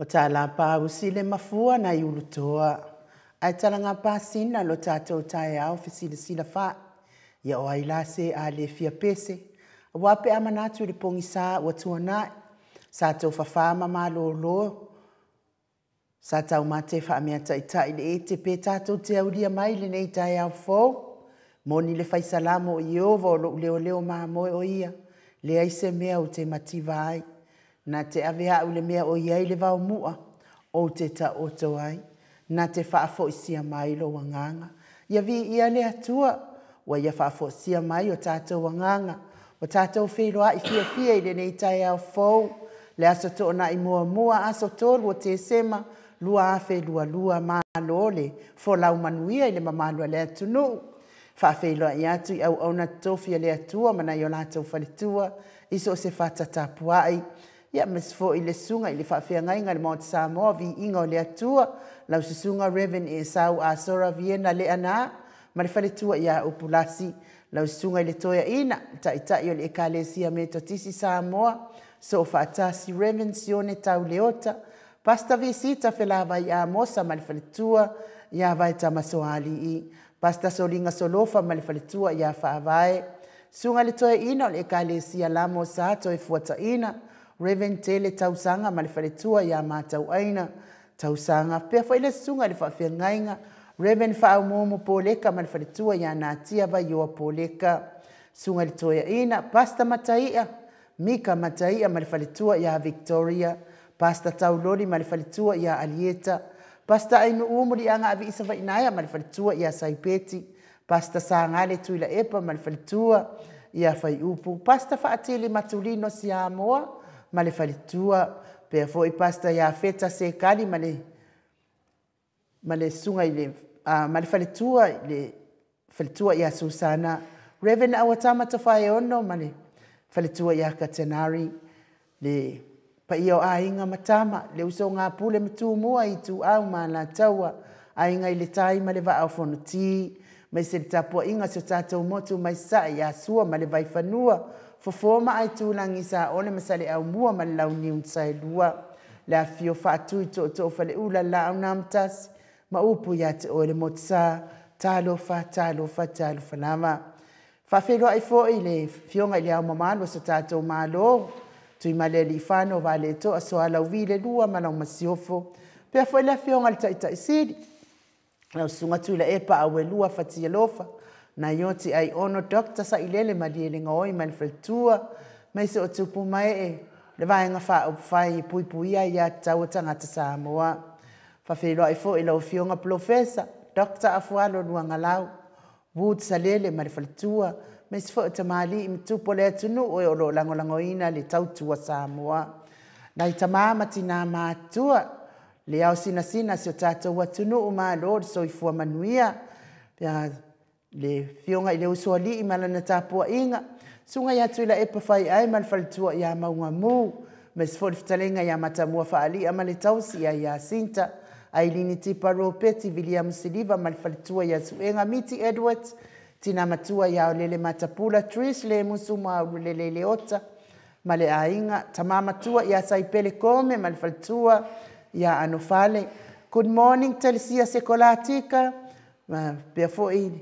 Ua talapausi le mafua nai Ulutoa, ae talagapasina lo tatou taeao fesilasila fa'i. Ia o ai la se a le fia pese, aua pe a manatu i le pogisa ua tuanai, sa tofafa ma malolo, sa taumate faameataitai i le ete pe tatou te aulia mai lenei taeao fou. Moni le fai Salamo o Ieova o lou leoleo mamoe o ia, leai se mea ou te mativa ai. Na te ave au i le mea o i ai le vaomu'a, ou te taoto ai, na te faafoisia mai lou agaga. Ia viia le Atua ua Ia faafoisia mai o tatou agaga, ua tatou feiloai fiafia i lenei taeao fou, le aso Toonai muamua, aso 3 o Tesema 2022. Malo le folau manuia i le mamalu o le atunuu. Faafeiloai atu i auauna totofi a le Atua ma nai o latou faletua i so o se fata tapuai, ia aemaise foi le susuga i le faafeagaiga i le Maota Samoa, Viiga o le Atua, lau susuga Reverend Esau Asora Viena Leaana ma le faletua ia Upulasi, lau susuga i le Toeaina, le Taitai o le Ekalesia Metotisi Samoa, Soofaatasi Reverend Sione Tauleota, Pastor Visita Felavai Amosa ma le faletua ia Vaetamasoalii, Pastor Soliga Solofa ma le faletua ia Faavae, Susuga i le Toeaina o le Ekalesia Lamo Sa Toefuataina, Reverend Tele Tausaga ma le faletua ia Matauaina Tausaga, faapea foi le susuga i le faafeagaiga Reverend Faaumuumu Poleka ma le faletua ia Natia Vaioa Poleka, Susuga i le Toeaina Pastor Mataia Mika Mataia ma le faletua ia Victoria, Pastor Tauloli ma le faletua ia Alieta, Pastor Ainuu Muliaga Aviisa Vainaea ma le faletua ia Saipeti, Pastor Sagale Tuilaepa ma le faletua ia Faiupu, Pastor Faatili Matulino Siamoa ma le faletua, pea foi Pastor Iafeta Sekali ma le susuga i le ma le faletua i le faletua ia Susana, Reverend Auatama Tofaeono ma le faletua ia Katenari, le paia o Aiga ma Tama, le usoga a Pule ma Tumua, Ituau ma Alataua, Aiga i le Tai ma le Vaa o Fonoti, aemaise le tapuaiga a si o tatou motu mai Sasae ia Sua ma le Vaifanua, Fofo ma Aitulagi, Saole ma Saleaaumua ma le Launiu na Saelua, le afifio o Faatui Tootoo o Faleula, le Laau na Amotasi ma upu ia te oe le Motusa. Talofa, talofa, talofa lava. Faafeiloai foi i le Afioga i le Ao Mamalu o so tatou Malo, Tuimalealiifano Vaaletoa Sualauvi II ma lau Masiofo, faapea foi le Afioga i le Taitai Sili, lau Susuga Tuilaepa Auelua Fatialofa Naioti Aiono Dr. Sailele Malielegaoi ma le faletua, aemaise o tupu ma ee le Vaega Faaupufai e Puipuia Aia Tatau a Tagata Samoa. Faafeiloai foi i lau Afioga Polofesa Dr. Afualo Luagalau Wood Salele ma le faletua, aemaise foi o tamalii ma tupu o le atunuu e o lo o lagolagoina le tautua Samoa. Nai tama ma tina matutua, le ao sinasina si o tatou atunuu, malo le soifua manuia. Le afioga i le Usoalii ma lana tapuaiga, susuga ia Tuilaepa Faiai ma le faletua ia Maugamu, aemaise foi le fetalaiga ia Matamua Faalia ma le tausi ia Iasinta, Ailini Tipa Ropeti Viliamu Siliva ma le faletua ia Suega Miti Edwards, tina matua ia Olele Matapula Trish Le Musu Maulelele Leota ma le aiga, tama matua ia Saipele Kome ma le faletua ia Anofale. Good morning Telesia Sekolatika, ma pea foi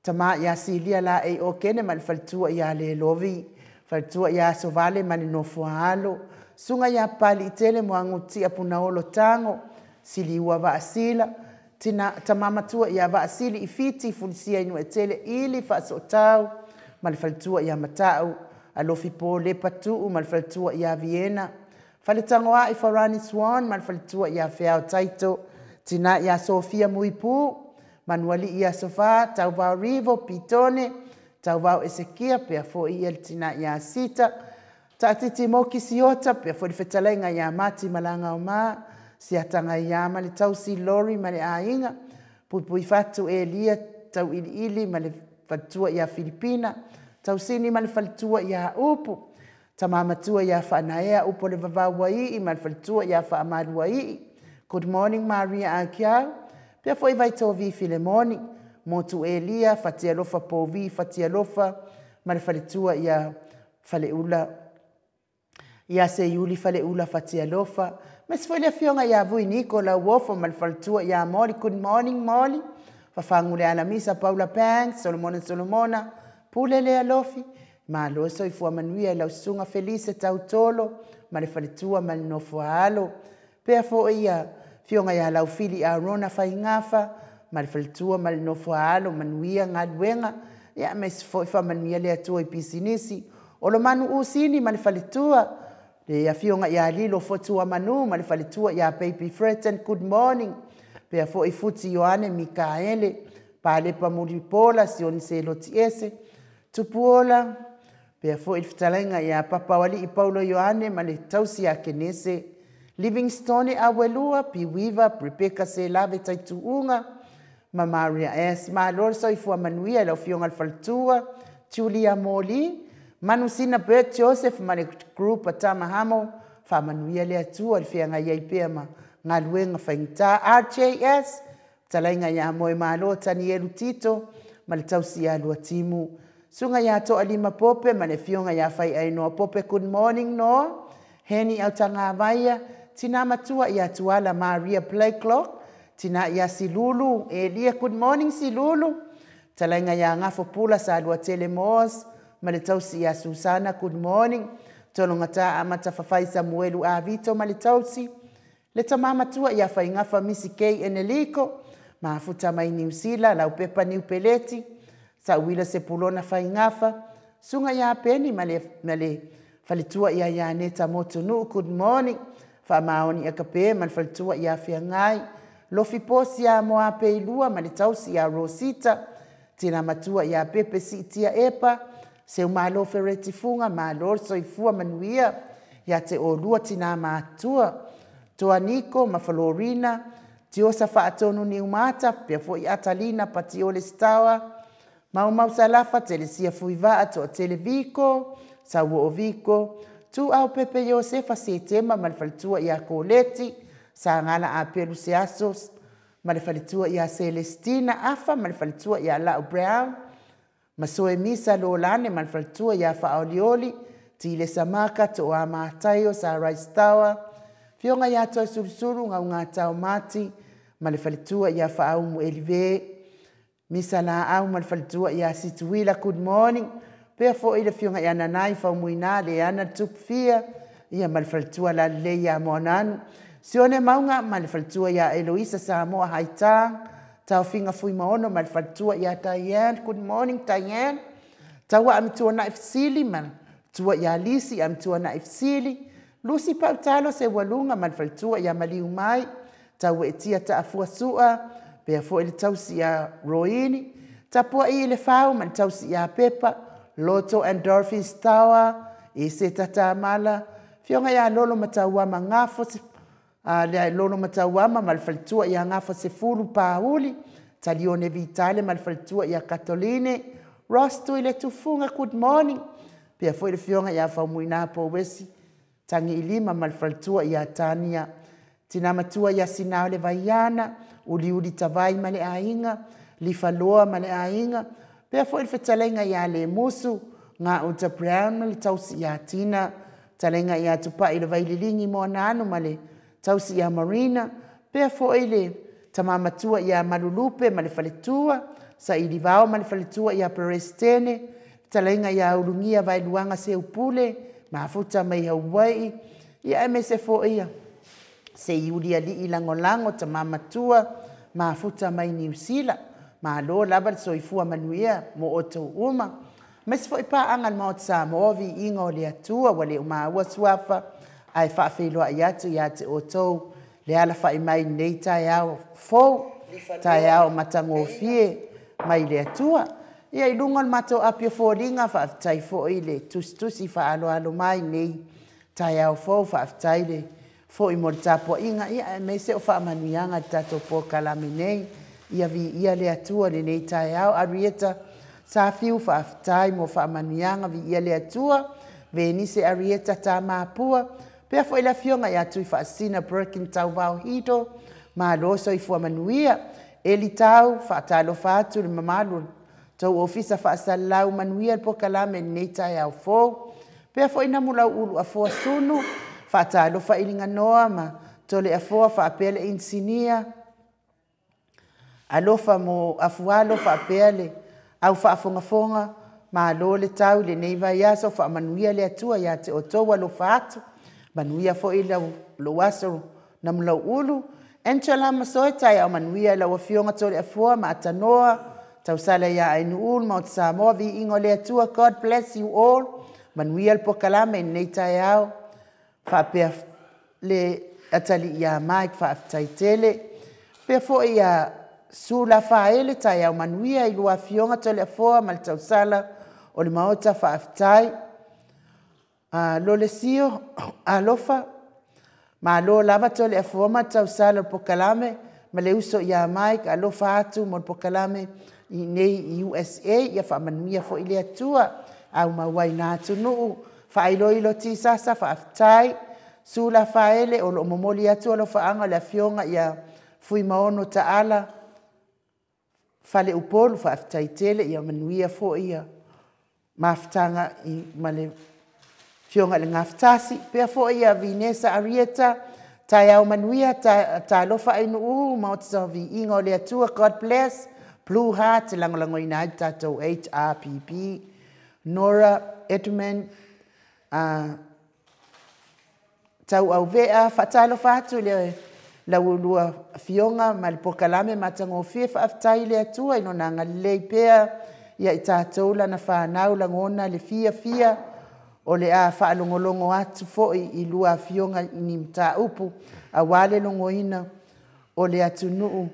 tama ia Silia Laei Okene ma le faletua ia Lelovi, faletua ia Sovale ma le nofoa alo, susuga ia Papaliitele Muagututia Punaolo Tago, Siliua Vaasila, tina, tama matua ia Vaasili Ifiti Fulisia Inuetele Ili Faasootau ma le faletua ia Matau, Alofi Po Lepa Tuu ma le faletua ia Viena, Faletagoai Farani Swan ma le faletua ia Feao Taito, tina ia Sofia Muipu, Manualii ia Sofa, Tauvao Rivo, Pitone, Tauvao Esekia, pea foi ia le tina ia Sita, Taatiti Moki Siota, pea foi le fetalaiga ia Mati Malagaoma, Siataga ia ma le tausi Lori ma le aiga, Puipui Fatu Elia Tauiliili ma le faletua ia Filipina, Tausini ma le faletua ia Upu, tama matua ia Faanaea Upu o le Vavauaii ma le faletua ia Faamaluaii. Good morning Maria Akiau, pea foi Vaitovi Filemoni, Motu Elia, Fatialofa Povi Fatialofa ma le faletua ia Faleula, ia Seiuli Faleula Fatialofa, Aemaise foi le afioga ia Vui Niko Lauofo ma le faletua ia Molly. Good morning Molly. Fafagu le Alamisa Paula Banks, Solomona Solomona, Pule le Alofi, malo soifua manuia i lau susuga Felise Tautolo ma le faletua ma le nofo a alo. Pea foi ia afioga ia Laufili Arona Faigafa ma le faletua ma le nofo a alo, manuia galuega, ia aemaise foi faamanuia le Atua i pisinisi. Olomanu Usini ma le faletua, le afioga ia Lilo Fotuamanu ma le faletua ia Baby Freton, good morning. Pea foi Futi Ioane Mikaele, Palepa Mulipola, Sioni Seloti Ese, Tupuola, pea foi le fetalaiga ia Papaoalii Paulo Ioane ma le tausi ia Kenese, Livingstone Awelua, Piwiva, Rebecca Selave Taituuga, ma Maria S. Malo le soifua manuia i lau afioga i le faletua, Julia Moli, Manusina Bert Joseph ma le group a Tamahamo, faamanuia le Atua i le feagai ai pea ma galuega faigata. RJS, fetalaiga ia Moemalo Tanielu Tito ma le tausi ia Luatimu. Susuga ia Toalima Pope ma le afioga ia Faiainoa Pope, good morning Noa. Heni Autagavaia, tina matua ia Tuala Maria Blakelock, tina ia Silulu, Elia, good morning Silulu. Fetalaiga ia Gafo Pula Saluatele Moas ma le tausi ia Susana, good morning. Tologata Amata Fafai Samuelu Avito ma le tausi. Le tama matua ia Faigafa Misi K Eneliko, mafuta mai Niu Sila, Laupepa Niu Peleti, Sauila Sepulona Faigafa, susuga ia Peni ma le faletua ia Ianeta Motunuu, good morning. Faamaoni Akape ma le faletua ia Feagai, Lofi Posi ia Moape Ilua ma le tausi ia Rosita, tina matua ia Pepe Siitia Epa, Seumalo Fereti Fuga, malo le soifua manuia ia te olua tina matua, Toaniko ma Florina, Tiosa Faatonu Niumata, pea foi Atalina Patiole Stawa, Maumau Salafa, Telesia Fuivaa, Toatele Viko, Sauoo Viko, Tuau Pepe Iosefa Setema ma le faletua ia Koleti, Sagala Apelu Seasos ma le faletua ia Celestina Afa ma le faletua ia Lau Brown, Masoe Misa Lolane ma le faletua ia Faaolioli, Tile Samaka, Toa Mataio, Sarai Stawa, Fioga ia Toi Sulusulu, Gaugata o Mati, ma le faletua ia Faaumu Elive, Misa Laau ma le faletua ia Situila, good morning. Pea foi le afioga ia Nanai Faumuina, Leana Tupufia, ia ma le faletua Lalelei ia Moananu, Sione Mauga ma le faletua ia Eloisa Samoa Haita, Taofiga Fuimaono ma le faletua ia Diane, good morning Diane. Taua Amituanai Fesili ma le faletua ia Lisi Amituanai Fesili, Lusi Pautalo Seualuga ma le faletua ia Maliu Mai, Tauetia Taafua Sua, pea foi le tausi ia Roini, Tapuai i le Fau ma le tausi ia Pepa, Loto and Dorothy Stower, Ese Tatamala, Fioga ia Lolo Matauama Gafo, le Lolo Matauama ma le faletua ia Gafo Sefulu Pauli, Talione Vitale ma le faletua ia Katoline, Ross Tui le Tufuga, good morning. Pea foi le fioga ia Faumuina Powesi, Tangi Ilima ma le faletua ia Tania, Tina matua ia Sinao le Vaiana, Uliuli Tavai ma le aiga, Lifaloa ma le aiga, pea foi le fetalaiga ia Lemusu, Gauta Brown ma le tausi ia Tina, fetalaiga ia Tupai le Vaililigi Moananu ma le tausi ia Marina, pea foi le tama matua ia Malulupe ma le faletua, Sailivao ma le faletua ia Perestene, fetalaiga ia Ulugia Vaeluaga Seupule, mafuta mai Hawaii, ia aemaise foi ia Seiuli Alii Lagolago, tama matua, mafuta mai Niu Sila. Malo lava le soifua manuia mo outou uma. Aemaise foi paaga le Maota Samoa, viiga o le Atua, ua le o maua suafa, ae faafeiloai atu ia te outou le alafai mai nei taeao fou, taeao matagofie mai le Atua. Ia i luga o le matou api o foliga, faafetai foi le tusitusi faaloalo mai nei taeao fou, faafetai le foi mo le tapuaiga, ia aemaise o faamanuiaga i le tatou polokalame nei. Ia viia le Atua lenei taeao. Arieta Safiu, faafetai mo faamanuiaga, viia le Atua. Venise Arieta Tamapua, pea foi le afioga ia Tui Faasina Birkin Tauvao Hito, malo soifua manuia. Eli Tau, faatalofa atu le mamalu tou ofisa faasalalau, manuia le polokalame lenei taeao fou. Pea foi Namulau Ulu Afoa Sunu, faatalofa i liganoa ma Toleafoa faapea le inisinia, alofa mo Afualo faapea le au faafogafoga, malo le tau i lenei vaiaso, faamanuia le Atua ia te outou, alofa atu, manuia foi lou aso Namulauulu. Angela Masoe, taeao manuia i lau Afioga Toleafoa ma Atanoa, tausala ia Ainu'u, le Maota Samoa, viiga o le Atua, God bless you all. Manuia le pokalame i lenei taeao, faapea le atalii ia Mike, faafetai tele. Faapea foi ia Sula Faele, taeao manuia i lua Afioga Toleafoa ma le tausala o le Maota, faafetai. Lolesio, alofa, malo lava Toleafoa ma le tausala o le pokalame ma le uso ia Mike, alofa atu mo le pokalame i nei i USA, ia faamanuia foi le Atua, aumau ai na atunuu, faailoilo tisasa, faafetai. Sula Faele, o lo o momoli atu alofaaga i le Afioga ia Fuimaono Taala Faleupolu, faafetai tele, ia manuia foi ia mafutaga ma le Afioga i le Gafatasi. Faapea foi ia Vinesa Arieta, taeao manuia, talofa Ainuu, Maota viiga o le Atua, God bless, Blue Heart, e lagolagoina ai le tatou HRPP. Nora Edmund, Tauauvea, faatalofa atu i le lauulua afioga ma le pokalame matagofie, faafetai i le Atua i lona agalelei pea ia i tatou lana fanau, lagona le fiafia o le a faalogologo atu foi i lua afioga i ni mataupu aua le logoina o le atunuu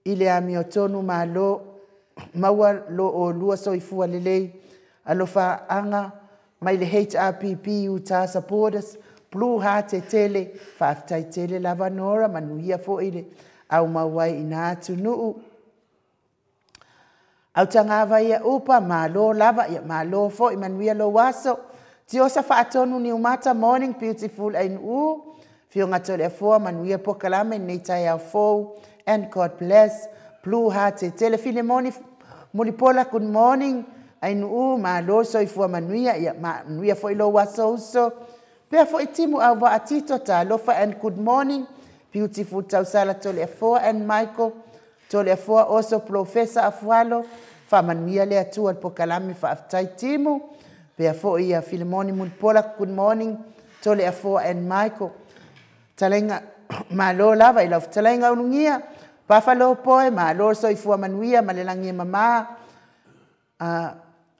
i le amiotonu. Malo maua lo oulua soifua lelei, alofaaga mai le HRPP Utah Supporters, Blue Heart e tele, faafetai tele lava Nora, manuia foi le aumau ai i na atunuu. Autagavaia upa, malo lava, ia malo foi, manuia lou aso. Tiosa Faatonu Niumata, morning beautiful Ainuu, Afioga Toleafoa, manuia pokalame lenei taeao fou, and God bless, Blue Heart e tele. Filemoni Mulipola, good morning, Ainuu, malo soifua manuia, ia manuia foi lou aso uso. Pea foi Timu Auvaa Tito, talofa and good morning, beautiful tausala Toleafoa and Michael, Toleafoa oso Professor Afualo, faamanuia le Atua i le pokalame, faafetai Timu. Pea foi ia Filemoni Mulipola, good morning, Toleafoa and Michael. Talaiga, malo lava i lau fetalaiga ulugia, Pafalopoe, malo le soifua manuia ma le lagi e mama.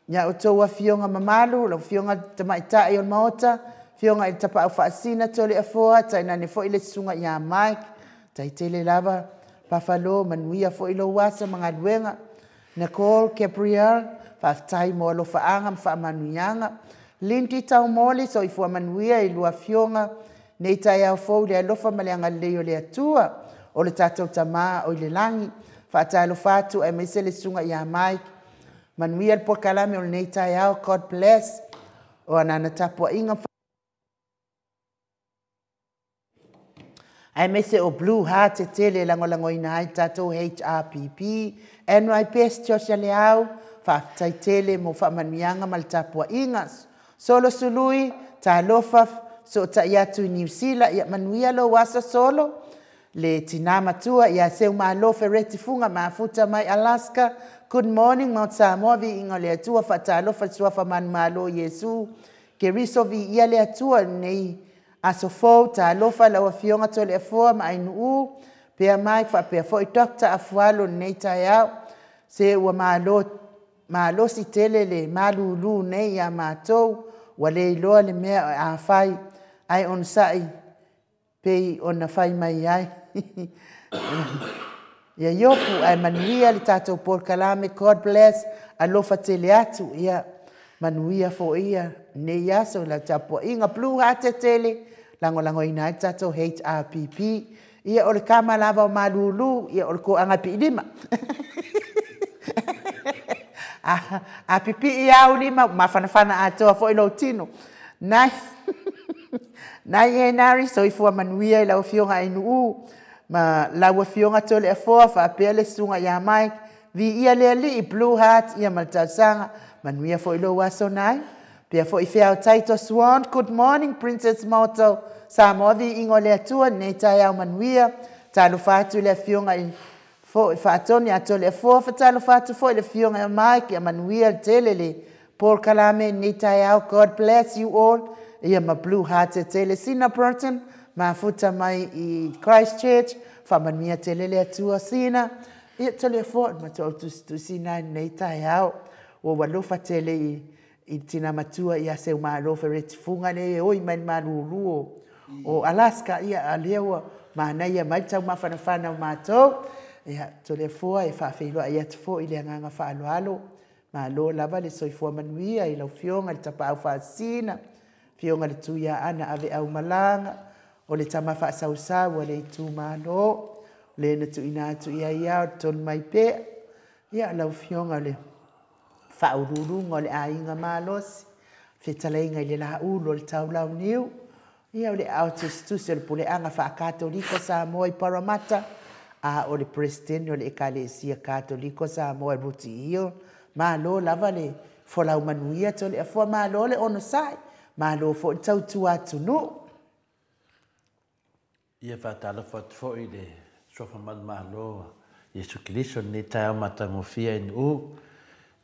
Ia outou afioga mamalu, lau afioga tamaitai o le Maota, afioga i le Tapaau Faasisina Toleafoa, tainane foi le susuga ia Mike, taitele lava, Pafalo, manuia foi lou aso ma galuega. Nicole Gabriel, faafetai mo alofaaga ma faamanuiaga. Lindy Taumoli, soifua manuia i lua afioga, nei taeao fou le alofa ma le agalelei o le Atua, o le tatou Tama o i le lagi. Faatalofa atu aemaise le susuga ia Mike, manuia le pokalame o lenei taeao, God bless, o anana tapuaiga. Aemaise o Blue Heart e tele e lagolagoina ai tatou HRPP, NYPS Joshua Leao, faafetai tele mo faamanuiaga ma le tapuaiga. Solo Sului, talofa, sootai atu i Niu Sila, ia manuia lou aso Solo, le tina matua ia Seumalo Fereti Fuga mafuta mai Alaska, good morning Mount Samoa, viiga o le Atua, faatalofa i le suafa manumalo o Iesu, Keriso viia le Atua lenei aso fou, talofa lau Afioga Toleafoa ma Ainuu, pea Mike faapea foi Dr. Afualo lenei taeao, se ua malo malosi tele le malulu nei ia matou, ua le iloa le mea a fai, ae onosai pei ona fai mai ai. Ia Iopu, ae manuia le tatou polokalame, God bless, alofa tele atu, ia manuia foi ia nei aso i lau tapuaiga. Blue Heart tele, lagolagoina ai le tatou HRPP. Ia o le kama lava o malulu, ia o le toaga e piilima. A pipii au lima, mafanafana atoa foi lou tino. Nai, nai e nari, soifua manuia i lau afioga Ainuu, ma lau afioga Toleafoa, faapea le susuga ia Mike, viia le Alii, Blue Heart, ia ma le talosaga, manuia foi lou aso nai. Pea foi Feao Taito Swan, good morning Princess Moto, Samoa viiga o le Atua i lenei taeao manuia. Talofa atu i le Afioga i foi Faatoni a Toleafoa, faatalofa atu foi i le Afioga ia Mike, ia manuia le tele le polokalame i lenei taeao. God bless you all. Ia ma Blue Heart tele Sina Burton, mafuta mai i Christchurch, faamanuia tele le Atua Sina. Ia Toleafoa, matou tusitusi na i lenei taeao. Ua alofa tele i tina matua ia Seumalo Fereti Fuga le e oi mai le malulu o Alaska. Ia a lea ua manaia mai le taumafanafana o matou. Ia Toleafoa e faafeiloai atu foi i le agaga faaaloalo. Malo lava le soifua manuia i lau Afioga i le Tapaau Faasisina, Afioga i le Tuiaana Aveau Malaga, o le tama faasausau a le itumalo, le na tuuina atu i ai ao le tonu mai pea. Ia lau Afioga le faauluuluga o le aiga malosi, fetalaiga i le laulu o le taulauniu, ia o le ao tusitusi o le puleaga faakatoliko Samoa i Parramatta, a o le President o le Ekalesia Katoliko Samoa i Rooty Hill. Malo lava le folau manuia Toleafoa, malo le onosai, malo foi le tautua atunuu. Ia faatalofa atu foi i le suafa manumalo Iesu Keriso i lenei taeao matagofie i Nu'u.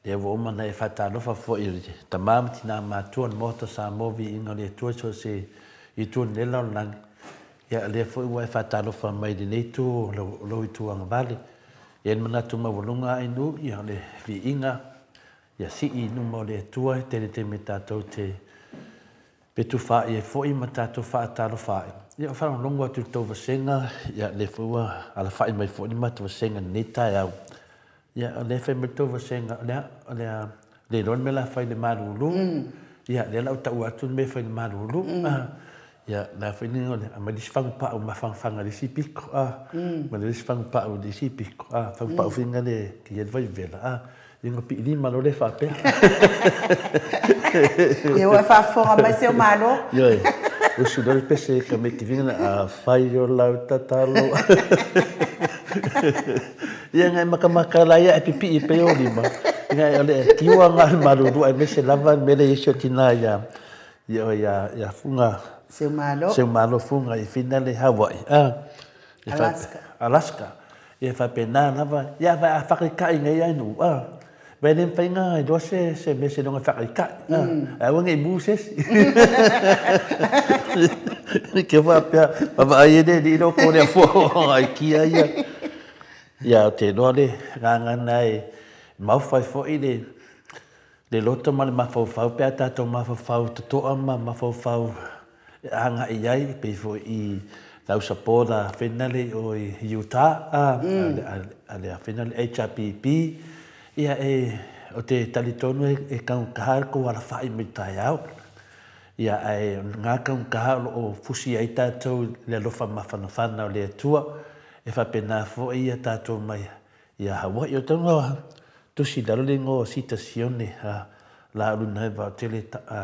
Lea ua uma ona e faatalofa foi i le tama ma tina matua o le Maota Samoa, viiga o le Atua i so o se itu o lenei lalolagi. Ia lea foi ua e faatalofa mai i lenei itu o lou itu agavale. E i ai le manatu maualuga a Nu'u, ia o le viiga ia sii i luma o le Atua, e tele taimi tatou te fetufaai ai foi ma tatou faatalofa ai. Ia o faalogologo atu i le tou vasega, ia lea foi ua alafai mai foi le matou vasega i lenei taeao. Ia o lea e fai mai le tou vasega, o le a le iloa le mea o le a fai i le malulu. Ia lea o le a ou tau atu le mea e fai i le malulu. Ia o le a foi le aumai le isi fagupau mafanafana i le isi piko, ma le isi fagupau i le isi piko, fagupau foi le i ai le vaivela, ia ona piilima loa lea faapea. Ia ua faafofoga mai seu malo. Ioe, usu loa le pese ka me te vinga a fai o lau tatalo. Ia ngai makamaka la ia e pipi i pe o lima. Ngai o le kiwa ngā malulu ai mese lava mele i o tina ia ia ia ia Funga. Seumalo. Seumalo Funga i finale Hawaii. Alaska. Alaska. Ia faapena lava. Ia vai a whakaikai ngai ai nu. Vai le whainga i doa se me se longa whakaikai. Ai ua ngai mu sesi. Ke whapea, wapa ai e le li ko lea fua ai kia ia. Ia te loa le nganga e mauwhai foi le loto ma le mafaufau pe a tātou mafaufau totoa ma mafaufau anga i ai pe foi i lau sapola whenale o i Utah a le whenale HRPP ia e o te talitonu e kaunkaha ko ala whai me tai au. Ia e ngā kaunkaha o fusi ai tātou le alofa mafanafana o le Atua e whapena foi ia tātou mai ia Hawaii o taunga tusi lalo le ngo citazione la ulu nei va tele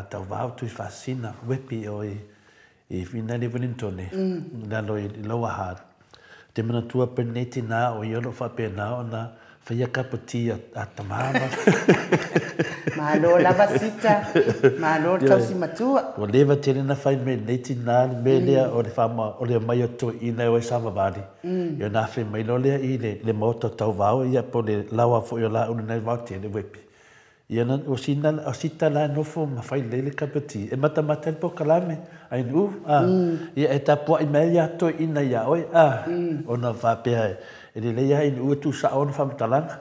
tau tu fasina wepi o i finale Wellington lalo i Lower Hutt. Te manatua peneti nā o iolo whapena o na whaia kapoti a tamama. Malo lava sita, malo tausi matua. O leva tele na whai me neiti nā me lea o le whama o le mai o toi ina o e savavali. Ia nā whai mai lea i le maota tau vao ia po le lawa fo i o la ulu nei vao tele wepi. Ia na o sina o sita la nofo ma whai lele kapoti. E mata mata po kalame ai nu ia e tapua i mea ia toi ina ia oi o na whapea e le leia i ua tu sa ona whamatalanga.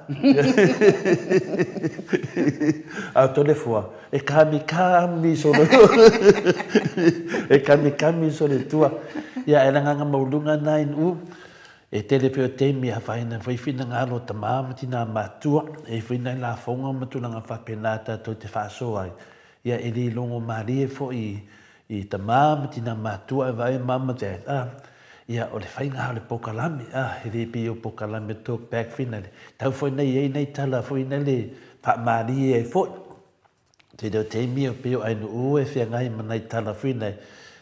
A tole fua, e kami kami solo. E kami kami solo tua. Ia e ranganga maulunga nā inu. E tele whio te mea whaina whaiwhina ngā alo tamā matina matua. E whina i la whonga matulanga whapena tātou te whaaso ai. Ia e li longo marie fo i tamā matina matua e vai mama te ia o le whainga o le pokalame, e le pi o pokalame talk back finale. Tau foi nei ei nei tala foi nei le whaamarie e foi. Te reo te mi o peo ai nu e whia ngai manai tala foi nei.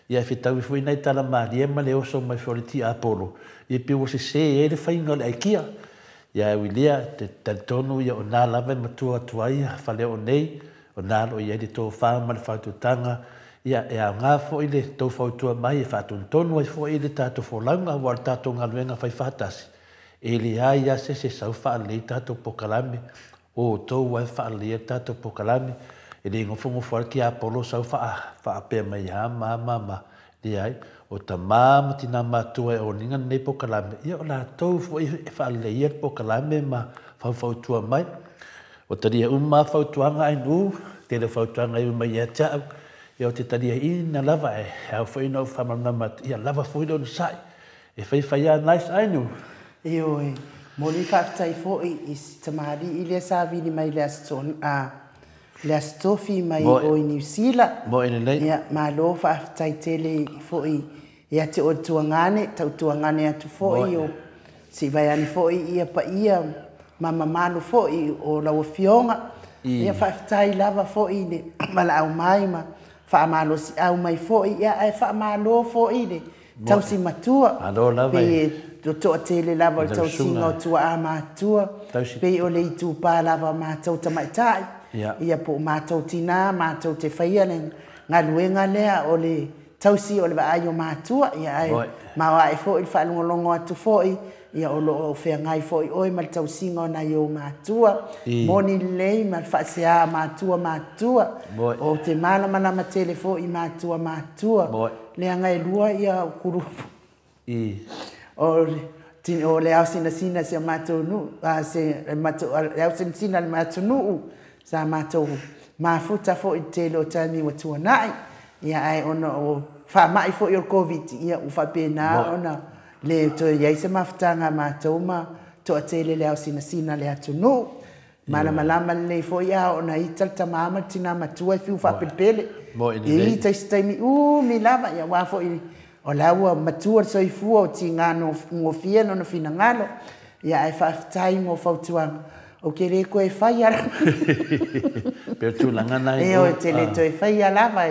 Ia whia tau foi nei tala marie ma le oso mai foi le ti Apollo. Ia peo o se se e le whainga o le aikia. Ia e wilia te talitonu ia o nā lava matua atu ai whaleo o nei. O nā lo ia le tō wha ma le whaututanga. Ia, e aoga foi le tou fautua mai e faatonutonu ai foi le tatou folauga aua o le tatou galuega faifaatasi, e leai lava se isi e sau faalelei tatou polokalame, o outou lava e faaleleia le tatou polokalame. E le nofonofo lava le tiapolo sau faapea mai a ma a ma ma. Leai, o tama ma tina matutua e oniga lenei polokalame, ia o latou foi e faaleleia le polokalame ma faufautua mai. Ua talia uma lava fautuaga Ainuu, tele o fautuaga e ui mai ia te au, ia ou te taliaina lava, ae ao foi ona ou faamalamalama atu, ia lava foi le onosai, e fai fai lava nice Ainuu. Ioe, momoli faafetai foi i si tamalii lea sa vili mai le Aso le Aso Tofi mai o i Niu Sila. Moe lelei. Ia, malo faafetai tele foi ia te oe le tuagane, tautuagane atu foi o se i vaeane foi ia paia ma mamalu foi o lau Afioga. Ia faafetai lava foi i le valaau mai ma faamalosiau mai foi, ia ae faamalo foi i le tausi matua. Malo lava. Pei e toatele lava o le tausiga o tuaa matua, pei o le itupa lava o matou tamaitai, ia po o matou tinā, matou te faia le galuega lea o le tausi o le vaai o matua, ia ae maoae foi le faalogologo atu foi, ia o lo o feagai foi oe ma le tausiga o nai ou matua. Moni lelei ma le faasea a matua matutua. Ou te malamalama tele foi i matua matutua, leaga e lua ia kulupu. O le ao sinasina si o matou nuu, le ao sinasina le matou nuu, sa matou mafuta foi i le tele o taimi ua tuanai, ia ae ona o faamai foi o le Koviti, ia ua faapena ona le toe i ai se mafutaga a matou ma toatele le ao sinasina le atunuu. Malamalama lelei foi a ona ita le tama ma le tina matua e fiu faapelepele. E ita i se taimi umi lava, ia aua foi o la ua matua le soifua o tiga gofie lona finagalo. Ia ae faafetai mo fautuaga, ou te le toe faia lava. Pei o le tulaga lena. Ioe, te le toe faia lava,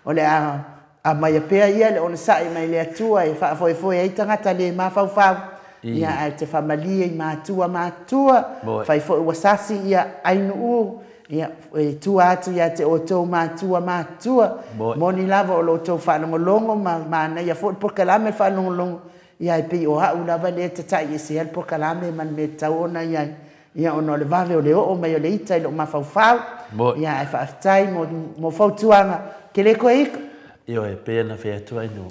o le a aumaia pea ia le onosai mai le Atua e faafoefoe ai tagata le mafaufau. Ia ae te faamalie i matua matutua, fai foi ua sasi ia Ainuu, ia e tua atu ia te outou matua matutua. Moni lava o lo outou faalogologo ma manaia foi le polokalame faalogologo, ia e pei o au lava lea e tatai esea le polokalame ma le mea tatau ona i ai. Ia ona o le vave o le oo mai o le ita i lou mafaufau. Ia ae faafetai mo fautuaga, ke le koe ika. Ioe, pei ona fai atu Ainuu,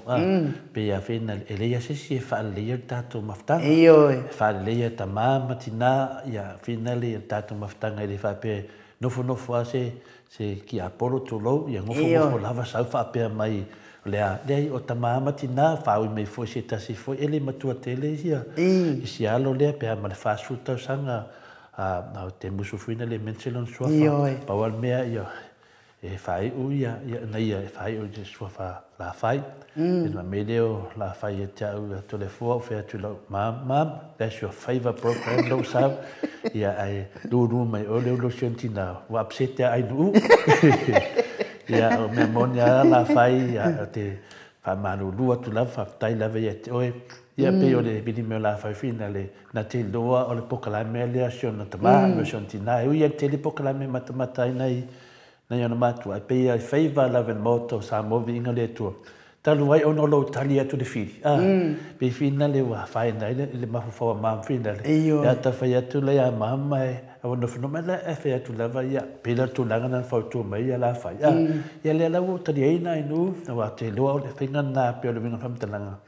pei a fai e leai se isi e faaleleia le tatou mafutaga. Ioe. E faaleleia tama ma tina, ia finale le tatou mafutaga e le faapea nofonofo lava se tiapolo tulou, ia nofonofo lava sau faapea mai o le a, leai o tama ma tina faaui mai foi se tasi foi e le matua tele ia i si alo lea pe a ma le 40 tausaga a te musu fuina le mense lona suafa. Pau le mea ia e faaiu ia na ia e faaiu i le suafa Lafai. E na me leo Lafai e te au Toleafoa o fai atu lau mam, mam, that's your favorite program lou sau. Ia ai lulu mai o leo lo tina ua upset ia Ainuu. Ia o mea moni a Lafai ia te faamalulu atu lava faafetai lava ia te oe. Ia pei o le vili mea o Lafai fina le na te loa o le polokalame lea si ona tama ma si ona tina. E ui ia tele polokalame matamata ai nai nai ona matua. E pei ai faiva lava le maota o Samoa viiga le Atua. Talu ai ona o lou tali atu le fili. Pe fina le ua faina ai le mafaufau a mama fina le. Ia ta fai atu le ia mama e awa nofono mai le e fai atu lava ia. Pe la tulaga na fautua mai ia Lafai. Ia lea la ua taliaina Ainuu, aua te loa o le faiga lena pei o le uiga o le faamatalaga.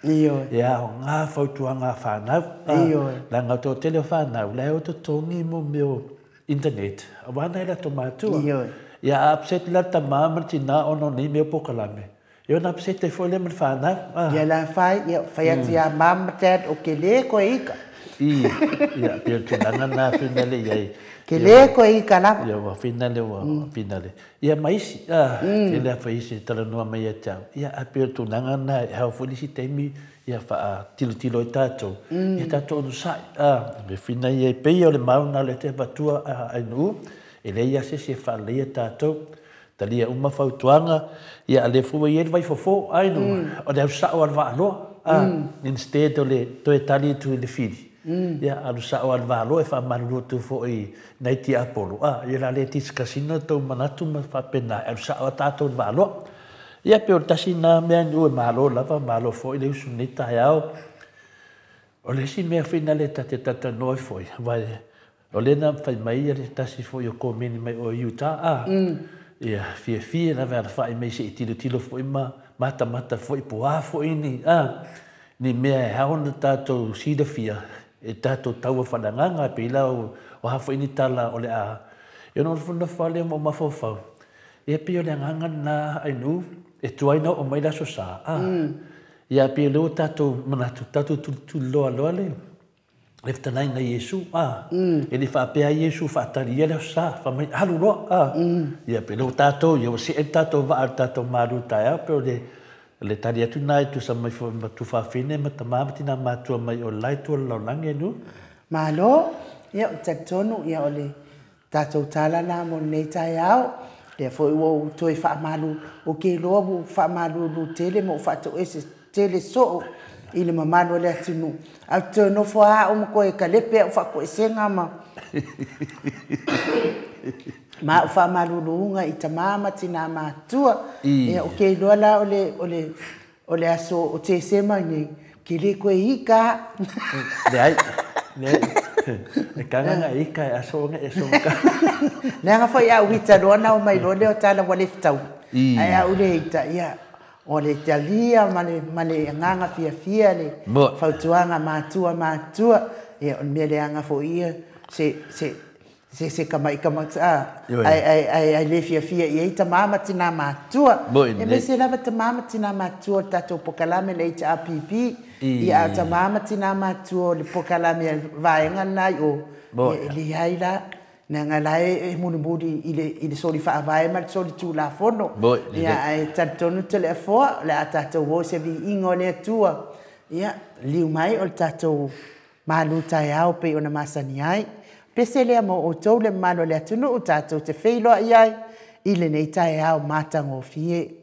Ia o ngā fautuaga a whānau. Leaga o toatele o whānau, la e o totogi mo mea o internet. Aua nai latou matua. Ia a upset la tama ma le tina ona o nei mea o polokalame. Ia ona upset ai foi lea ma le whānau. Ia Lafai, ia fai atu ia mam ma dad o ke le koe ika. Ia pei o le tulaga lena finale i ai. Ke le koe ika lava. Ia ua finale ua finale. Ia ma isi, tele a fai isi e talanoa mai ia te au. Ia a pei o le tulaga lena e ao foi le isi taimi ia faatilotilo ai tatou. Ia tatou onosai. Me fina ia e pei o le mauna o le te avatua Ainuu, e leai lava se isi e faaleleia tatou. Talia uma fautuaga, ia a lea foi ua i ai le vaifofo, Ainuu, o le alu sao lava o le vaaloa. Instead o le toe tali atu i le fili, ia alu sao lava le vaaloa e faamalulu atu foi nai tiapolo, ia la le discuss ina tou manatu ma faapena, e alu sao lava tatou i le vaaloa. Ia pei o le tasi lena mea e malo lava, malo foi le usu i lenei taeao. O le isi mea foi lena ta te talatalanoa ai foi, aua o lea na fai mai le tasi foi o komeni mai o Utah, a ia fiafia lava e alafai mai se i tilotilo foi ma matamata foi po o a foi ni ni mea e ao ona tatou silafia e tatou taua faaleagaga, pei la o a foi ni tala o le a e ona nofonofo lava lea ma ou mafaufau, ia pei o le agaga lena Ainuu e tuai ona oo mai le Aso Sa, a ia pei o lea ua tatou manatu tatou tulituliloa loa le fetalaiga i Iesu, a e le faapea ai Iesu faatali ia le Aso Sa, fai mai alu loa, a ia pei o lea ua tatou ia ua see le tatou vaa i le tatou malu taeao, pei o le tali atu lena e tusa mai foi ma tuafafine ma tama ma tina matua mai o le la itu o le lalolagi e nu. Malo, ia o talitonu ia o le tatou tala lena mo lenei taeao. Lea foi ua ou toe faamalu, ou te iloa ua ou faamalulu tele ma ou faatoese tele soo i le mamalu o le atunuu. Ae ou te toe nofo lava au ma toe kalepe au faatoesega ma ma au faamaluluga i tama ma tina matua. Ia ou te iloa la o le aso o Tesema nei, ke le koe ika. Leai, leai. E kagaga e ika e aso ona e aso ka. Leaga foi a uita loa na o mai loa lea o tala ua le fetaui. Ae a ou le ita, ia, o le talia ma le agaga fiafia le fautuaga matua matua. Ia, o le mea leaga foi ia, se kama'i ai ai le fiafia i ai tama ma tina matua. E aemaise lava tama ma tina matua o le tatou pokalame le HRPP. Ia, a o tama ma tina matua o le pokalame a le vaega lena i o, ia, e leai la, leaga la e mulimuli i le soli faavae ma le soli tulafono. Ia, ae talitonu Toleafoa, o le a tatou o i se viiga o le Atua. Ia, liu mai o le tatou malu taeao pei ona masani ai. Pese lea mo outou le mamalu o le atunuu tatou te feiloai ai i lenei taeao matagofie.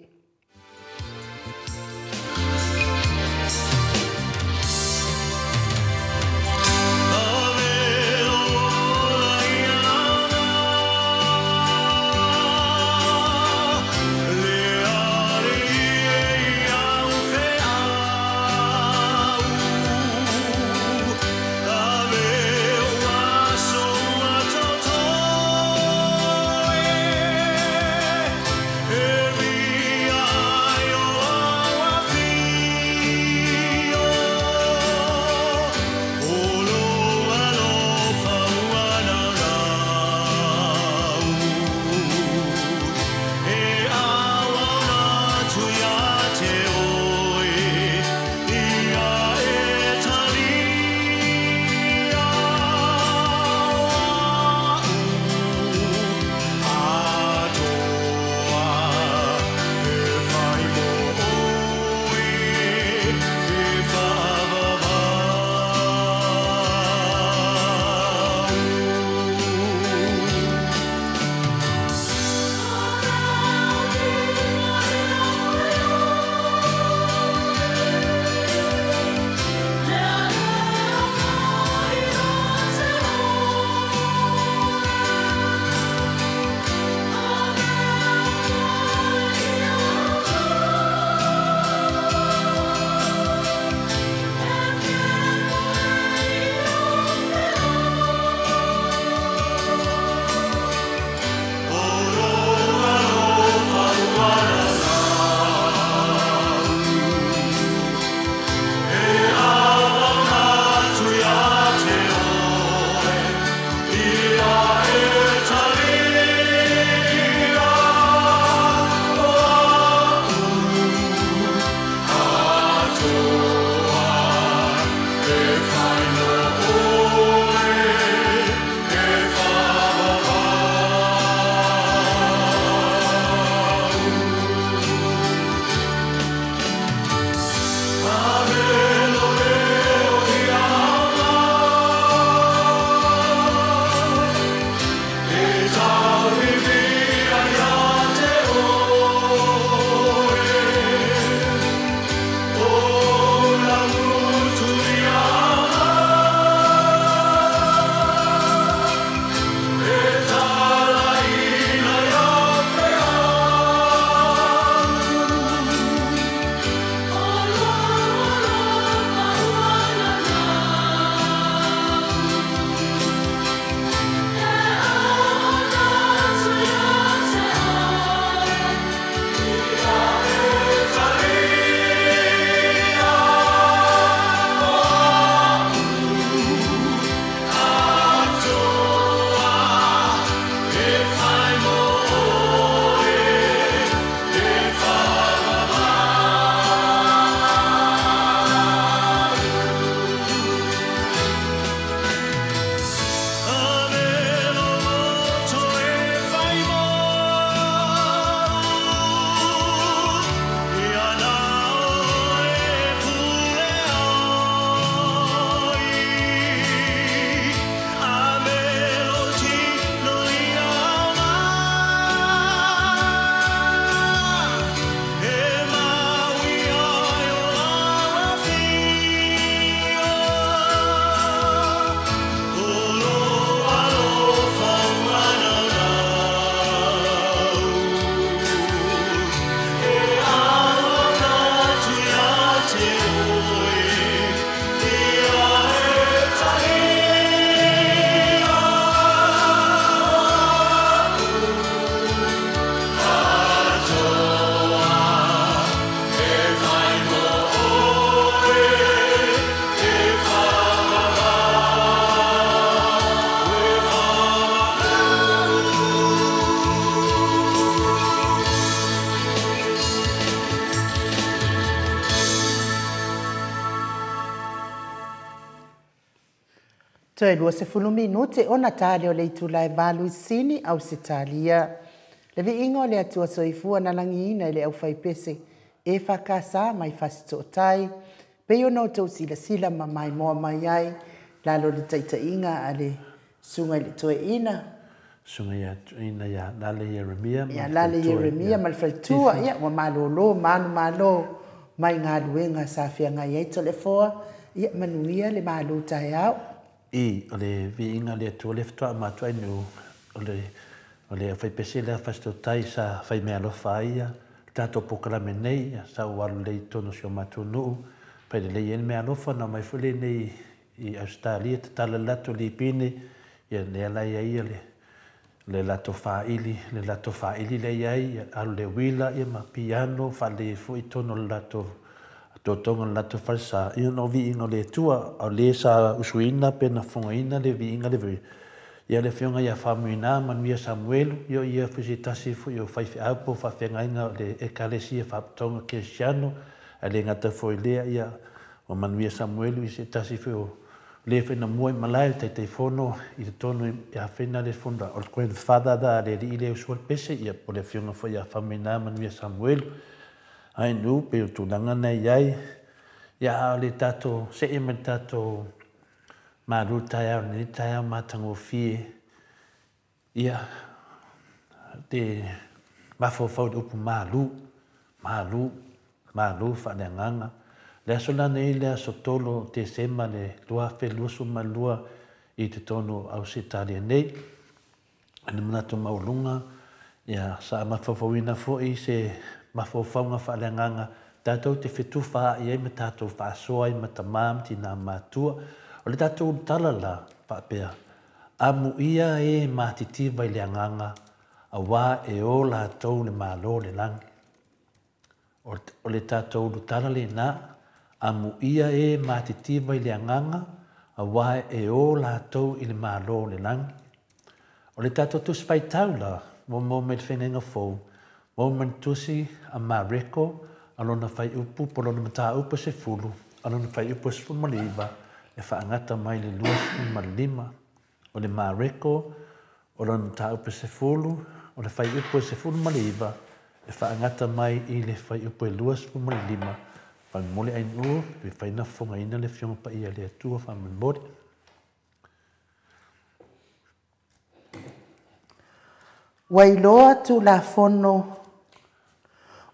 Toe 20 minute ona ta lea o le itula e 8 i Sini, Ausetalia. Le viiga o le Atua Soifua na lagiina i le aufaipese EFKS mai Fasitootai, pei ona outou silasila ma maimoa mai ai lalo o le taitaiga a le Susuga i le Toeaina. Susuga ia Toeaina ia Lale Ieremia ma le Faletua. Ia Lale Ieremia ma le Faletua, ia ua malolo ma manumalo mai galuega sa feagai ai Toleafoa, ia manuia le malu taeao. I, o le viiga o le Atua lea faatoa matua ai nu, o le, o le aufaipese lea Fasitootai sa fai meaalofa ai ia le tatou polokalame nei, ia, sa ou alu lelei i totonu o si o matou nuu, fai lelei ai le meaalofa, na omai foi lenei i Ausetalia, tatala le latou lipine, ia lea la i ai ia le, le latou faili, le latou faili lea i ai, ia alu le uila ia ma piano, faalelei ai foi totonu o le latou totoga o le latou falesa, ia ona o viiga o le Atua, a o le sa usuina pe na fofogaina le viiga le ia le afioga ia Faumuina Manuia Samuelu, ia o ia foi se tasi foi o faifeau po o faafeagaiga o le Ekalesia Faapotopotoga Kerisiano, ae le gata foi i lea, ia ua Manuia Samuelu i se tasi foi o le foi na mua i malae le Taitaifono i totonu i Afena le fono o le grandfather da le alii le usua le pese, ia po o le afioga foi ia Faumuina Manuia Samuelu. Ai nu pei o tulaga na i ai, ia a o le tatou see ma le tatou malu taeao lenei taeao matagofie, ia te mafaufau i le upu malu, malu, malu faaleagaga. Le aso la nei le aso 3 o Tesema le 2022 i totonu o Ausetalia nei. Le manatu maualuga, ia sa mafaufauina foi se mafaufauga faaleagaga tatou te fetufaai ai ma tatou faasoa ai ma tamā ma tinā matua. O le tatou ulutala la faapea, amuia e matitiva i le agaga, auā e o latou le Malo o le lagi. O le tatou ulutala lenā, amuia e matitiva i le agaga, auā e o latou i le Malo o le lagi. O le tatou tusi faitau la, ua maua mai le Feagaiga Fou, maua mai le tusi a Mareko, a lona fuaiupu po o lona mataupu e 10, a lona fuaiupu e 19, e faagata mai le 25. O le Mareko, o lona mataupu e 10, o le fuaiupu e 19, e faagata mai i le fuaiupu e 25. Faamolemole ainuu, pe fai na fofogaina le Afioga Paia a le Atua faamolemole. Ua iloa Tulafono,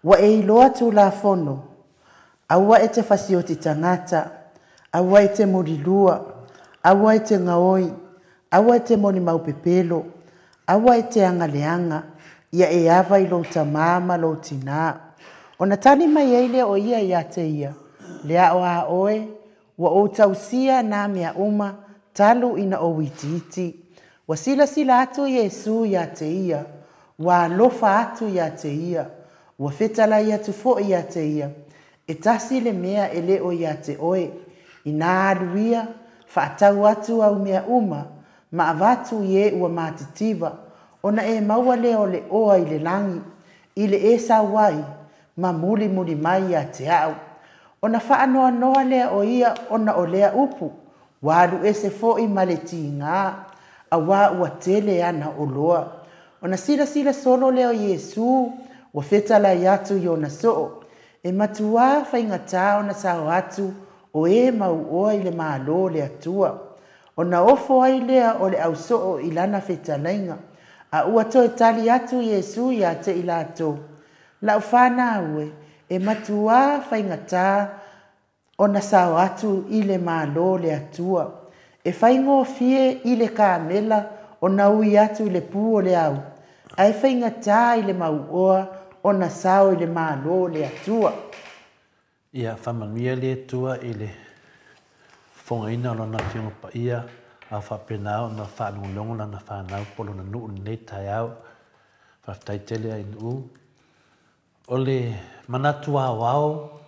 ua e iloa Tulafono, aua e te fasioti tagata, aua e te mulilua, aua e te gaoi, aua e te molimau pepelo, aua e te agaleaga, ia e ava i lou tamā ma lou tinā. Ona tali mai ai lea o ia ia te ia, Le ao a oe, ua ou tausia nā mea uma talu ina ou itiiti. Ua silasila atu Iesū iā te ia, ua alofa atu iā te ia, ua fetalai atu foi iā te ia, E tasi le mea e le o iā te oe, inā alu ia, faatau atu au mea uma, ma avatu i e ua matitiva, ona e maua lea o le oa i le lagi, i le e sau ai, ma mulimuli mai ia te au. Ona faanoanoa lea o ia ona o lea upu, ua alu ese foi ma le tiga, auā ua tele ana oloa. Ona silasila solo lea o Iesū, ua fetalai atu i ona soo, e matuā faigata ona sao atu o e mauoa i le Malo o le Atua. Ona ofo ai lea o le ausoo i lana fetalaiga, a ua toe tali atu Iesū ia te i latou, Lau fanau e, e matuā faigata ona sao atu i le Malo o le Atua. E faigofie i le kamela ona ui atu i le pū o le au, ae faigata i le mauoa ona sao i le Malo o le Atua. Ia faamanuia le Atua i le fofogaina o Lona Afioga Paia, a faapena ona faalogologo Lana fanau po o Lona nuu i lenei taeao. Faafetai tele Ainuu. O le manatu aoao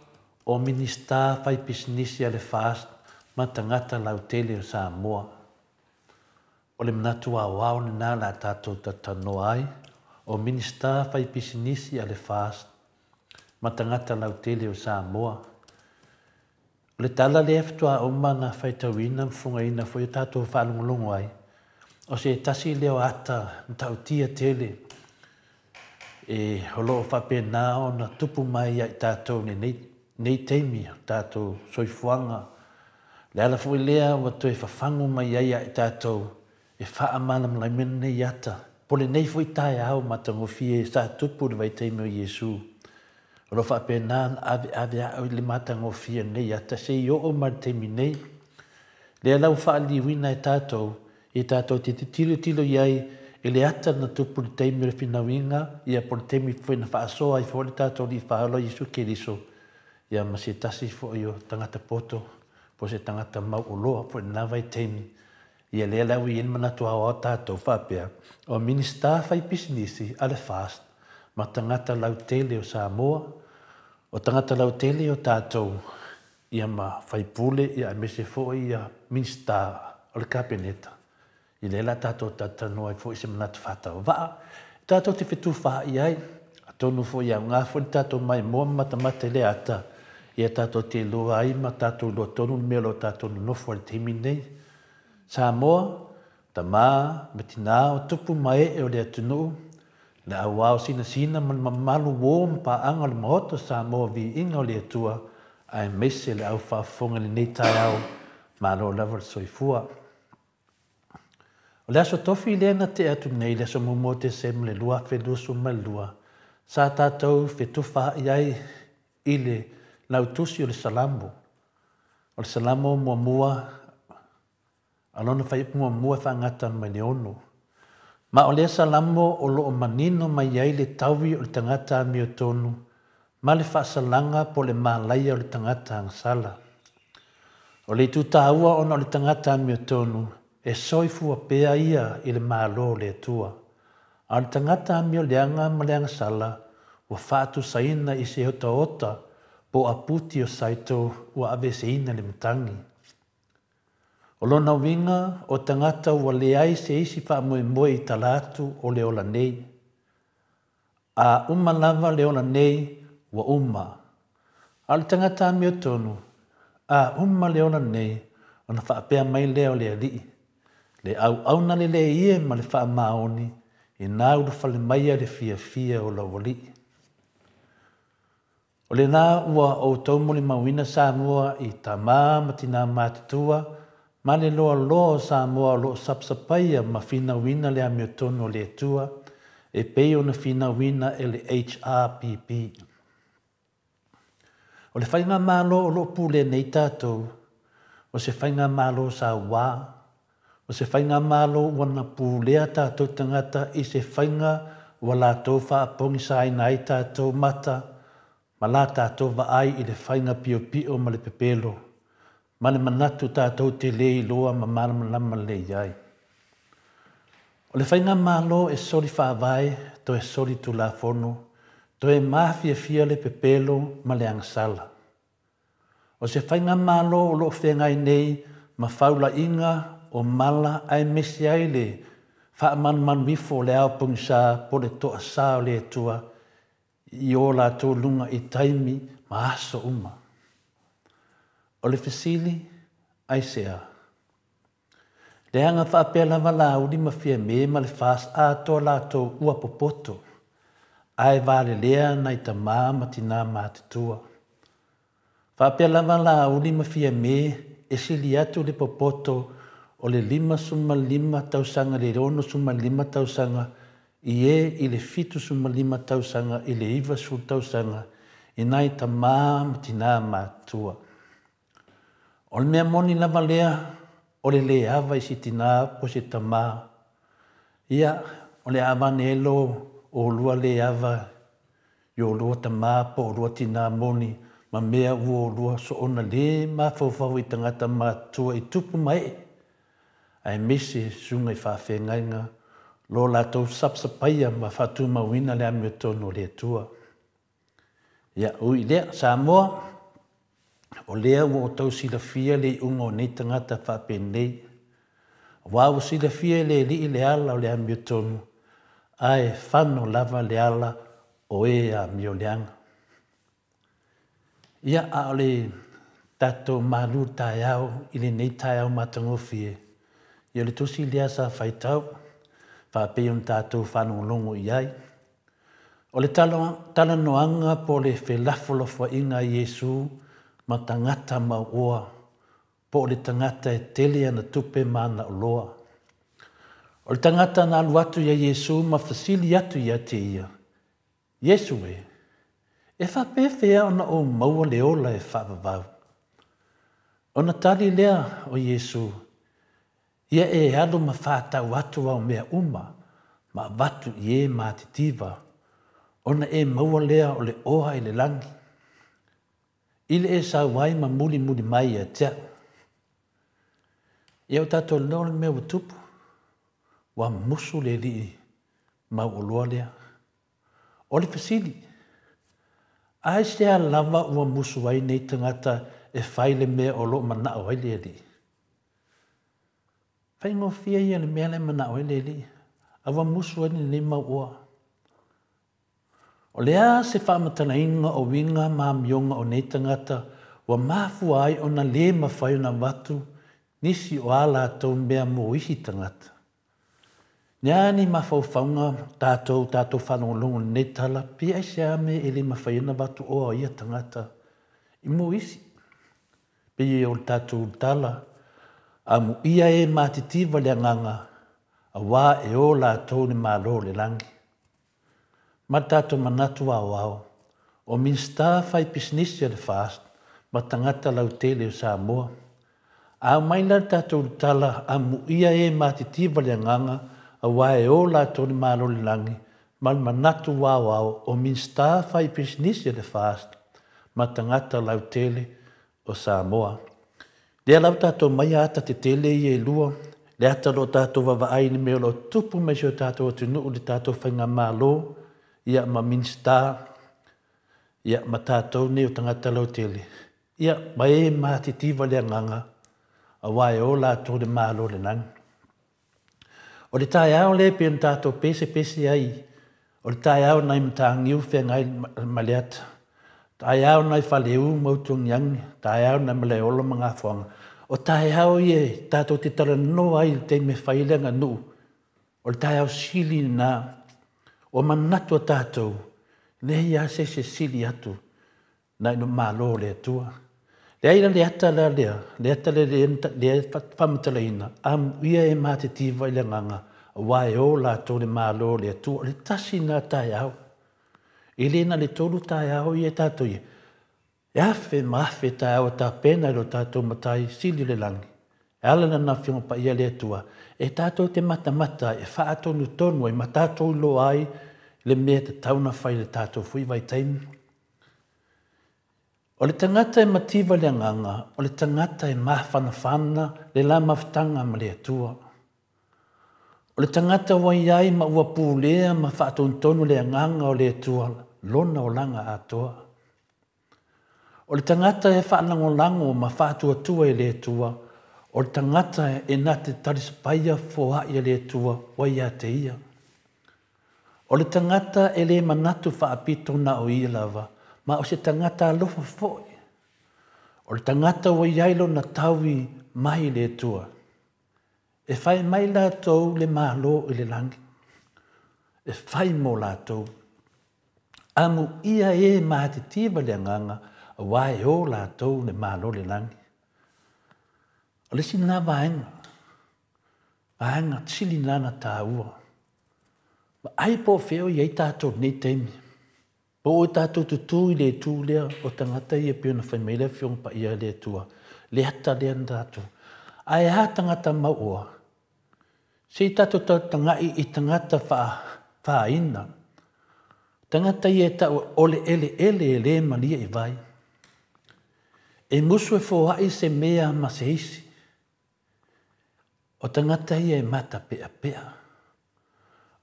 o Minisita faipisinisi a le FAST ma tagata lautele o Samoa. O le manatu aoao lena o le a tatou talatalanoa ai, o Minisita faipisinisi a le FAST ma tagata lautele o Samoa. O le tala lea faatoa uma ona faitauina ma fofogaina foi o tatou faalogologo ai, o se tasi lea o ata matautia tele e o lo o faapena ona tupu mai ia i tatou i lenei taimi o tatou soifuaga. Le ala foi lea ua toe fafagu mai ai ia i tatou e faamalamalamaina lenei ata, po o lenei foi taeao matagofie sa tupu i le vaitaimi o Iesu. O lo o faapena ona aveaveai le matagofie o lenei ata seia oo mai i le taimi nei. Lea la ua faaliliuina e tatou, ia tatou te tilotilo i ai i le ata na tupu i le taimi o le finauina, ia po o le taimi foi na faasoa ai foi le tatou Alii Faaola Iesu Keriso, ia ma se tasi foi o tagata poto, po o se tagata mauoloa foi i lena vaitaimi. Ia lea la ua i ai le manatu aoao tatou faapea, o Minisita faipisinisi a le FAST ma tagata lautele o Samoa, o tagata lautele o tatou, ia ma faipule, ia aemaise foi ia Minisita o le Kapeneta. Ia lea la tatou talatalanoa ai foi i se manatu faatauvaa, tatou te fetufaai ai, atonu foi e aoga foi le tatou maimoa ma matamata i le ata, ia tatou te iloa ai ma tatou iloa tonu le mea o lo o tatou nonofo ai i le taimi lenei. Samoa, tama ma tina o tupu ma ee o le atunuu, le auao sinasina ma le mamalu uo ma paaga o le Maota o Samoa, viiga o le Atua, aemaise le au faafofoga i lenei taeao, malo lava le soifua. O le aso tofi lea na tea atu nei, le aso 1 o Tesema le 2022, sa tatou fetufaai ai i le lautusi o le Salamo. O le Salamo muamua, a lona fuaiupu muamua e faagata mai le 6. Ma o lea Salamo o lo o manino mai ai le taui o le tagata amiotonu ma le faasalaga po o le malaia o le tagata agasala. O le itu taua ona o le tagata amiotonu e soifua pea ia i le Malo o le Atua. A o le tagata amioleaga ma le agasala ua faatusaina i se otaota po o aputi o saito ua aveeseina le matagi. O lona uiga, o tagata ua leai se isi faamoemoe i tala atu o le ola nei. A uma lava le ola nei, ua uma. A o le tagata amiotonu, a uma le ola nei, ona faapea mai lea o le Alii, le auauna lelei e ma le faamaoni, ina ulufale maia le fiafia o lau Alii. O lena ua outou molimauina Samoa i tama ma tina matutua ma le loaloa o Samoa o lo o sapasapaia ma finauina le amiotonu o le Atua e pei ona finauina e le HRPP. O le faigamalo o lo o pulea nei tatou, o se faigamalo sauā, o se faigamalo ua na pulea tatou tagata i se faiga ua latou faapogisaina ai tatou mata ma la tatou vaai i le faiga piopio ma le pepelo, ma le manatu tatou te le iloa ma malamalama lelei ai. O le faigamalo e soli faavae, toe soli tulafono, toe mafiafia le pepelo ma le agasala. O se faigamalo o lo o feagai nei ma faulaiga o mala aemaise ai le faamanumanuifo ifo o le ao pogisa po o le toasa o le Atua i o latou luga i taimi ma aso uma. O le fesili, aisea? Leaga faapea lava Laauli ma Fiame ma le FAST atoa latou ua popoto, ae valelea nai tama ma tina matutua. Faapea lava Laauli ma Fiame e sili atu le popoto o le 55 tausaga i le 65 tausaga i e i le 75 tausaga i le 90 tausaga i nai tama ma tina matutua. O le mea moni lava lea, o le le ava i se tina po se tama. Ia, o le a avane ai lo olua le ava i olua tama po olua tina moni ma mea ua olua soona le mafaufau i tagata matutua i tupu ma ee, aemaise susuga i faafeagaiga lo latou sapasapaia ma faatumauina le amiotonu o le Atua. Ia, ui i lea, Samoa, o lea ua outou silafia le iuga o nei tagata faapenei, aua ua silafia e le Alii le ala o le amiotonu, ae fano lava le ala o e amioleaga. Ia, a o le Tatou malu taeao i lenei taeao matagofie. Ia o le tusi lea sa faitau, faapei ona tatou faalogologo i ai. O le talanoaga po o le felafolafoaiga a Iesu ma tagata mauoa, po o le tagata e tele ana tupe ma ana oloa. O le tagata na alu atu ia Iesu ma fesili atu ia te ia, Iesu e, e faapefea ona ou maua le ola e faavavau? Ona tali lea o Iesu, ia e alu ma faatau atu au mea uma, ma avatu i e matitiva, ona e maua lea o le oa i le lagi. I le e sau ai ma mulimuli mai ia te a'u. Ia o tatou iloa le mea ua tupu, ua musu le alii mauoloa lea. O le fesili, aisea lava ua musu ai nei tagata e fai le mea o lo o manao ai le alii? Faigofie ia le mea le manao ai le alii, a ua musu ai lenei mauoa. O le a se faamatalaina o uiga ma amioga o nei tagata ua mafua ai ona lē mafai ona avatu nisi o a latou mea mo isi tagata? Le a ni mafaufauga tatou tatou faalogologo i lenei tala, pe aisea mea e le mafai ona avatu oa o ia tagata i mo isi? Pei o le tatou tala, amuia e matitiva le agaga, auā e o latou le Malo o le lagi. Ma le tatou manatu aoao, o Minisita fai pisinisi a le FAST ma tagata lautele o Samoa. A aumai la le tatou tala, amuia e matitiva le agaga, auā e o latou le Malo o le lagi, ma le manatu aoao o Minisita fai pisinisi a le FAST ma tagata lautele o Samoa. Lea lava tatou mai ata tetele ia e lua, le ata o lo o tatou vaavaai i le mea o lo o tupu mai si o tatou atunuu, le tatou faigamalo, ia ma Minisita, ia ma tatou nei o tagata lautele, ia ma e matitiva le agaga, auā e o latou le Malo o le lagi. O le taeao lea pei ona tatou pesepese ai, o le taeao nai Mataniu Feagai ma le Ata, taeao nai Faleu ma Utuagiagi, taeao nai Malaeola ma Gafoaga. O taeao ia e tatou te talanoa ai i le taimi e fai ai le aganuu, o le taeao sili lena. Ua manatu a tatou, leai lava se isi e sili atu nai lo Malo o le Atua. Leai la le ata la lea, le ata lea lea faamatalaina, amuia e matitiva i le agaga, auā e o latou le Malo o le Atua. O le tasi lena taeao. E le na le 3 taeao ia tatou ia. E afe ma afe taeao e tapena i lo tatou Matai Sili o le lagi. E ala lana Afioga Paia le Atua, e tatou te matamata e faatonutonu ai ma tatou iloa ai le mea e tatau ona fai i le tatou foi vaitaimi. O le tagata e mativa le agaga, o le tagata e mafanafana le la mafutaga ma le Atua. O le tagata ua iai ma ua pulea ma faatonutonu le agaga o le Atua, lona olaga atoa. O le tagata e faalagolago ma faatuatua i le Atua, o le tagata e na te talisapaia foai a le Atua ua ia te ia. O le tagata e le manatu faapito na o ia lava, ma o se tagata alofa foi. O le tagata ua iai lona taui mai le Atua. E fai mai latou le Malo i le lagi. E fai mo latou. Amuia e matitiva le agaga, auā e o latou le Malo o le lagi. O le isi lena vaega, vaega sili lena na taua. Vaai po o fea o i ai tatou i lenei taimi. Po o tatou tutu i le itu lea o tagata ia pei ona fai mai le Afioga Paia a le Atua, le ata lea na tatou. Ae a tagata mauoa, se i tatou tautagai i tagata faaina. Tagata ia e tau o le eleele e le malie i vai. E musu e foai se mea ma se isi. O tagata ia e matapeapea.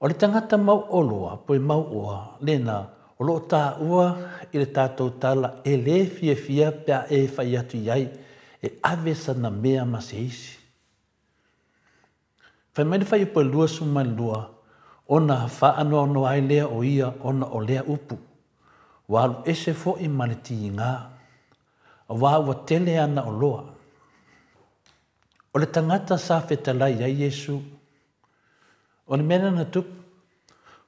O le tagata mauoloa, po e mauoa, lena, o lo o taua i le tatou tala e le fiafia pe a e fai atu i ai, e ave sana mea ma se isi. Fai mai le fuaiupu e 22, ona faanoanoa ai lea o ia ona o lea upu. Ua alu ese foi ma le tiga. Auā ua tele ana oloa. O le tagata sa fetalai ai Iesu. O le mea lea na tupu,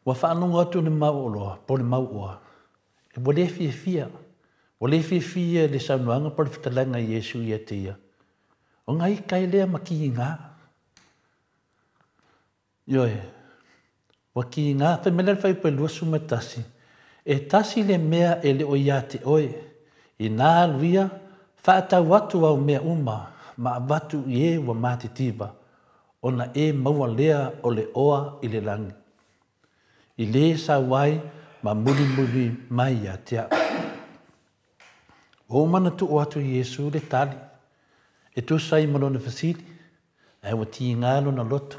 ua faalogo atu le mau oloa po o le mau oa, ua le fiafia, ua le fiafia i le saunoaga po o le fetalaiga a Iesu ia te ia, ona ita ai lea ma kiga. Ioe, ua kiga. Fai mai la le fuaiupu e 21, E tasi le mea e le o ia te oe, inā alu ia, faatau atu au mea uma ma avatu i e ua matitiva, ona e maua lea o le oa i le lagi, i le sau ai ma mulimuli mai ia te au. Ua uma ona tuu atu e Iesu le tali e tusa ai ma lona fesili, ae ua tiga lona loto.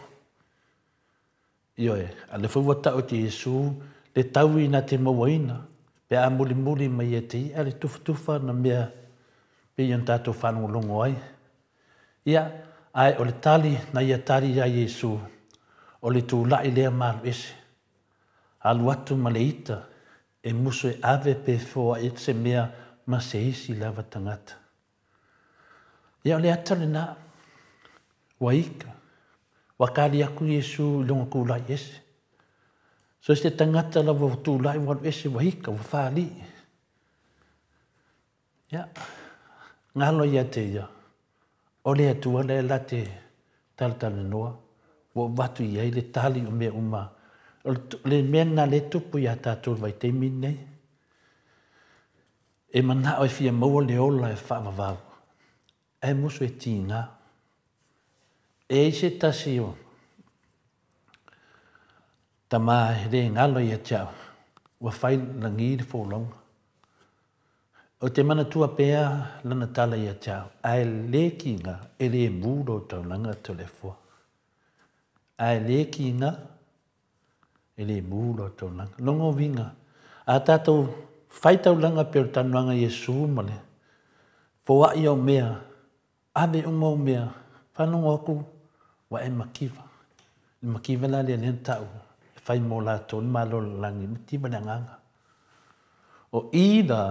Ioe, a o lea foi ua tau e Iesu le taui na te mauaina pe a mulimuli mai ia te ia le tufatufa na mea pei ona tatou faalogologo ai. Ia, ae o le tali na ia tali ia Iesu, o le tulai lea ma alu ese, alu atu ma le ita e musu e ave pe foai atu se mea ma se isi lava tagata. Ia o le ata lena, ua ita, ua tali atu Iesu i lona tulai ese. So se tagata lava ua tulai ua alu ese ua ita, ua fālī. Ia, galo ia te ia, o le Atua lea la te talatalanoa, ua avatu i ai le tali o mea uma. O le mea lena lea e tupu ia tatou i le vaitaimi lenei. E manao e fia maua le ola e faavavau, ae musu e tiga. E i ai se tasi o tama e le galo ia te au, ua fai lagi le folauga. Ou te manatua pea lana tala ia te au, ae le kiga e le mū lou taulaga Toleafoa. Ae le kiga e le mū lou taulaga. Lona uiga, a tatou fai taulaga pei o le talanoaga a Iesu ma le foai au mea, ave uma au mea, faalogo atu ua e mativa. Le mativa la lea lea na tau e fai mo latou le Malo o le lagi, mativa le agaga. O i la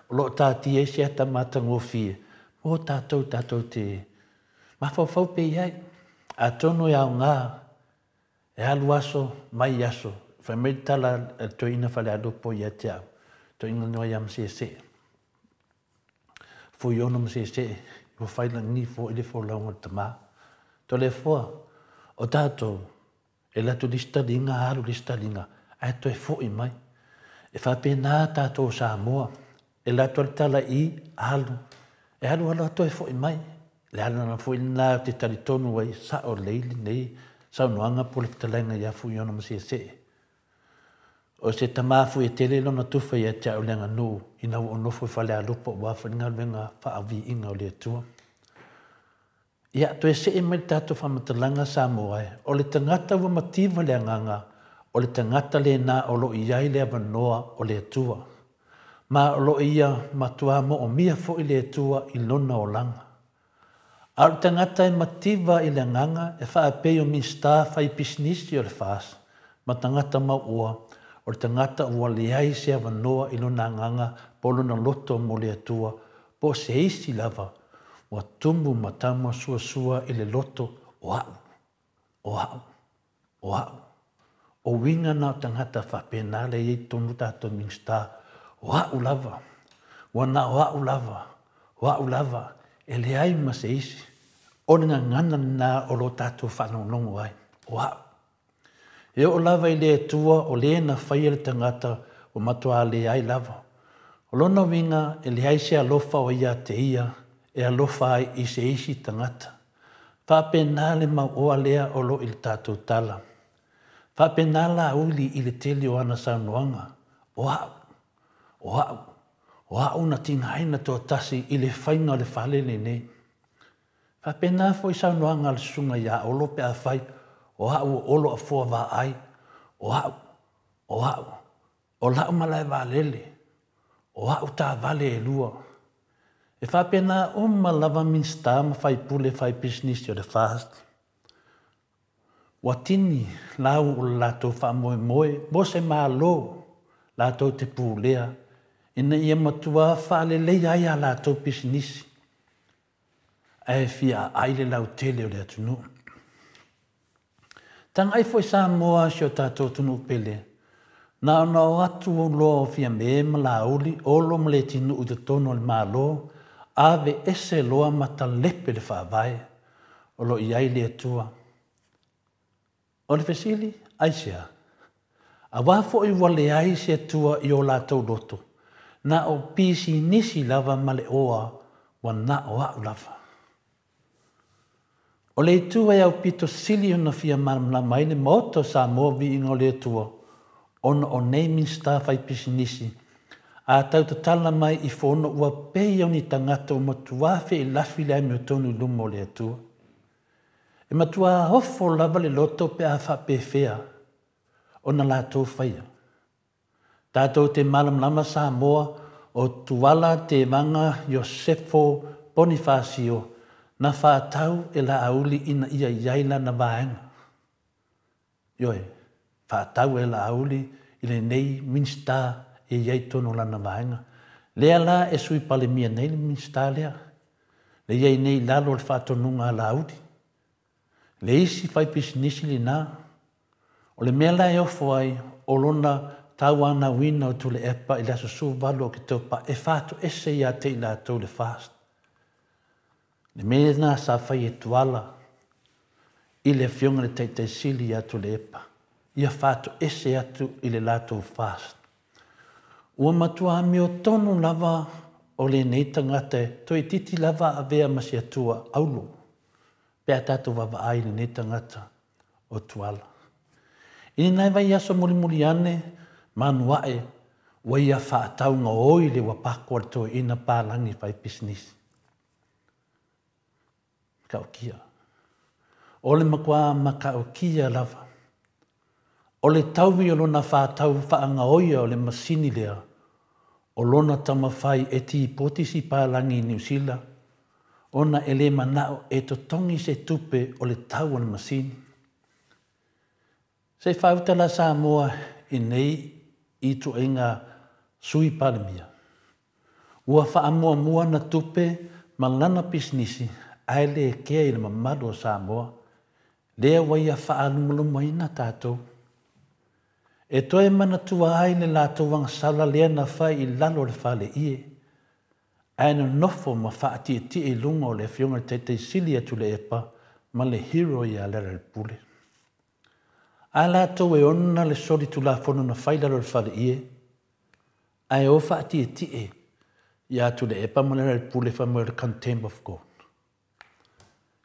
o lo o taatia ai se ata matagofie mo tatou tatou te mafaufau pea i ai. Atonu e aoga e alu aso mai aso, fai mai le tala a le toeaina Falealupo ia te au, toeaina noa ia Masese, Fuiono Masese, ua fai lagi foi le folauga a le tama. Toleafoa, o tatou, e alu atu le isi taliga, alu le isi taliga, ae toe foi mai. E faapena tatou o Samoa, e alu atu lava le tala i, alu, e alu alu lava toe foi mai. O le ala foi lena ou te talitonu ai, sao lelei lenei saunoaga po o le fetalaiga ia Fuiono Masese. O se tama foi e tele lona tufa ia te au i le aganuu ina ua ou nofo i Falealupo aua foi le galuega faaviiga o le Atua. Ia, toe see mai le tatou faamatalaga Samoa e, o le tagata ua mativa le agaga, o le tagata lena o lo o i ai le avanoa o le Atua. Ma o lo o ia matuā moomia foi le Atua i lona olaga. A o le tagata e mativa i le agaga e faapei o Minisita fai pisinisi o le FAST ma tagata mauoa, o le tagata ua leai se avanoa i lona agaga po o lona loto mo le Atua po o se isi lava ua tumu ma taumasuasua i le loto o a'u, o a'u, o a'u. O uiga na o tagata faapena lea e i ai totonu tatou Minisita, o a'u lava, ua na o a'u lava, o a'u lava, e leai ma se isi. O le gagana lena o lo tatou faalogologo ai, o a'u. E oo lava i le Atua o le na faia le tagata ua matuā leai lava. O lona uiga e leai se alofa o ia te ia e alofa ai i se isi tagata. Faapena le mauoa lea o lo i le tatou tala. Faapena Laauli i le tele o ana saunoaga, O a'u, o a'u, o a'u na tigaina toatasi i le faiga o le fale lenei. Faapena foi saunoaga a le susuga ia Olo pe afai o a'u o Olo Afoa Vaai, o a'u, o a'u, o la'u malae vaalele, o a'u taavale e lua. E faapena uma lava Minisita ma faipule fai pisinisi o le FAST. Ua tini lau o le latou faamoemoe mo se Malo latou te pulea ina ia matuā faaleleia ai a latou pisinisi ae fia aai le lautele o le atunuu. Tagai foi Samoa si o tatou atunuu pele, na ona o atu loa o Fiame ma Laauli, Olo ma Leatinuu i totonu o le Malo, ave ese loa ma talepe le Faavae o lo o i ai le Atua. O le fesili, aisea? Auā foi ua leai se Atua i o latou loto, na o pisinisi lava ma le oa ua na o au lava. O le itu e aupito sili ona fia malamalama ai le Maota o Samoa Viiga o le Atua ona o nei Minisita faipisinisi a tau tatala mai i fono ua pei o ni tagata ua matuā feelafi le amiotonu i luma o le Atua. E matuā ofo lava le loto pe a faapefea ona latou faia. Tatou te malamalama Samoa o Tuala Tevaga Iosefo Ponifasio na faatau e Laauli ina ia i ai lana vaega. Ioe, faatau e Laauli i lenei Minisita e i ai i totonu o lana vaega. Lea la e Sui Palemia nei le Minisita lea, le i ai nei i lalo o le faatonuga a Laauli. Le isi faipisinisi lena, o le mea la e ofo ai o lona tauanauina o Tuilaepa i le aso 18 o Oketopa e faatoese ia te i latou le FAST. Le mea lena sa fai e Tuala i le Afioga i le Taitai Sili ia Tuilaepa, ia faatoese atu i le latou FAST. Ua matua amiotonu lava o lenei tagata e toeitiiti lava avea ma se atua auro pe a tatou vaavaai i lenei tagata o Tuala. I nai vaiaso mulimuli ane, manu ae ua ia faataugaoi le uapaku a le toeaina palagi faipisinisi. Matautia. O le matua matautia lava. O le taui o lona faatau faagaoia o le masini lea, o lona taumafai e tipoti si palagi i Niu Sila, ona e le manao e totogi se tupe o le tau o le masini. Se i faauta la Samoa i nei ituaiga Sui Palemia. Ua faamuamua ana tupe ma lana pisinisi ae le kea i le mamalu o Samoa, lea ua ia faalumalumaina tatou. E toe manatua ai le latou agasala lea na fai i lalo o le faleie, ae nonofo ma faatietie i luga o le Afioga i le Taitai Sili ia Tuilaepa ma le hero ia Lealailepule. A latou e ona le soli tulafono na fai i lalo o le faleie, ae o faatietie ia Tuilaepa ma Lealailepule fai mai o le contempt of court.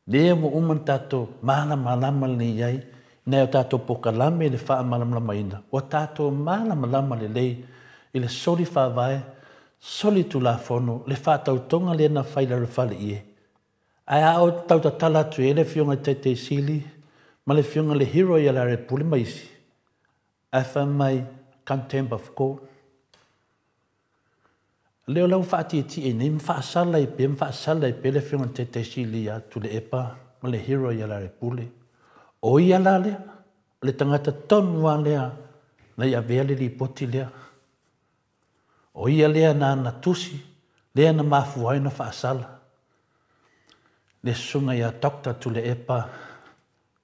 Lea ua uma ona tatou malamalama lelei ai i nai o tatou polokalame i le faamalamalamaina, ua tatou malamalama lelei i le soli faavae, soli tulafono, le faatautoga lea na fai i lalo o le faleie. Ae a oo tau tatala atu i ai le Afioga i le Taitai Sili ma le Afioga i le Hero ia Lealailepule ma isi, ae fai mai, contempt of court. Lea o la ua faatietie nei ma faasala ai pea ma faasala ai pea le Afioga i le Taitai Sili ia Tuilaepa ma le Hero ia Lealailepule. O ia la lea, o le tagata tonu lava lea na i avea le lipoti lea. O ia lea na ana tusi, lea na mafua ai ona faasala le susuga ia Doctor Tuilaepa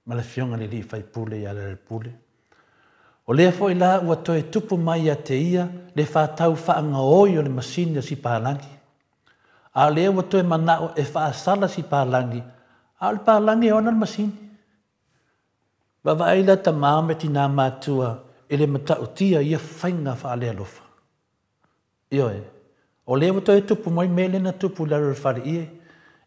ma le Afioga i le Alii Faipule ia Lealailepule. O lea foi la ua toe tupu mai ia te ia le faatau faagaoi o le masini o Sipalagi. A o lea ua toe manao e faasala Sipalagi, a o le palagi e ona le masini. Vaavaai la tama ma tina matua i le matautia ia faiga faalealofa. Ioe, o lea ua toe tupu mai mea lea na tupu i lalo o le faleie,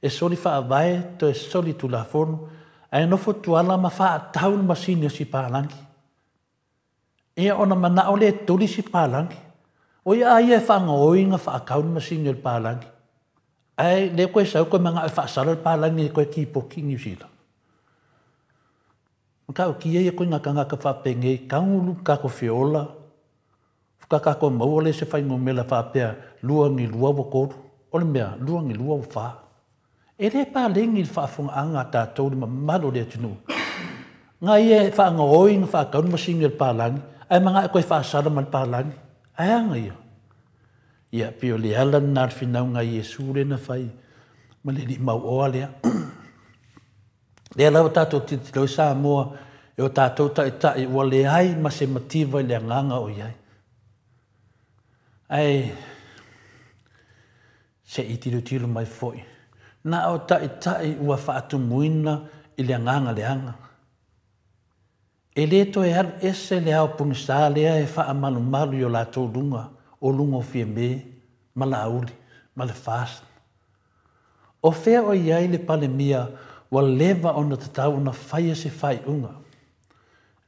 e soli faavae, toe soli tulafono, ae nofo tuala ma faatau le masini o Sipalagi. Ia ona manao lea e tuli Sipalagi. O ia a ia e faagaoi na faatau le masini o le palagi. Ae lea koe sau koe manao e faasala le palagi e koe tipoti i Niu Sila. Matautia ia koe ngā tagata faapenei, taulu tatou feola, faatoa tatou maua lea se fuainumera faapea lua ni lua ua tolu, o le mea, lua ni lua ua fa. E le paleni i le faafofogaaga a tatou le mamalu o le atunuu. Na ia e faagaoi na faatau le masini a le palagi, ae manao e toe faasala ma le palagi. Ae a ia? Ia, pei o le ala lena o le finauga a Iesu lea na fai ma le alii mauoa lea. Lea la ua tatou tilotilo ai Samoa e o tatou taitai ua leai ma se mativa i le agaga o i ai. Ae se i tilotilo mai foi, na o taitai ua faatumuina i le agaga leaga. E le toe alu ese le ao pogisa lea e faamalumalu i o latou luga, o luga o Fiame ma Laauli ma le FAST. O fea o i ai le Palemia ua leva ona tatau ona faia se faaiuga?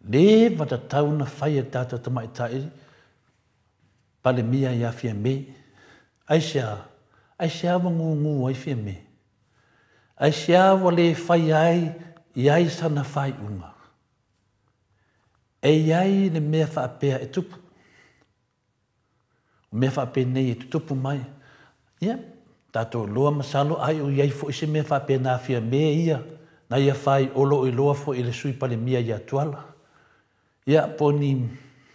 Leva tatau ona faia e le tatou Tamaitai Palemia ia Fiame. Aisea? Aisea ua gugu ai Fiame? Aisea ua le faia ai i ai sana faaiuga? E i ai le mea faapea e tupu. O mea faapenei e tutupu mai. Ia, tatou iloa masalo ai o i ai foi se mea faapena Fiame ia na ia fai o lo o iloa foi e le Sui Palemia ia Tuala. Ia, po o ni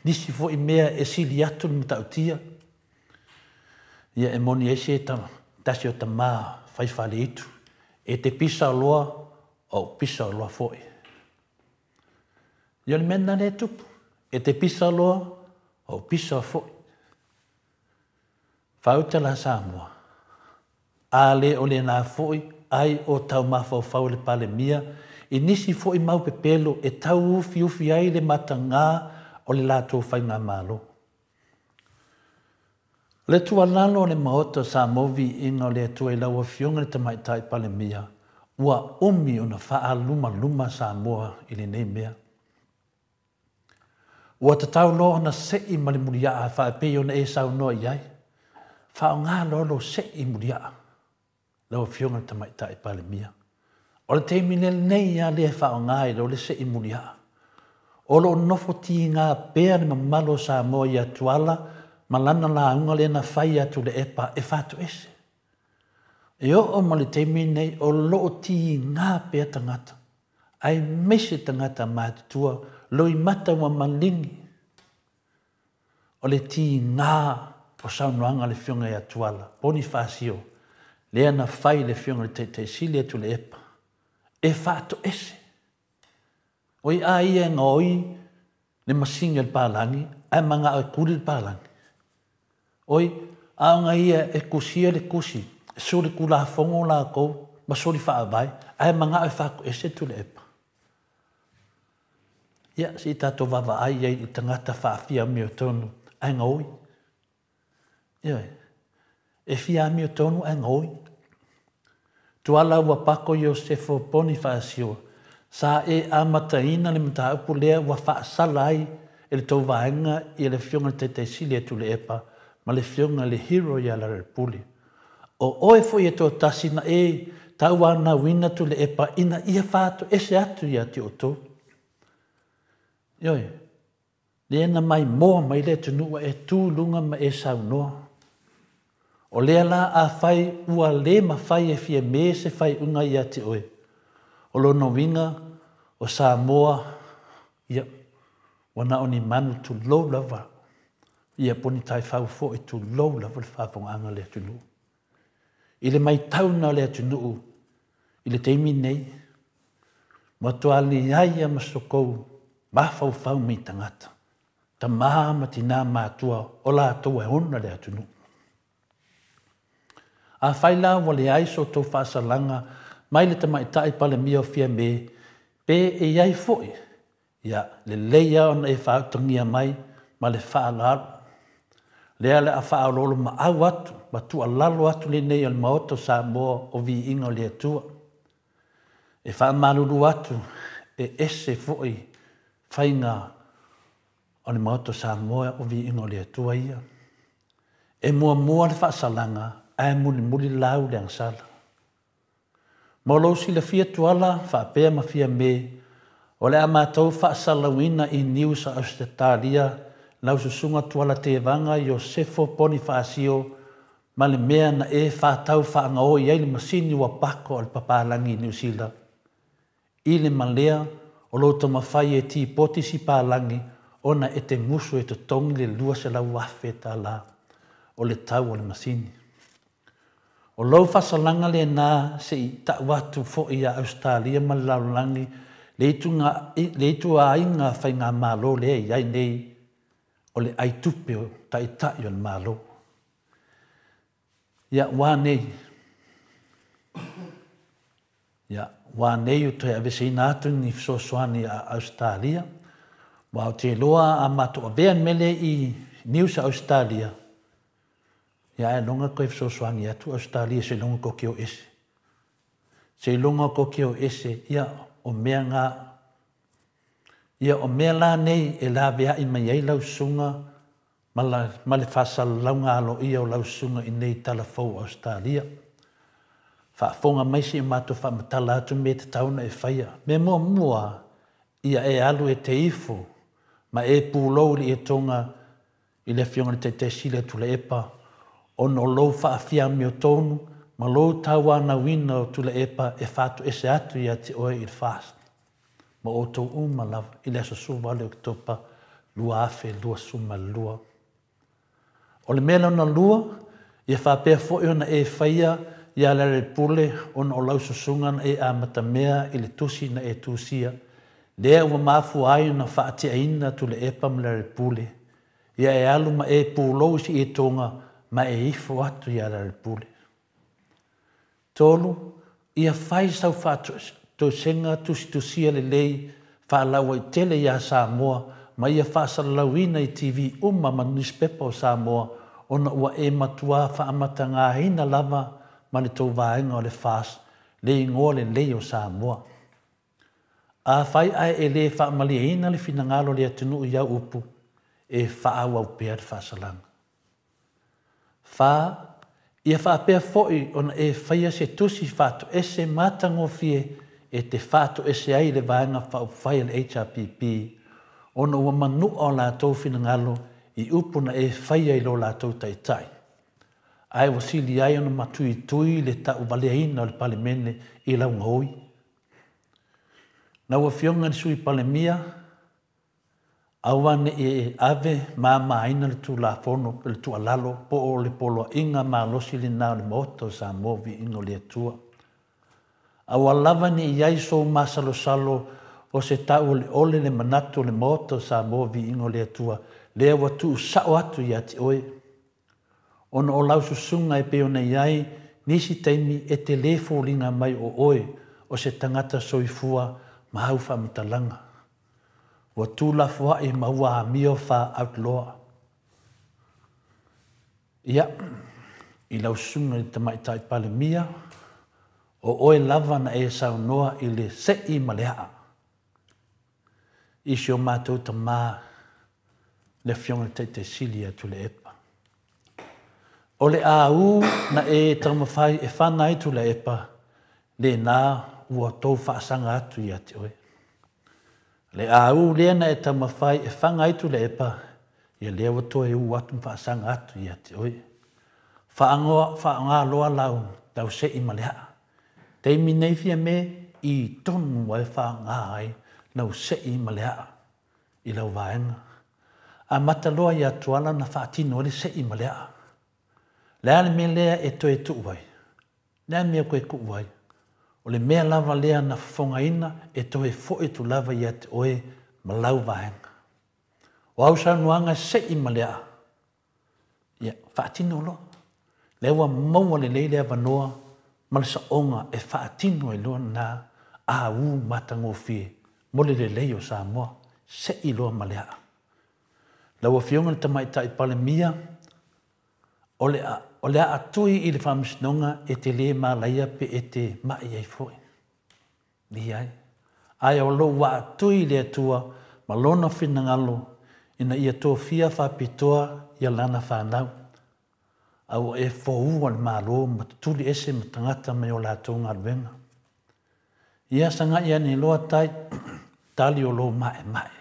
nisi foi mea e sili atu le matautia. Ia, e moni ai se tasi o tama fai faleaitu, e te pisa loa, ou pisa loa foi. Ia, o le mea lena lea e tupu. E te pisa loa, ou pisa foi. Faauta la Samoa, a le o lena foi ai o tau mafaufau le Palemia i nisi foi mau pepelo e tau ufiufi ai le mataga o le latou faigamalo. O le tuualalo a le Maota o Samoa Viiga o le Atua i lau Afioga i le Tamaitai Palemia, ua umi ona faalumaluma Samoa i lenei mea. Ua tatau loa ona sei ma le muliaa faapei ona e saunoa i ai. Faaaoga loa lou sei muliaa, lau Afioga i le Tamaitai Palemia. O le taimi lenei lava lea e faaaoga ai loa le sei muliaa. O lo o nofo tiga pea le mamalu o Samoa ia Tuala ma lana lauga lea na fai ia Tuilaepa e fatoese. E oo ma le taimi lenei o lo o tiga pea tagata, aemaise tagata matutua, loimata ua maligi. O le tiga o saunoaga a le Afioga ia Tuala Ponifasio lea na fai i le Afioga i le Taitaisili ia Tuilaepa e faatoese. Oi a ia e gaoi le masini a le palagi ae manao e kuli le palagi. Oi, a ona ia e kusia le kusi, e solitulafono latou ma soli faavae, ae manao e faatoese Tuilaepa. Ia, se i tatou vaavaai i ai i tagata faafia amiotonu ae gaoi. Ioe. E fia amiotonu ae gaoi. Tuala ua pako Iosefo Ponifasio, sa e amataina le mataupu lea ua faasala ai e le tou vaega ia le Afioga i le Taitaisili ia Tuilaepa ma le Afioga i le Hero ia Lealailepule. O oe foi e toatasi na e tauanauina Tuilaepa ina ia faatoese atu ia te outou. Ioe. Lea na maimoa mai le atunuu e tu i luga ma e saunoa. O lea la afai ua le mafai e Fiame se faaiuga ia te oe, o lona uiga o Samoa, ia, ua na o ni manu tulou lava, ia po o ni taifau foi tulou lava le faafofogaaga a le atunuu. I le maitauna o le atunuu i le taimi lenei, matua leai lava ma so tou mafaufau mai tagata, tama ma tina matua o latou e ona le atunuu. Afai la ua leai so outou faasalaga mai le Tamaitai Palemia o Fiame, pe e i ai foi, ia, lelei lava ona e faautagia mai ma le faaaloalo. Lea o le a faaoloolomaau atu ma tuualalo atu lenei o le Maota o Samoa o Viiga o le Atua. E faamalulu atu e ese foi faiga o le Maota o Samoa o Viiga o le Atua ia. E muamua le faasalaga ae mulimuli lau le agasala. Mo lou silafia Tuala faapea ma Fiame, o le a matou faasalauina i News a Ausetalia lau susuga Tuala Tevaga Iosefo Ponifasio ma le mea na e faatau faagaoi ai le masini ua pako a le papalagi i Niu Sila. I le malea o lou taumafai e tipoti si palagi ona e te musu e totogi le $200,000. o le tau o le masini. O lou faasalaga lena se i tau atu foi ia Ausetalia ma le lalolagi le le ituaiga faigamalo lea e i ai nei o le aitupe o taitai o le Malo. Ia, ua nei. Ia, ua nei o toe aveseina atu ni fesoasoani a Ausetalia, aua ou te iloa a matou avea le mea lea i news a Ausetalia, ia ae loga toe fesoasoani atu Ausetalia seiloga tou te o ese. Seiloga tou te o ese, ia, o mea na, ia, o mea la nei e laveai mai ai lau susuga ma, la, ma le faasalalauga aloaia o lau susuga i nei tala fou o Ausetalia. Faafofoga mai se i matou faamatala atu mea e tatau ona e faia. Mea muamua, ia e alu e te ifo ma e pulou i le ietoga i le Afioga i le Taitai Sili a Tuilaepa ona o lou faafiamiotonu ma lou tauanauina o Tuilaepa e faatoese atu ia te oe i le FAST ma outou uma lava i le aso 18 Oketopa 2022. O le mea lona lua, ia faapea foi ona e faia ia Lealailepule ona o lau susuga na e amatamea i le tusi na e tusia, lea ua mafua ai ona faateaina Tuilaepa ma Lealailepule, ia e alu ma e pulou i si ietoga ma e ifo atu ia Lealailepule. 3, Ia fai sau faatoesega tusitusia lelei faalauaitele iā Samoa ma ia faasalalauina i TV uma ma nusipepa o Samoa ona ua e matuā faamatagaina lava ma le tou vaega o le FAST le igoa lelei o Samoa. Afai ae e le faamalieina le finagalo o le atunuu i au upu, e faaauau pea le faasalaga. 4, Ia faapea foi ona e faia se tusi faatoese matagofie e te faatoese ai le Vaega Faaupufai a le HRPP ona ua manua o latou finagalo i upu na e faia i lo latou Taitai, ae ua sili ai ona matuitui le tauvaleaina o le Palemene i lau gaoi. Lau Afioga i le Sui Palemia, Aua ne i e ave mamāina le Tulafono pe le tuualalo po o le poloaiga malosi lena o le Maota o Samoa Viiga o le Atua. Aua lava ne i i ai sou masalosalo o se tauoleole le manatu o le Maota o Samoa Viiga o le Atua lea ua tuusao atu ia te oe. Ona o lau susuga e pei ona i ai nisi taimi e te le foliga mai o oe o se tagata soifua ma au faamatalaga. Ua tuulafoai ma ua amio fa out loa. Ia, i lau susuga i le Tamaitai Palemia, o oe lava na e saunoa i le sei ma le aa. I si o matou tama, le Afioga i le Taitai Sili ia Tuilaepa. O le āū na e taumafai e fana ai Tuilaepa, lena ua tou faasaga atu ia te oe. Le āū lea na e taumafai e faga ai Tuilaepa, ia lea ua toe ū atu ma faasaga atu ia te oe. Faaagoa, faaaoga loa lau, lau sei ma le aa. Taimi nei Fiame i tonu ai faaaoga ai lau sei ma le aa i lau vaega. Amata loa ia Tuala na faatino ai le sei ma le aa. Le a le mea lea e toe tuu ai? Le a le mea koe tuu ai? O le mea lava lea na fofogaina e toe foi atu lava ia te oe ma lau vaega. O au saunoaga sei ma le aa, ia, faatino loa. Lea ua maua lelei le avanoa ma le saoga e faatino ai loa lena āū matagofie mo le lelei o Samoa, sei loa ma le aa. Lau Afioga i le Tamaitai Palemia, o le, o le aa tui i le Faamasinoga e te lē malaia pe e te ma'i ai foi. Leai. Ae o lou aa tui i le Atua ma Lona finagalo ina ia tofia faapitoa ia Lana fanau, a ua e foua le Malo ma tutuli ese ma tagata mai o latou galuega. Ia sagai ane loa tai, tali o lou ma'ema'e.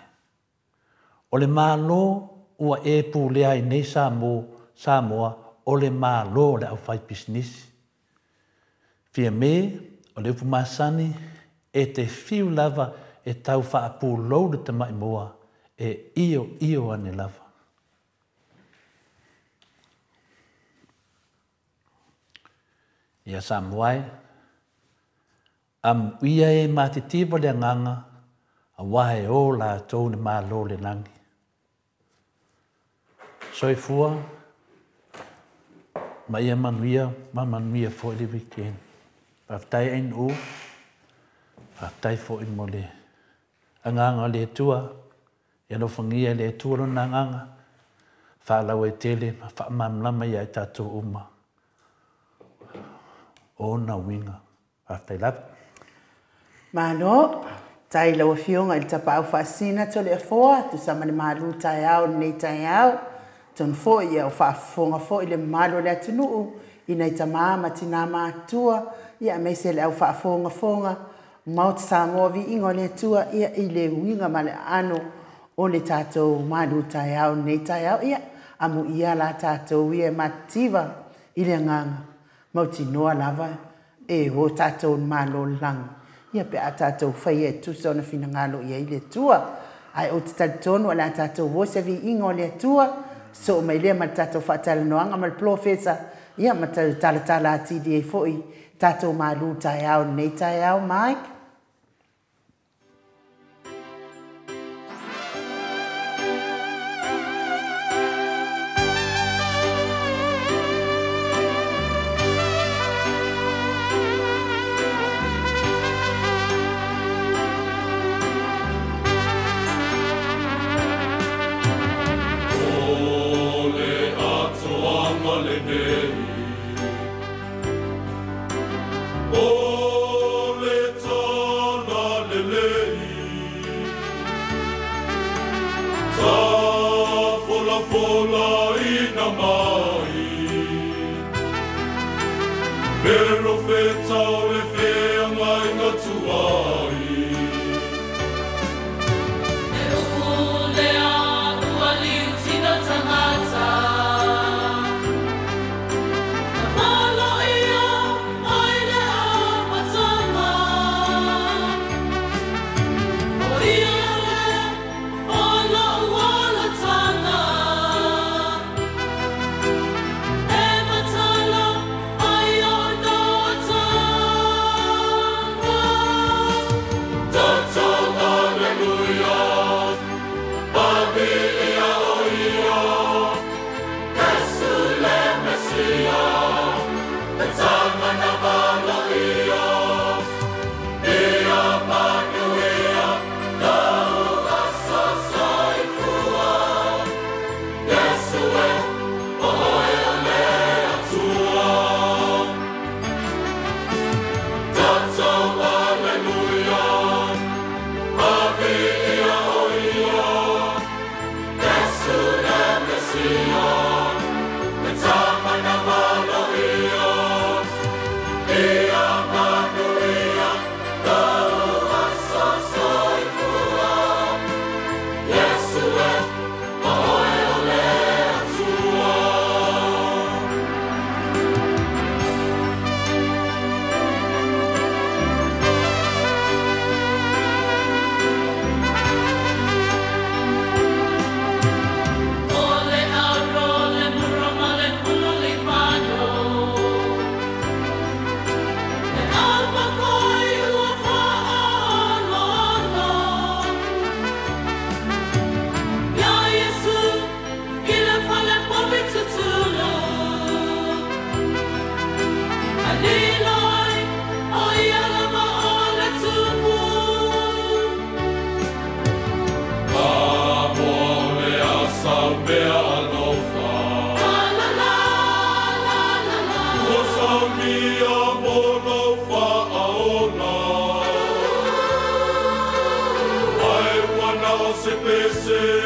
O le Malo ua e pulea ai nei Samo, Samoa, o le Malo o le aufaipisinisi. Fiame, o le upu masani, e te fiu lava e tau faapulou le tamai moa, e ioio ane lava. Ia Samoa e, amuia e matitiva le agaga, auā e o latou le Malo o le lagi. Soifua ma ia manuia ma manuia foi le weekend. Faafetai ainu, faafetai foi mo le agaga o le Atua. Ia alofagia e le Atua lona agaga, faalauaitele ma faamalamalama ia i tatou uma ona uiga. Faafetai lava. Malo, tai lau Afioga i le Tapaau Faasisina Toleafoa, tusa ma le malu taeao lenei taeao. Tonu foi ia o faafofoga foi le mamalu o le atunuu i nai tamā ma tinā matutua, ia aemaise le au faafogafoga Maota Samoa, viiga o le Atua ia i le uiga ma le aano o le tatou malu taeao lenei taeao. Ia amuia la tatou ia e matitiva i le agaga mautinoa lava e o tatou Malo le lagi, ia pe a tatou faia e tusa ona finagalo i ai le Atua. Ae ou te talitonu o le a tatou o se viiga o le Atua, soo mai lea ma le tatou faatalanoaga ma le Polofesa, ia ma talatala atili ai foi tatou malu taeao lenei taeao. Mike. Happy birthday.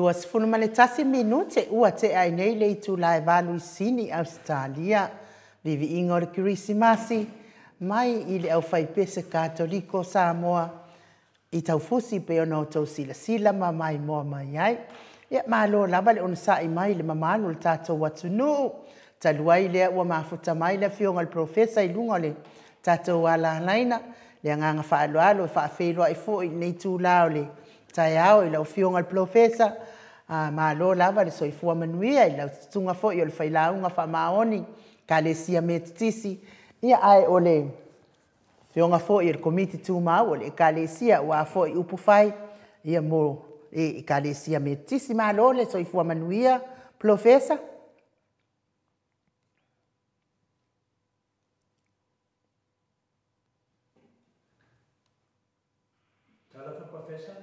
21 minute ua tea ai nei le itula e 8 i Sini, Ausetalia. Viviiga o le Kerisimasi mai i le aufaipese Katoliko o Samoa i Taufusi pei ona outou silasila ma maimoa mai ai. Ia, malo lava le onosai mai i le mamalu o le tatou atunuu. Talu ai lea ua mafuta mai le afioga i le Polofesa i luga o le tatou alalaina, le agaga faaaloalo e faafeiloai foi i lenei itula o le taeao i lau afioga i le Polofesa. Malo lava le soifua manuia i lau susuga foi o le failauga faamaoni Ekalesia Metotisi, ia ae o le afioga foi o le Komiti Tumau o le Ekalesia aua foi upu fai ia mo le Ekalesia Metotisi. Malo le soifua manuia, Polofesa. Talofa, Professor.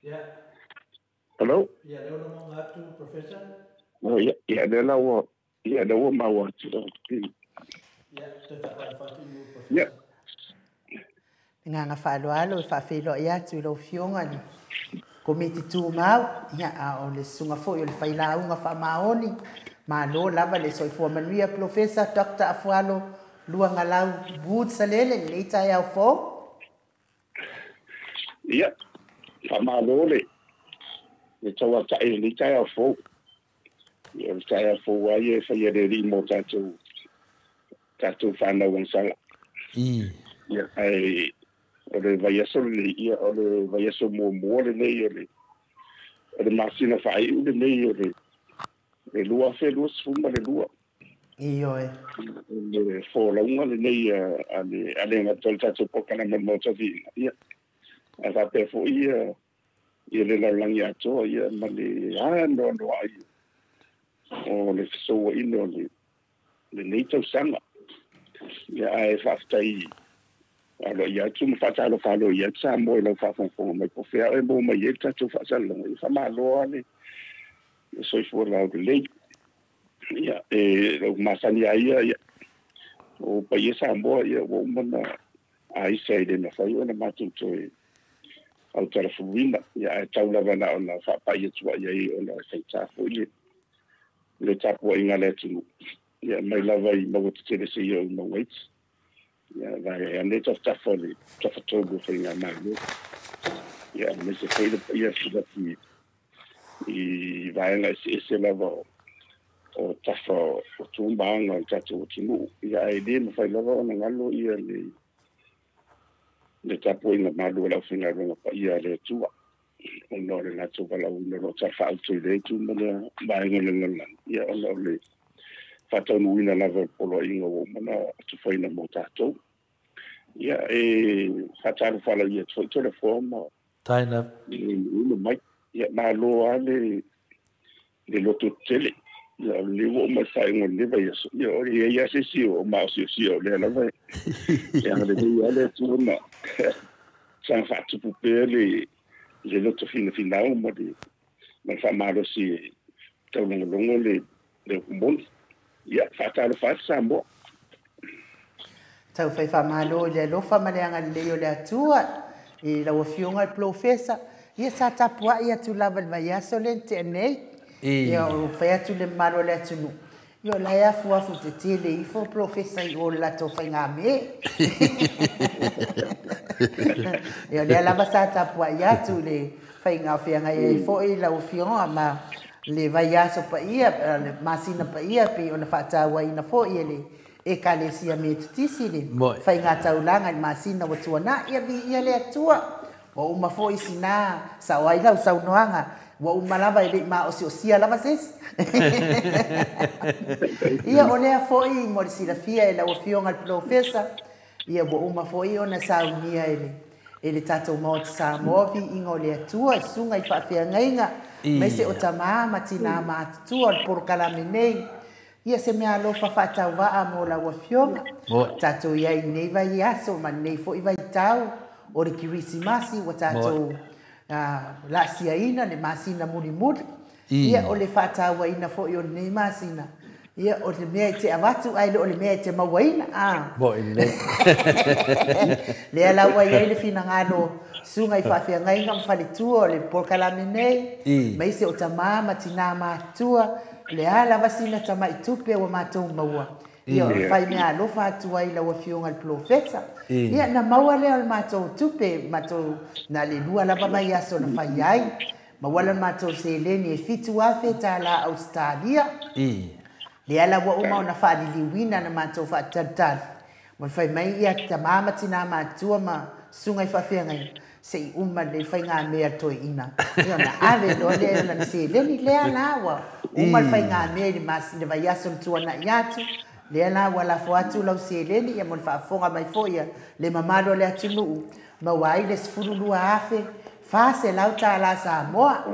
Yeah. Hello? Ia, lea ua logona atu, Professor. Oh, ia, ia, lea la ua, ia, lea ua maua atu. Ia, toe faatalofa atu i Professor. Ia. Le agaga faaaloalo e faafeiloai atu i lau Afioga i le Komiti Tumau, ia, a o le susuga foi o le failauga faamaoni. Malo lava le soifua manuia, Polofesa Dr. Afualo Luagalau Wood Salele, i lenei taeao fou. Ia, faamalo le tauatai i lenei taeao fou. Ia, o le taeao fou lava ia e faia e le Alii mo tatou fanau agasala. Ia, ae o le vaiaso lenei, ia, o le vaiaso muamua lenei o le masina faaiu lenei o le 2022. Ioe. Le folauga lenei a le gata o le tatou polokalame o le Maota Viiga. Ia, ae faapea foi ia le lalolagi atoa, ia, ma le anoanoai o le fesouaina o lenei tausaga. Ia, ae faafetai aloaia atu ma faatalofa aloaia atu Samoa i lau faafogafoga mai po o fea e maua mai ai le tatou faasalalauga. Ia, faamalo lava le soifua laulelei. Ia, e lau masani lava ia, ia, o paia Samoa, ia, ua uma na aisa e le mafai ona matou toe autalafuina. Ia, ae tau lava na ona faapai atu ai ai ona e faitā foi le tapuaiga a le atunuu. Ia, mai lava i maua tetele seia o i maugaiti. Ia, vae ane tafatafa o le tafatolu o faigamalo. Ia, aemaise foi le paia filaki i vaega eseese lava o tafa o tumaaga o le tatou atunuu. Ia, ae le mafai lava ona galo ia le tapuaiga malu o le aufaigaluega paia a le Atua, ona o le latou valaauina o lo o talafaauto i lea itu ma lea vaega o le lalolagi, ia, ona o le faataunuuina lava o le poloaiga ua uma ona atufaina mo tatou. Ia, e faatalofa aloaia atu foi Toleafoa ma Taina. ulu mai. Ia, malo lava le loto tetele. Ia, o lenei ua uma i le faaiuga o lenei vaiaso. Ia, o le i ai lava se isi o maosiosia o lea lava e agalelei lava le Atua ma saga faatupu pea le loto finafinau ma le faamalosi e taulogologo le upu moni. Ia, faatalofa atu Samoa. Taufai faamalo i le alofa ma le agalelei o le Atua i lau afioga i le Polofesa. Ia, sa tapuai atu lava i le vaiaso lea na tea nei. Ia, o fai atu le mamalu o le atunuu. Ia, o la e afuafu tetele ifo Polofesa i o le latou faigame. Ia, o lea lava sa tapuai atu i le faiga o feagai ai foi lau afioga ma le vaiaso paia, le masina paia, pei ona faatauaina foi e le Ekalesia Metotisi le faigataulaga i le masina ua tuanai. Ia, viia le Atua. Ua uma foi sina sao ai lau saunoaga. Ua uma lava e lei maosiosia lava sesi. Ia, o lea foi mo le silafia e lau afioga i le Polofesa. Ia, ua uma foi ona saunia e le tatou Maota Samoa viiga o le Atua i susuga i faafeagaiga, aemaise o tamā ma tinā matutua o le polokalame nei. Ia, se mea alofa faatauvaa mo lau afioga. Tatou i ai i lenei vaiaso ma lenei foi vaitau o le Kerisimasi ua tatou lasiaina le masina mulimuli. Ia o le faatauaina foʻi o lenei masina, ia o le mea e te avatu ae le o le mea e te mauaina a. Moʻi lelei. Lea la ua i ai le finagalo susuga i faafeagaiga ma faletua o le polokalame nei, maise o tamā ma tinā matutua, o le a lava sina tamaʻi tupe ua matou maua, ia o le fai meaalofa atu ai i lau Afioga i le Polofesa. Ia na maua lea o le matou tupe, matou na le lua lava vaiaso na fai ai, maua le matou seleni e 7,000 tālā Ausetalia. Lea la ua uma ona faaliliuina na matou faatalitali, ma le fai mai ia tamā ma tinā matutua ma susuga i faafeagaiga, seʻi uma lelei faigamea a le toeaina, ia ona ave loa lea o lana seleni. Lea la ua uma le faigamea i le le vaiaso na tuanaʻi atu, lea la ua lafo atu lau seleni, ia mo le faafofoga mai foʻi a le mamalu o le atunuu, maua ai le 12,400 tālā Samoa.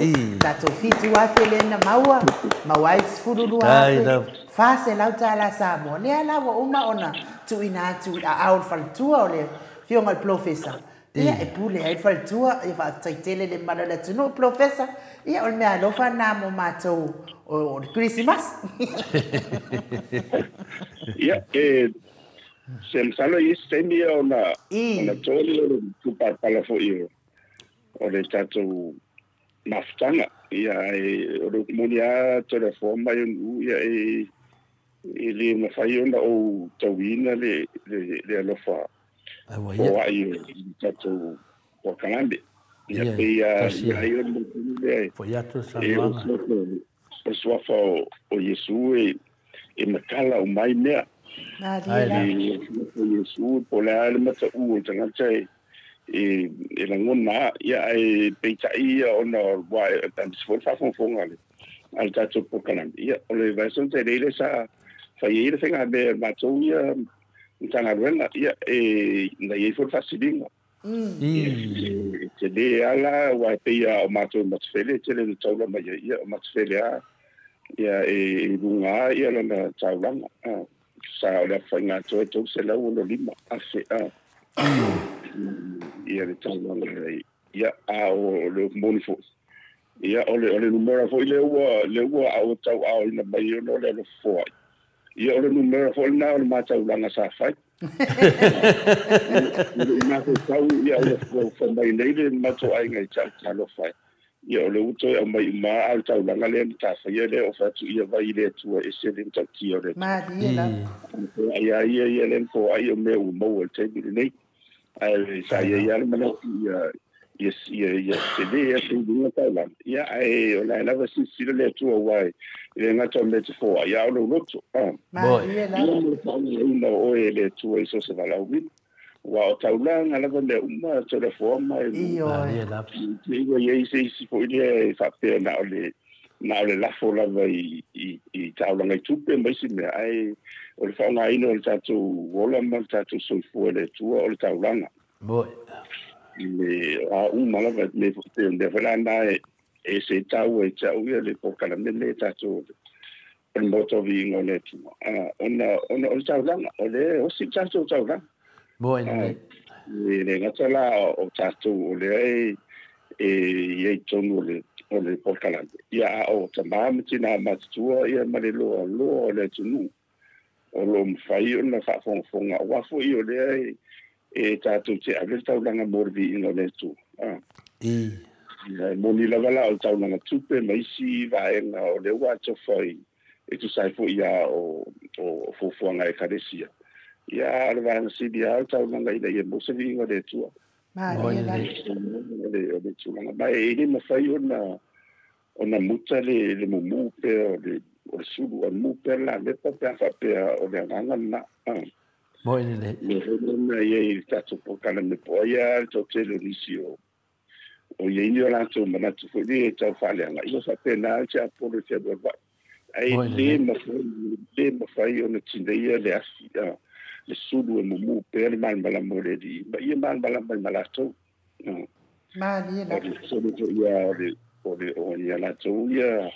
Tatou 7,000 lea na maua, maua ai 12,400 tālā Samoa. Lea la ua uma ona tuuina atu i aao o le faletua o le Afioga i le Polofesa, ia e pule ai le faletua. Ia faafetai tele le mamalu o le atunuu, Polofesa, ia o le meaalofa lena mo matou o le Kerisimasi. Ia, e se masalo i isi taimi ona ona toli o le tupalapala foʻi o le tatou mafutaga. Ia ae o le upu moni lava Toleafoa ma Ionu'u, ia e le mafai ona ou tauiina le alofa foai o le tatou polokalame. Ia pei lava ai o le mea tonu lea e o le suafa o Iesu e matala uma ai mea. Le suafa o Iesu, po o le a le mataū o le tagata e lagona, ia ae peitai ia ona ua aemaise foi le faafogafoga a le tatou polokalame. Ia o le vaiaso na tea nei lea sa fai ai le faigamea e matou ia Matagaluega, ia e na i ai foi le faasiliga. E tele lava la, aua e pei lava o matou i Matafele e tele ina taula mai ai, ia o Matafele lava ia e i luga lava ia lana taulaga. Sa o le aofaiga atoa e 365,000 ia le taulaga, ia a o le upu moni foi, ia o le numera foi lea ua tauaaoina mai ona o le alofa foai. Ia o le numera foi lena o le ma taulaga sa fai. I le mafaufau, ia ua fai mai nei le matou aiga i tau talofa ai. Ia o le ua toe aumai uma a o le taulaga lea na tafaia lea o fai atu ia vai i le Atua e ese le matautia o le Atua. Malie lava. Ia ia ia lea na foai o mea ua maua i le taimi lenei. Ae sa i ai lava le manatu ia ia tele atu i luga taulaga. Ia ae o la e lava silasila le Atua aua e le gata o mea te foai, a o lou loto. Malie lava. Ia ma le faaaogaina o oe e le Atua i so o se valaauina. Aua o taulaga lava mea uma Toleafoa ma e Ioe. Te ua i ai se isi foi lea e faapea na o le lafo lava i taulaga i tupe ma isi mea, ae o le faaaogaina o le tatou ola ma le tatou soifua e le Atua o le taulaga. I le a uma lava me te mea foi la na e se taua i te au ia le polokalame le tatou o le Maota o Viiga o le Atua. Ona o le taulaga, o le osi tatou taulaga. E le gata la o tatou o lea e i ai tonu o le polokalame. Ia a o tamā ma tinā matutua ia ma le loa loa o le atunuu o lo o mafai ona faafogafoga aua foi o lea e tatou te ave le taulaga mo le viiga o le Atua. Ia e moni lava la o le taulaga tupe ma isi vaega o lea ua atofa e tusa ai foi ia o fuafuaga a Ekalesia. Ia o le vaega sili lava o le taulaga ina ia maua se viiga o le Atua. Malie lava. O le tulaga. Ma e le mafai ona muta le mumu pea o le sulu, o le mu pea la lepa pe a faapea o le agaga lena. Moʻi lelei. Le lena ia i le tatou polokalame po ai lava le toatele o nisi o i ai ni o latou manatu foi lea e tau faaleaga. Ia faapena le tiapolo e fealualuai. Ae le mafai ona tineia le afi, le sulu e mumu pea le malamalama o le Alii, ma ia malamalama ai ma latou. Malie lava. O le sulu foi ia o ia latou ia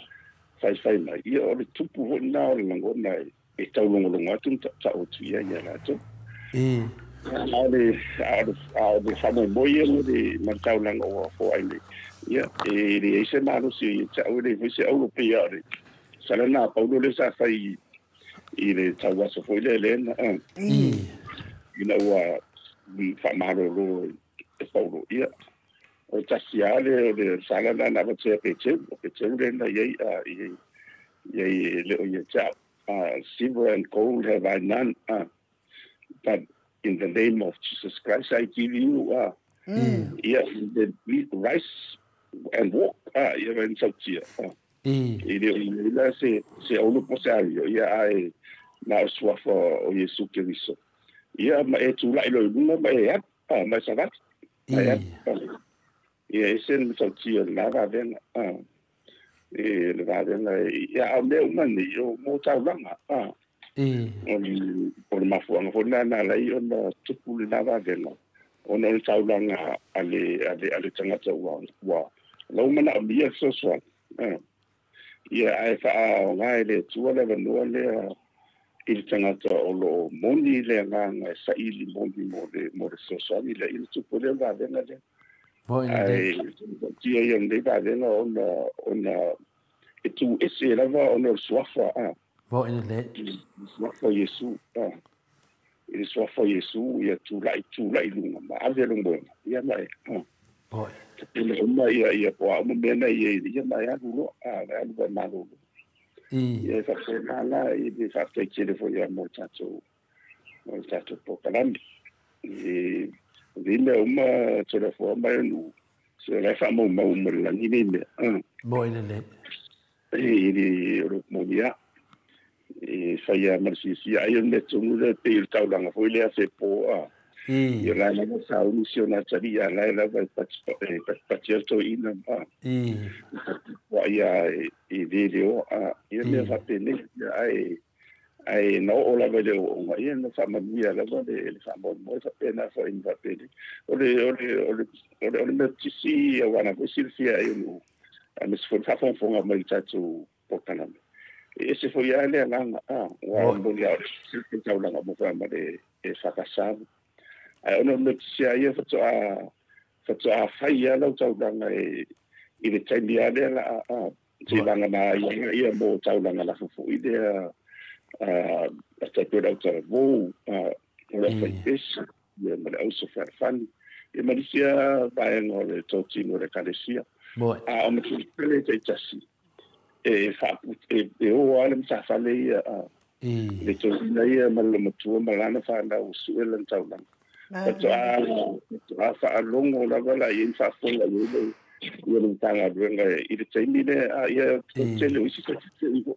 faifai mai, ia o le tupu foi lena o le lagona e taulogologo atu ma tautau atu ia ia latou. A o le faamoemoe ia ma le taulaga ua foai nei. Ia, e leai se malosi o ia te au, e leai foi se auro pei lava o le sala lena a Paulo lea sa fai i le tauaso foi lea lena, ina ua faamalolo e Paulo. Ia, o le tasi lava lea o le sala lena na avatea e Peteru, o Peteru lea na i ai, i ai e le o ia te au. Silver and gold have I none, but in the name of Jesus Christ I give you, ia, rise and walk, ia vai sautia. E le o i la se aulu po se ario, ia ae na o suafa o Iesu Keriso. Ia ma e tūlai lo i lunga ma e alu, ma e savali. Ma e alu. Ia e se le sautia le la vavenga. E le vavenga, ia au mea uma nei, o mō taulaga. O le mafuanga foi na na lai ona tupu le la vavenga. Ona o le taulaga a le tagata ua lau manaomia le fesoasoani. Ia ae faaaoga e le Atua le avanoa lea i le tagata o lo o moni le agaga e saili moni mo le fesoasoani lea i le tupu lea o le vavenga lea. Ae tia ia lenei vavenga ona e tu ese lava ona o le suafa. Suafa o Iesu. I le suafa o Iesu ia tulai lunga ma ave lou moega. Ia ma e. Tapena uma ia po a uma mea na ia ia ma e alu loa. E alu vai malolo. Ia e faapena la i le faafetai tele foi ia mo le tatou polokalame. E nei mea uma Toleafoa mai o nuu, se la e faamaumau uma i le lagi nei mea. Moi lelei. E le o le moni a. E fai a ma le siasia ai o le mea tonu lea pei o le taulaga foi lea fepo a. Ia la lava sauni si ona tali ia la lava e patipati le toeaina ma. Wa ia e le leo a. Ia mea faapenei ia ae na oo lava i le ooga ia na faamanuia lava le faamoemoe faapena foi ma faapenei. O le mea tisi ia wana foi silafia ai o nuu. Aemaise foi le faafogafoga mai i le tatou polokalame. E ese foi lava le agaga ua moni lava o le taulaga mo ma le e faakasavu. Ae ona o le mea tisi lava ia faatoa fai lava lau taulaga i le taimi lava lea la a teilaga na ia mo taulaga lafo foi lea a tai pei o le autalavou, o le aufaipesi, ia ma le ausofealofani. Ia ma nisi lava vaega o le totino o le ekalesia. A o matupele taitasi e o lava le matafale ia le toeaina ia ma le matua ma lana fanau sue lana taulaga. Faatoa faalogo lava la i ai faafofoga i ai ia le Matagaluega i le taimi lea ia tele o isi taitasi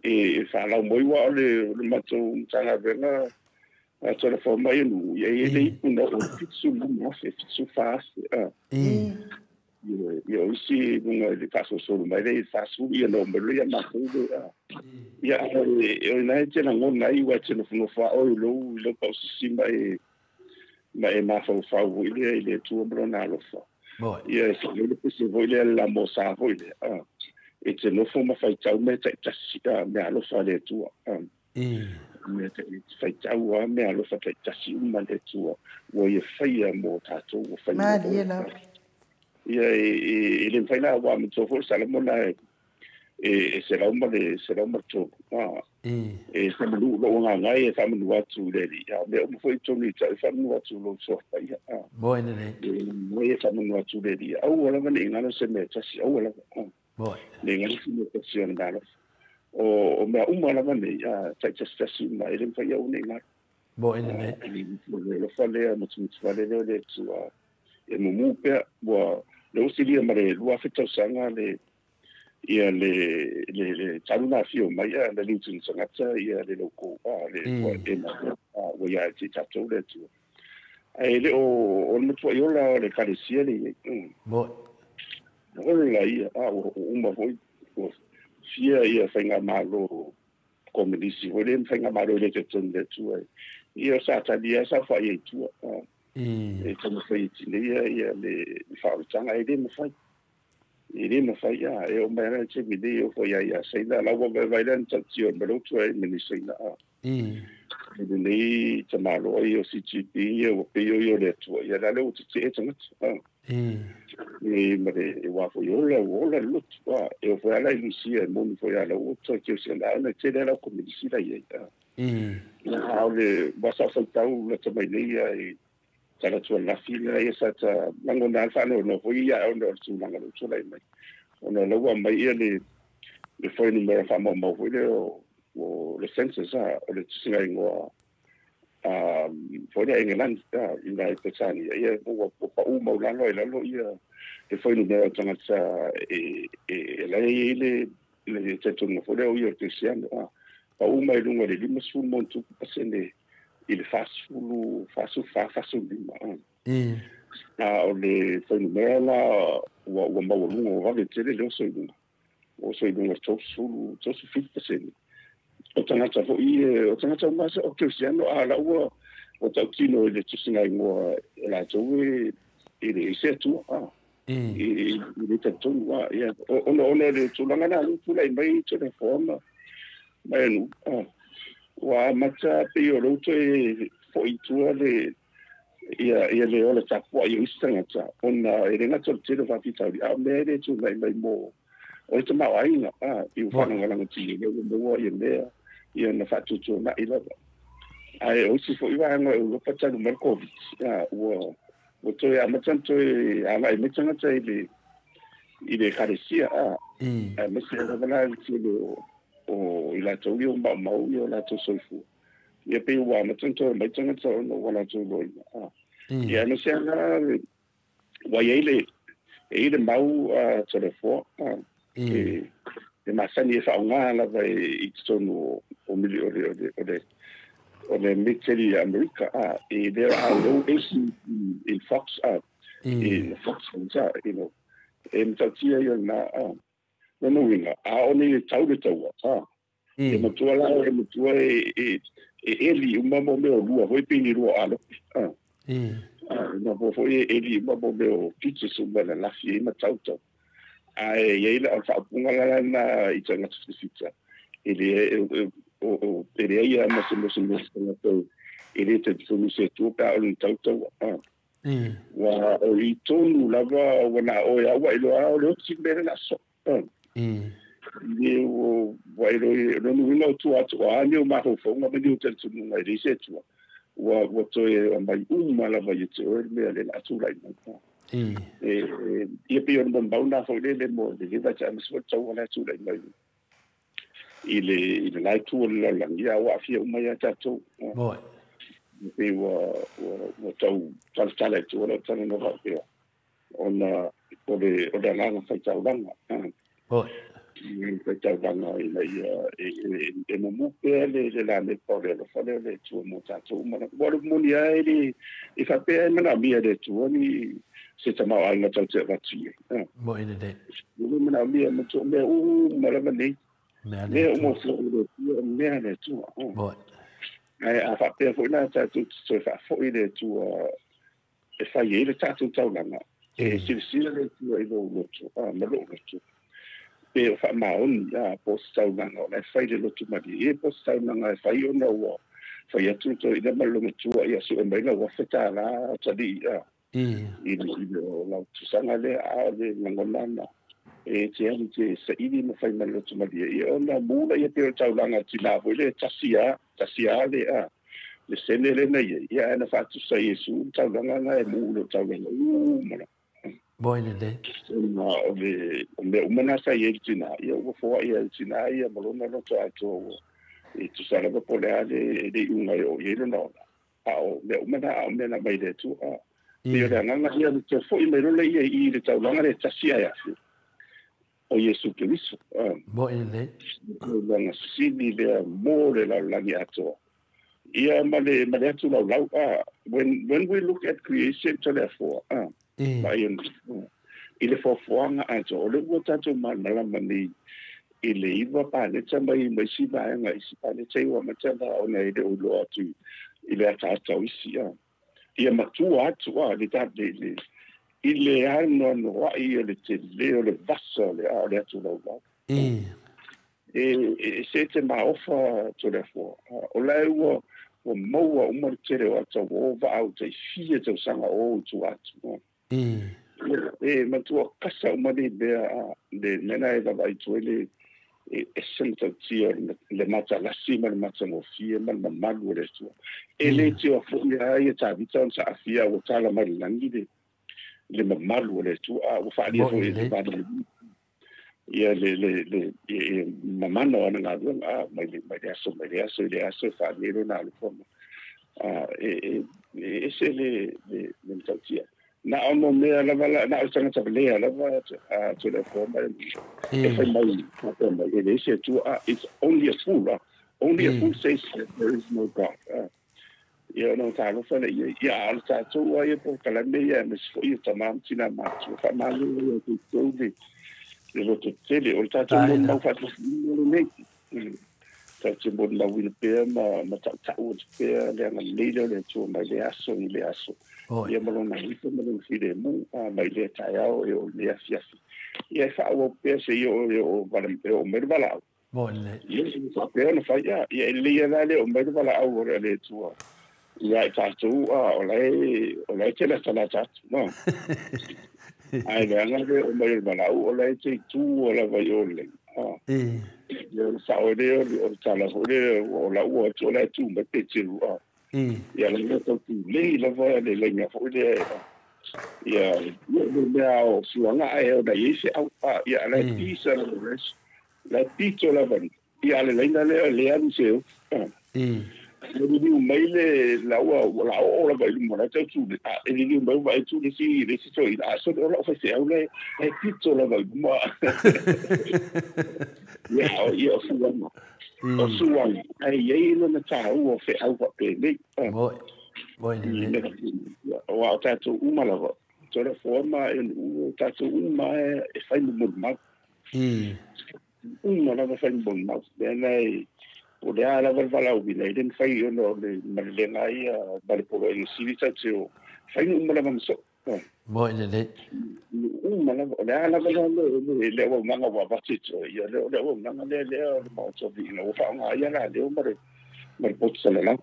e faalaumoi ua o le matou Matagaluega a Toleafoa mai o nuu ia e le ipu na o 75,000, 74,000. Ia o isi luga i le faasolosolo mai lea i le 40 ia na oo mai loa ia matou lea. Ia o ina e te lagona ai ua e te nofonofo a oe i lou pausisi ma e mafaufau foi lea i le Atua ma lona alofa. Ia e faaiu le pese foi lea le lamosa foi lea. E te nofo ma faitau mea taitasi mea alofa le Atua. Mea faitau a mea alofa taitasi uma le Atua. Ua ia faia mo tatou ua faia. Malie lava. Ia e le mafai la ua manatua foi le Salamona e 103. E faamanu lou agaga e faamanu atu i le Alii. A o mea uma foi tonu i tau e faamanu atu lou suafa ia. Moi lelei. E faamanu atu i le Alii. Aua lava ne i galo se mea tasi, aua lava. Ne i galo se mea tasi o le mea alofa. O mea uma lava nei, taitasi uma, e le mafai au ne i galo. Moi lelei. Le alofa lea, matumatuvale lea o le Atua. E mumu pea, ua le usilia ma le 2000 tausaga le ia le talu na afio mai a le liutuna tagata ia le laukou le e na ua ia e te tatou le Atua. Ae le o le matuai ola o le ekalesia le iai. Moi. Ola ia, ua uma foi, ua fia ia faigamalo komunisi foi le faigamalo i le talitonu le Atua. Ia o Satani sa faia i tua. E taumafai e tineia ia le faaolataga e le mafai. E le mafai a e oo mai ana le taimi nei e ofo ia ia Saina la ua vaivai lea na tautio e maloutu ai ma ni Saina a. E lenei tamaloa ia o CGP ia ua pei o ia o le Atua ia la lea ua tetee tagata. E ma le wa fo yola ola lotu e o fo ala i Lusia e moni fo ala o to ke se la na tele la ko mi sila ia. Na o le wasa fo tau la te mai nei e tala tua lafi la ia sa ta lango na fa no no fo ia o no tu langa lo tu lai mai. O na laua mai ia le foi numera fa mo mo foi le o le census o le tusinga ingoa foi le England i ngai Petania ia ua pa u mau lalo e lalo ia e foi numera tangata e la i le tetunga foi le o ia Kristiano pa u mai lunga le 50 montu pasene i le 40 45 o le foi numera la ua mau lunga o vave tele le oso i lunga o so i lunga 37%. O tangata foi o tangata masa o Kristiano a la ua o tautino i le tusinga ingoa o latou e le ese atua i le talitonu ia ona le tulaga na le tulai mai telefono mai nu ua amata pei o lou toe fo'i tua le ia le ola tapua'i o isi tagata ona e le gata o le tele o faafitauli a o mea e le tulai mai mo o le tamaoaiga i ua faalagolagotia le ua maua ia mea ia na faatuatuana'i lava ae o isi fo'i vaega o Europa talu mai le Covid ua toe amata na toe aga'i mai tagata i le ekalesia aemaise lava la le tele o i latou ia ua maumau ia o latou soifua ia pei ua amata na toe mai tagata ona ua latou iloaina ia aemaise ala ua iai le e i le mau telefoa e masani e faaaoga lava i totonu o mili o le military Amerika e there are no AC in Fox in Fox you know e matautia ia na lona uiga a o ni tau le taua e matua la e matua e eli uma mo mea o lua foi pe ni lua alofi na po foi e eli uma mo mea o features uma na lafi e matautau ae iai la o le faaupuga lala na i tagata filifita e le leai a ma se mea se tagata e le talitonu se Atua pe a o le tautaua ua o i tonu lava ua na oe a ua iloa o le oti mea le laso le ua iloa lona uiga o tua atu o a ni o mafaufauga ma ni o talitonuga e leai se Atua ua toe aumai uma lava ia te oe le mea le la tulai mai ia pei o le molimau na foi lele mo le leva te aemaise foi le taua la e tulai mai i le la itu o le lalolagi ia ua aafia uma ia tatou pei ua tau talatala i tua lau talanoa faapea ona o le agaga faitaulaga faitaulaga ina ia e mumu pea le lamepa o le alofa lea o le Atua mo tatou uma ua le moni lava e le e faapea e manaomia e le Atua ni se tamaoaiga tau te avatu i ai le manaomia ma mea uma lava nei mea uma o le Atua mea le Atua ae a faapea foi la tatou te toe faafo'i le Atua e fai ai le tatou taulaga e silasila le Atua i lou loto ma lou loto pe o faamaoni po o se taulaga o la e fai le loto malie po o se taulaga e fai ona ua fai atu le toeaina ma le lomatua ia sue mai lau $1,000 talii i le lau tusaga lea a o le lagona na e te alu te saili ma fai ma le loto malie ia ona mu laia pei o le taulaga tinā foi le tasi a le le sene lena ia ia ana faatusa Iesu le taulaga na e mu le taulaga uma la Moi lelei. Na o le mea uma na sa i ai le tinā ia ua foa'i ai le tinā ia ma lona loto atoa ua e tusa lava po o le a le iuga e oo i ai lona ola a o mea uma na a o mea na mai le Atua pei o le agaga ia le toe fo'i mai lola ia i le taulaga le tasi ae afe o Iesu Keriso Moi lelei. Taulaga sili lea mo le lalolagi atoa ia ma le atu laulau when we look at creation to therefore ma ia i le foafoaga atoa o le ua tatou malamalama nei i le iva paleta mai isi vaega isi paleta i ua amata la ona e le o iloa atu i le ataata o isi ia matua atu le i le anoanoa'i o le tele o le vasa o le atu laulau e se te maofa toleafoa o la e ua maua uma le tele o ata ua o vaau taifia tausaga o i tua atu E matua kasa uma nei mea le mea e vaavaai atu ai le e ese matautia le matalasi ma le matagofie ma le mamalu o le Atua. E le tioa foi lava ia Tavita ona saafia ua tala mai le lagi le mamalu o le Atua, a ua faaalia foi e le ia le mamana o ana galuega a mai le aso mai le aso i le aso e faaalia lona alofaga. E ese le matautia. Na ono mea lava na o le tagata valea lava a Toleafoa e fai mai e le ese Atua. It's only a fool. Only a fool says that there is no God. Ia ona talofa le ia ia a o le tatou ai po kalame ia ma se foi o tama ma tina matua faamalo ia outou le loto tele o le tatou molimau faatosina lenei. Tatou molimauina pea ma tautau atu pea le agalelei lea o le Atua mai le aso i le aso. Ia ma lona alofa ma lona filemu mai lea taeao e oo i le afiafi. Ia e faaauau pea seia oo mai le valaau. Ia faapea ona fai ia e lelei lava le oo mai le valaau o le Atua. Ia i tatou o la e tele atalata atu. No. Ae leaga le oo mai o le valaau o la e te itu o lava i o le. Ia o le sao lea o le tala foi lea o lau atu o la e tu mai pe tiru. Ia le mea tau tulei lava le laina foi lea. Ia le mea o suaga ae ona i ai se au. Ia la e pisa lava la e pito lava. Ia le laina lea le alu se au. E liliu mai le laua la oo lava i luma la tau tule. E liliu mai vaai tu le si le si toeaina. A so o lau faifeau le e pito lava i luma. Ia ia o suaga. O suaga. Ae i ai lona taua o feau faapenei. Moi lelei. Aua o tatou uma lava. Toleafoa ma e nuu o tatou uma e fai ma molimau. Uma lava fai ma molimau. Lea na e o le a lava le valaauina i le mafai ona o le malelega ia ma le poloaiga sili tatou te o fai uma lava ma soo. Moi lelei. Uma lava o le a lava le auaunaga ua avatu ia le auaunaga lea lea o le maota o viiga ua faaaoga ia la leo ma le poto salalau.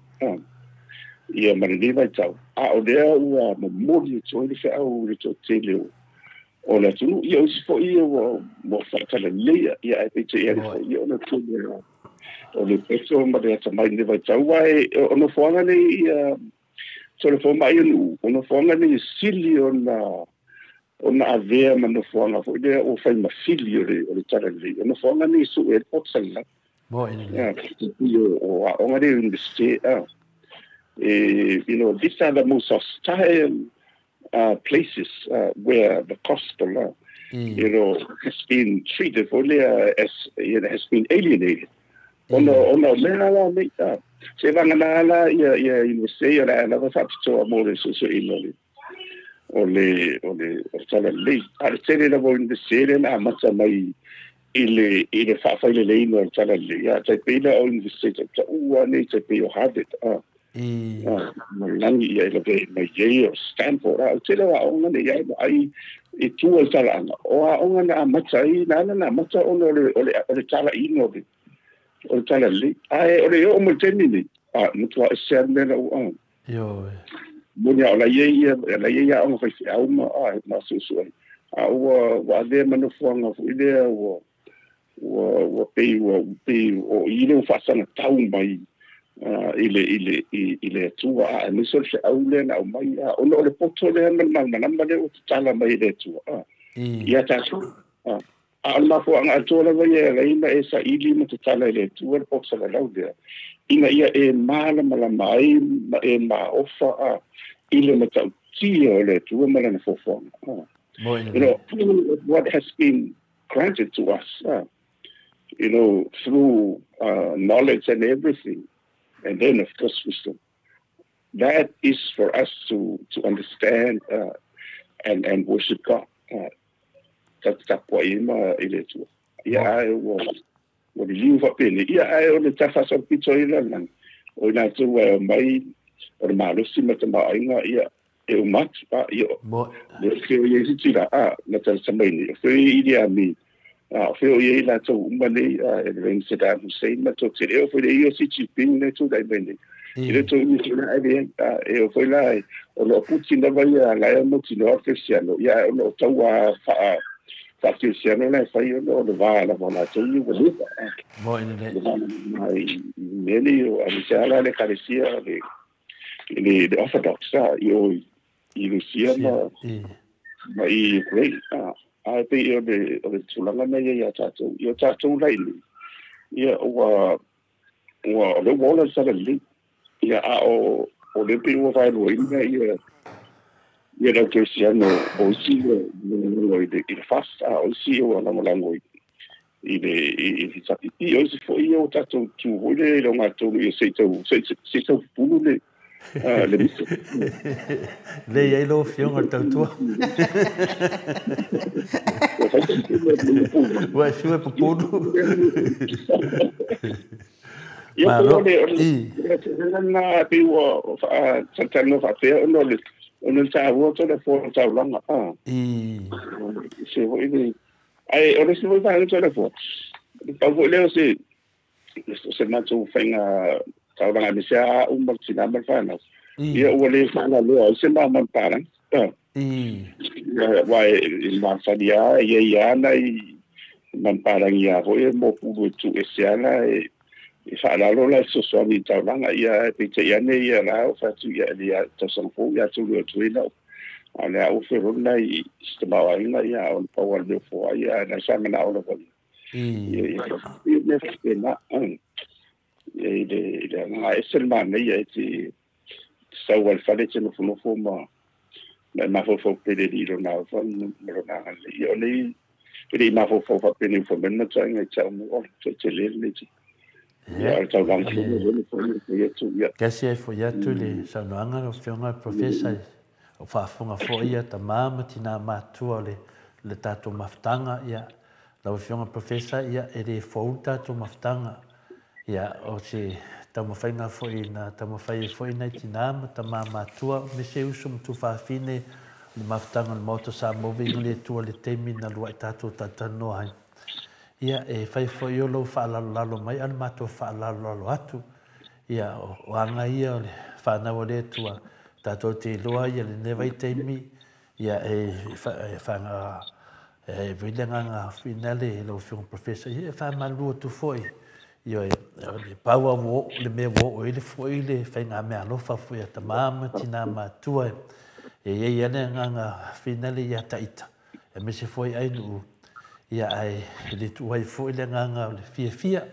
Ia ma lenei vaitau. A o lea ua momoli atu ai le feau i le toatele o le atunuu. Ia o isi foi ia ua faatalaleia. Ia ae peitai ane foi ia ona tele o le poto ma le atamai i lenei vaitau. Ae o nofoaga nei ia Toleafoa ma ia nuu, o nofoaga nei e sili ona avea ma nofoaga foi lea ua fai ma fili o le talalelei. O nofoaga nei sue ai le poto salalau. Moi lelei. O aoga nei universite. You know, these are the most hostile places where the gospel, you know, has been treated foi lea as, you know, has been alienated. Ona o mea la nei, se vagana la ia universite ia la lava faapitoa mo le suesueina o le talalelei. A le tele lava o universite lea na amata mai i le faafaileleina o le talalelei. A tai pei la o universite tautaua nei tai pei o Harvard. Malagi ia i lave mai Yale, Stanford. A o tele o aoga nei ai ai e tua le talaaga. O aoga na amata ai, na ala na amata ona o le talaiina o le talalelei. Ae o le oo mai le taimi nei, a matua ese lava mea lau aoga. Moni a o la iai ia aoga faifeau ma ma suesue ai. A ua avea ma nofoaga foi lea ua pei o i le ua faasagatau mai i le Atua. A aemaise o le feau lea na aumai ona o le poto lea ma le malamalama lea ua tatala mai e le Atua ia tatou. A o le mafuaaga atoa lava ia e ala ai ona e saili ma tatala i le Atua le poto salalau lea ina ia e malamalama ai ma e maofa i le matautia o le Atua ma lana foafoaga. You know, what has been granted to us, you know, through knowledge and everything, and then of course wisdom. That is for us to understand and worship God. Tapuai ma i le Atua. Ia ae ua liliu faapeni. Ia ae o le tafaasolopito ai le lalolagi. O i latou e omai o le malosi ma tamaoaiga ia e uma atu. Ia le feo i ai siti la na talata mai nei. O feo i Idi Amin. O feo i ai latou uma nei e le Saddam Hussein ma toatele. O feo i ai o Xi Jinping le tulai mai nei. I le tou imi foi la e leai, e oo foi la ona o Putin lava ia la e mautinoa le kerisiano, ia ae ona o taua faa-kerisiano la e fai ona o le va lava o latou ia ua leva. Moe lelei. Le va lava i mea nei o aemaise lava la le ekalesia le Orthodox i o i Rusia ma i Ukraine. Ae pei o le tulaga lena ia ia tatou. Ia o tatou la i inei, ia ua o lea ua ola le tala lelei. Ia a o lea pei ua vaeluaina ia le au kerisiano o isi ua lagolago i le FAST, a o isi ua lagolago i le HRPP. O isi foi ia ua tatou tu foi lea i le ogatotonu ia se i tau pupulu le misa. Le i ai lau Afioga i le tautua. Ua e fiu e pupulu. Ia po o le tulaga lena pei ua faatalatalanoa faapea ona o le taua o le fua o le taulaga. Se foi le ae o le isi foi vaega o le fua, pau foi lea o se matou faiga taulaga aemaise lava au ma le tina ma le fanau. Ia ua le faalaloa ai se ma manupalagi. Aua e masani lava e i ai lava nai manupalagi lava foi e mo pulu e tuuese lava la e faalalo la e fesoasoani i taulaga. Ia peitai ane ia la o fai atu ia le tausaga fou ia tolu atu ai lau. A o le a ua feololo nai si tamaoaiga ia o le pau o le mea foai ia nai sa manao lava. Ia mea faapena. Ia i le agaga ese le manaia e te sau ai le fale te nofonofo ma mafaufau pele i lona alofa ma lona agalelei. Ia o nei e le i mafaufau faapenei ua fai mai le mataaiga i te au mo ola toatele lenei te. Ia o le taulaga foi lea foi atu ia. Kasi ai foi atu le saunoaga lau Afioga i le Professor o faafofoga foi ia tamā ma tinā matua o le tatou mafutaga. Ia lau Afioga i le Professor, ia e le fou le tatou mafutaga. Ia o se taumafaiga foi na taumafai ai foi nai tinā ma tamā matua aemaise uso ma tuafafine o le mafutaga o le Maota Samoa viiga le Atua i le taimi na lua'i tatou talatalanoa ai. Ia e fai foi o lou faalalolalo mai a o le matou faalalolalo atu. Ia o aga ia o le fanau a le Atua tatou te iloa ia lenei vaitaimi. Ia e e foi le agaga finale lau Afioga Professor, ia e faamalulu atu foi. Ioe, o le pau lava ua oo le mea ua oo ai le foi le faigameaalofa foi a tamā ma tinā matua. E i ai lava le agaga finale ia Taita, aemaise foi Ainuu. Ia ae le tuua ai foi le agaga o le fiafia.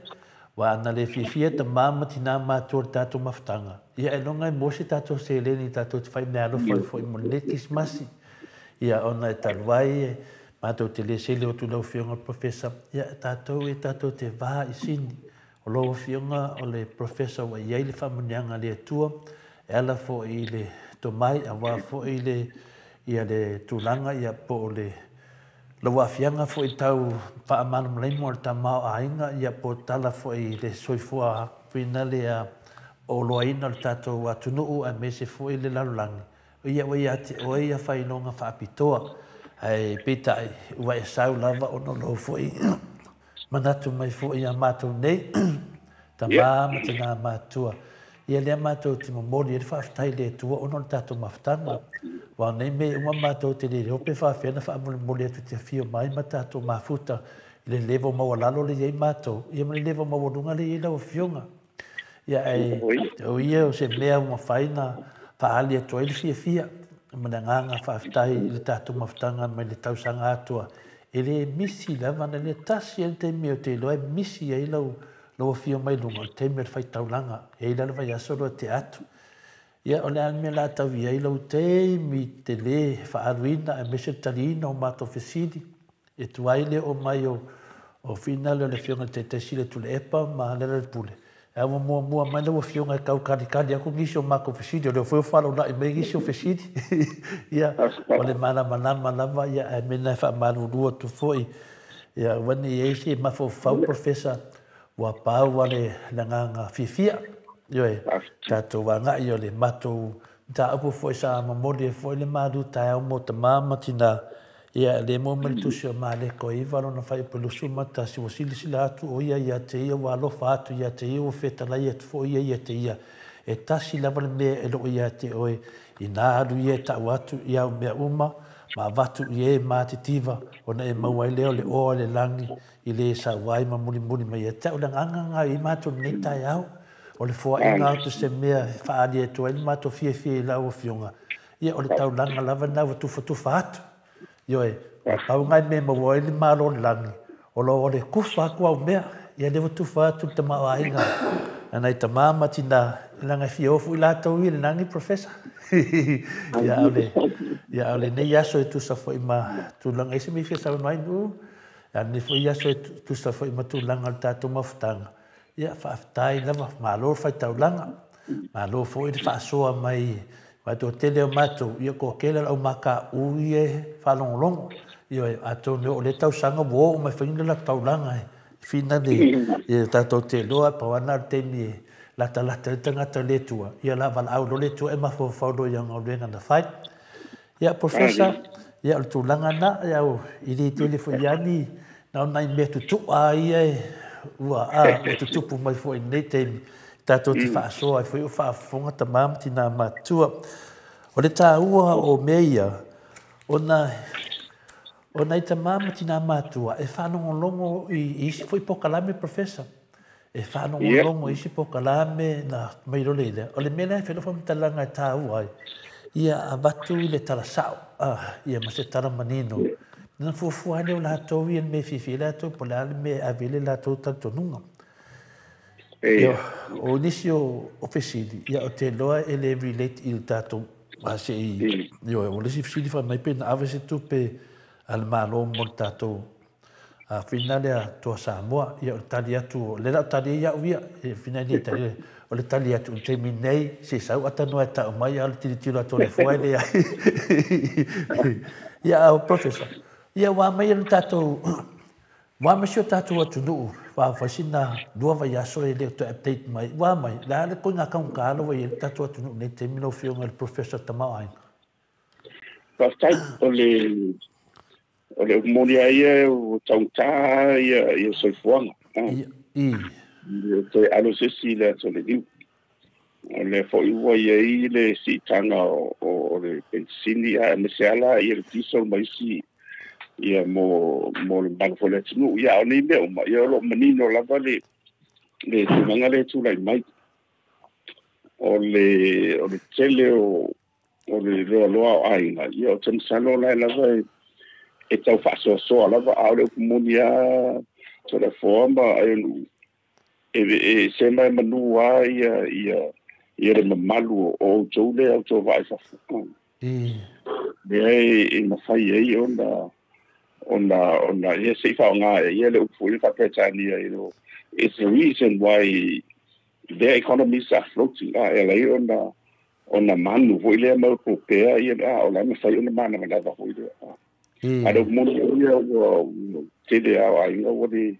Aua ana le fiafia tamā ma tinā matua o le tatou mafutaga, ia ailoga e maua se tatou seleni tatou te faimeaalofa ai foi mo lenei Kerisimasi. Ia ona e talu ai matou te le selu atu i lau Afioga i le Professor, ia tatou e tatou te va i sini. O lau Afioga o le Professor ua i ai le faamanuiaga a le Atua e ala foi i le tomai aua foi le ia le tulaga ia po o le lau aafiaga foi tau faamalamalamaina o le tamaoaiga ia po o tala foi i le soifua finale oloaina o le tatou atunuu aemaise foi le lalolagi. Ia ua ia te oe ia faailoga faapitoa, ae peitai ua e sau lava ona o lou foi manatu mai foi ia matou nei, tamā ma tinā matua. Ia lea matou te momoli ai le faafetai i le Atua ona o le tatou mafutaga. Aua o nei mea uma matou te le iloa pe faafefea ona faamolemole atu te afio mai ma tatou mafuta i le level maualalo lea e i ai matou, ia ma le level maualuga lea e i ai lau Afioga. Ia ae o ia o se mea ua mafai ona faaali atu ai le fiafia ma le agaga faafetai i le tatou mafutaga mai le tausaga atoa. E le misi lava, na le tasi ai le taimi ou te iloa e misi ai lau afio mai luga, o le taimi o le faitaulaga. E i ai la le vaiaso loa te atu. Ia o le a le mea o le a tau i ai lau taimi tele faaaluina aemaise le taliina o matou fesili. E tuai le oo mai o finale o le Afioga i le Taitaisili o Tuilaepa ma Lealailepule. Ae ua muamua mai lau Afioga e tau kalikali atu nisi o matou fesili, o lea foi ua faalaulai mai nisi o fesili. Ia, o le malamalama lava, ia, ae mea lena e faamalulu atu foi. Ia, aua ne i i ai se mafaufau, Professor, ua pau lava le agaga fiafia. Ioe, tatou agai o le matou mataupu foi sa momoli ai foi le malu taeao mo tama ma tina. Ia, e le maua mai le tusi o Mareko e 9 lona fuaiupu 21, ua silasila atu o ia ia te ia, ua alofa atu ia te ia, ua fetalai atu foi ia ia te ia. E tasi lava le mea e loo ia te oe, inā alu ia e ta'u atu i au mea uma, ma avatu i e matitiva, ona e maua ai lea o le oa o le lagi i le sau ai ma mulimuli mai ia te a'u. Le agaga lena i matou i lenei taeao, o le foaiga atu se mea e faaali atu ai le matou fiafia i lau Afioga, ia o le taulaga lava lena ua tufatufa atu. Ioe, na pau nai mea e maua ai le Malo o le lagi, o lo o le tufa atu au mea. Ia lea ua tufa atu le tamaoaiga a nai tamā ma tinā, leaga e fia o foi latou i le lagi, Professor. Ia, a o le, ia, a o lenei aso e tusa foi ma tulaga, i se mea e fia saunoa ai, Nu'u? A o lenei foi aso e tusa foi ma tulaga o le tatou mafutaga. Ia, faafetai lava, malo le faitaulaga, malo foi le faasoa mai aua toatele o matou, ia toatele o le au mataʻu ia e faalogologo. Ioe, atonu e oo i lea tausaga ua oo mai foi le latou taulaga e finale ia tatou te iloa, pau lava lena o le taimi e latalata ai le tagata i le Atua, ia o le a valaau loa le Atua e mafaufau loa i ana galuega na fai. Ia, Professor, ia o le tulaga lena, ia, e le tele foi lava ni, na o nai mea tutu'a ia e, ua, a, ua tutupu mai foi i lenei taimi, tatou te faasoa ai foi o faafofoga tamā ma tinā matutua. O le taua o mea ia, ona o nai tamā ma tinā matutua e faalogologo i isi foi polokalame, Professor, e faalogologo i isi polokalame na mai loa lea. O le mea lea e fai lau faamatalaga e taua ai, ia avatu i le tala sa'o, ia ma se tala manino. Na fuafua ai lea o latou ia le mea e fiafia ai latou, po o le a le mea e ave i ai le latou talitonuga. Ia, o nisi o fesili, ia ou te iloa e le relate i le tatou se i, ioe, o le isi fesili fai mai pe na ave se tupe a le Malo mo le tatou whina lea Toa Samoa. Ia o le tali atu, o lea la o tali ai au ia, e whina nei tali, o le tali atu i le taimi nei, se sau atanoa e ta'u mai, a o le tilotilo atu o le foa e leai. Ia, Professor, ia ua mai le tatou, ua mai si o tatou atunuu, ua fai sina 2 vaiaso e le o toe update mai, ua mai, le a le koiga taugata ua i ai le tatou atunuu nei taimi lau Afioga i le Professor Tamaoaiga? Faafetai, o le upu moni lava ia ua taugata ia soifuaga. I. E toe alo se isi i le ata o le liu. O lea foi ua i ai le siitaga o le penisini aemaise ala ia le diesel ma isi ia mo le mamalu foi o le atunuu. Ia, a o nei mea uma, ia o lo o manino lava le tulaga lea e tulai mai. O le tele o le loaloa o aiga, ia o te masalo la e lava e tau faasoasoa lava, a o le upu moni lava Toleafoa ma Aionuu, e sema e manu lava ia le mamalu o outou lea outou vaai i fafo. Lea e mafai ai ona ia se i faaaoga ia le upu foi faa-Peretania, you know, it's the reason why their economies are floating. E ala ai ona manu foi lea ma popea ia, o la e mafai ona manavanava foi lea. A le upu moni ia ua tele a o aiga ua le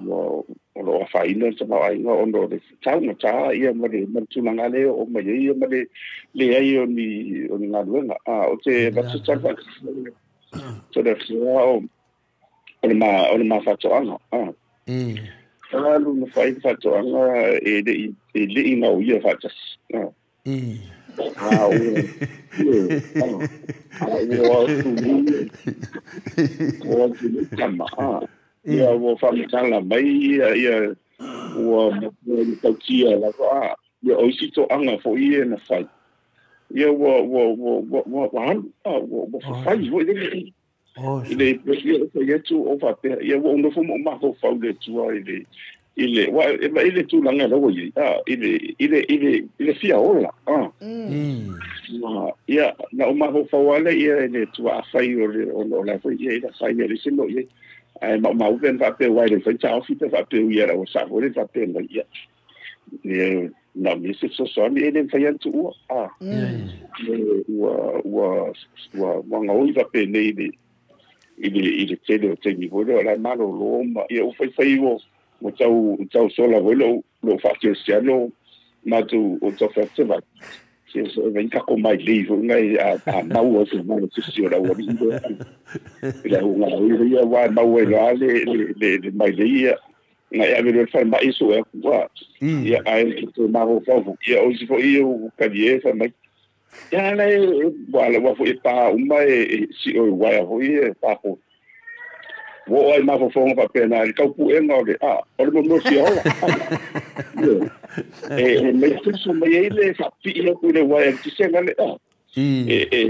o lo o afaina le tamaoaiga ona o le taugata ia ma le tulaga lea o mai ai ia ma le leai o ni galuega. O te avatu se tala Toleafoa o le mafaatoaga. Alu na fai faatoaga e le i gaoia faatasi. A ua atu tama. Ia ua faamatala mai ia ua tautia lava. Ia o isi toaga foi ia na fai. Ia ua alu, ua fafai foi le i le ia fai atu o faapea ia ua nofo ma mafaufau le Atua i le i le tulaga la ua i ai i le fia ola. Ia na o mafaufau ale ia i le Atua afai o le ona la foi ia i la fai le se no ia ai ma mau pen faapea wai le fai taofi pe faapea ia la ua sa foi le faapea mai ia ia na me se fesoasoani e le mafai ona tuua. Ua ua gaoi faapenei i le tele o taimi foi lea o la e malolo ma ia ua faifai ua tau sola foi lou faakerisiano matou o tau featetevai se vai kako mai lei foi ngai a maua se mai sisi o le aualii lea i le augaoi ia ua maua ai loa le mai lei ia Na e ave le falemai so e aku a. Ia ae te mafaufau ia o isi foi ia ua talie fai mai. Ia la e ua la ua foi e pa uma e si o uaea foi e pa po. Ua oo ai mafaufauga faapena i le taupuega o le a o le mea fia ola. E mai fusu mai ai le faapipii atu i le uaea i le tisega le a. E e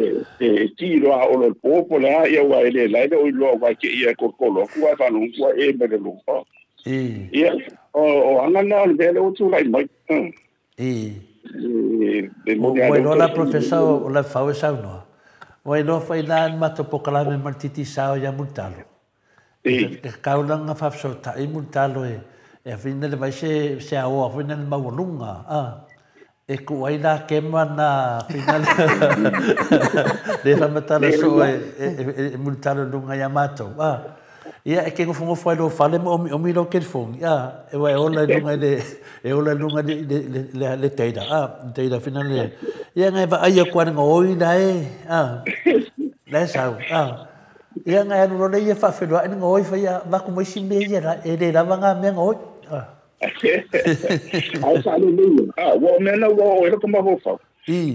e ti loa o le po le a ia ua e le lai le o iloa ua ke ia kolokolo atu ai faalogo ua e mai le loa. Ia o aga na o le mea lea ua tulai mai. E moni Ua iloa la Professor o le fau e saunoa. Ua iloa foi la le matou polokalame ma le Titi Sao ia Mulitalo. E kaulana faafesootai Mulitalo e afina le vai se aoa foi na le maualuga a e tuu ai la kema na fina le faamatala soo e Mulitalo i luga ia matou a. Ia e ke nofonofo ai lou fale ma omiomi lou telefoni a e ua e ola i luga i le e ola i luga i le data a data fina le ia ngai vaai atu ai le gaoi la e a la e sau a ia ngai alu loa ia faafeiloai le gaoi faia vaku mai isi mea ia la e le lava ngā mea gaoi a. Ai sa le le a ua mea na ua o e loko mafaufau.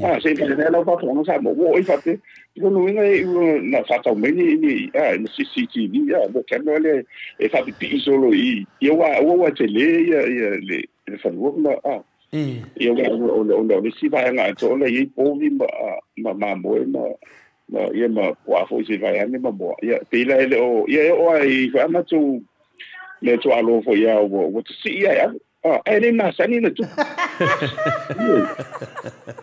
A se i mea lau faatoaga sa mo ua o i faapea i lona uiga e iu na faatau mai ni ni a ni CCTV a mo camera le e faapipii solo i ia ua ua ua tele ia ia le le fanua ma a ia ua o le o le isi vaega atoa le i povi ma ma mamoe ma ma ia ma puaa foi se vaeane ma moa ia pei la e le o ia e oo ai foi a matou me tuaalo foi ia ua ua tasii ai ave a ae le masani na tupu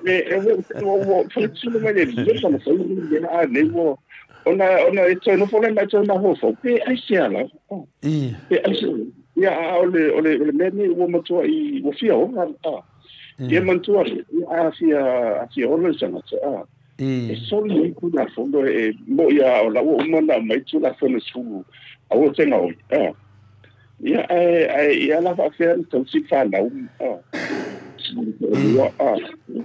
e e ua ua faitino mai le leva na fai le a nei ua ona ona e toe nofo le mai toe mafaufau pe ai se ala pe ai se ia a o le o le o le mea nei ua matua i ua fia ola a ia manatua ia a fia a fia ola le tagata a e soli ai Tulafono e mo'i a o la ua uma ona aumai Tulafono 10 aua te gaoi a ia ae ae ia la faafefea na tausi fanau a ua a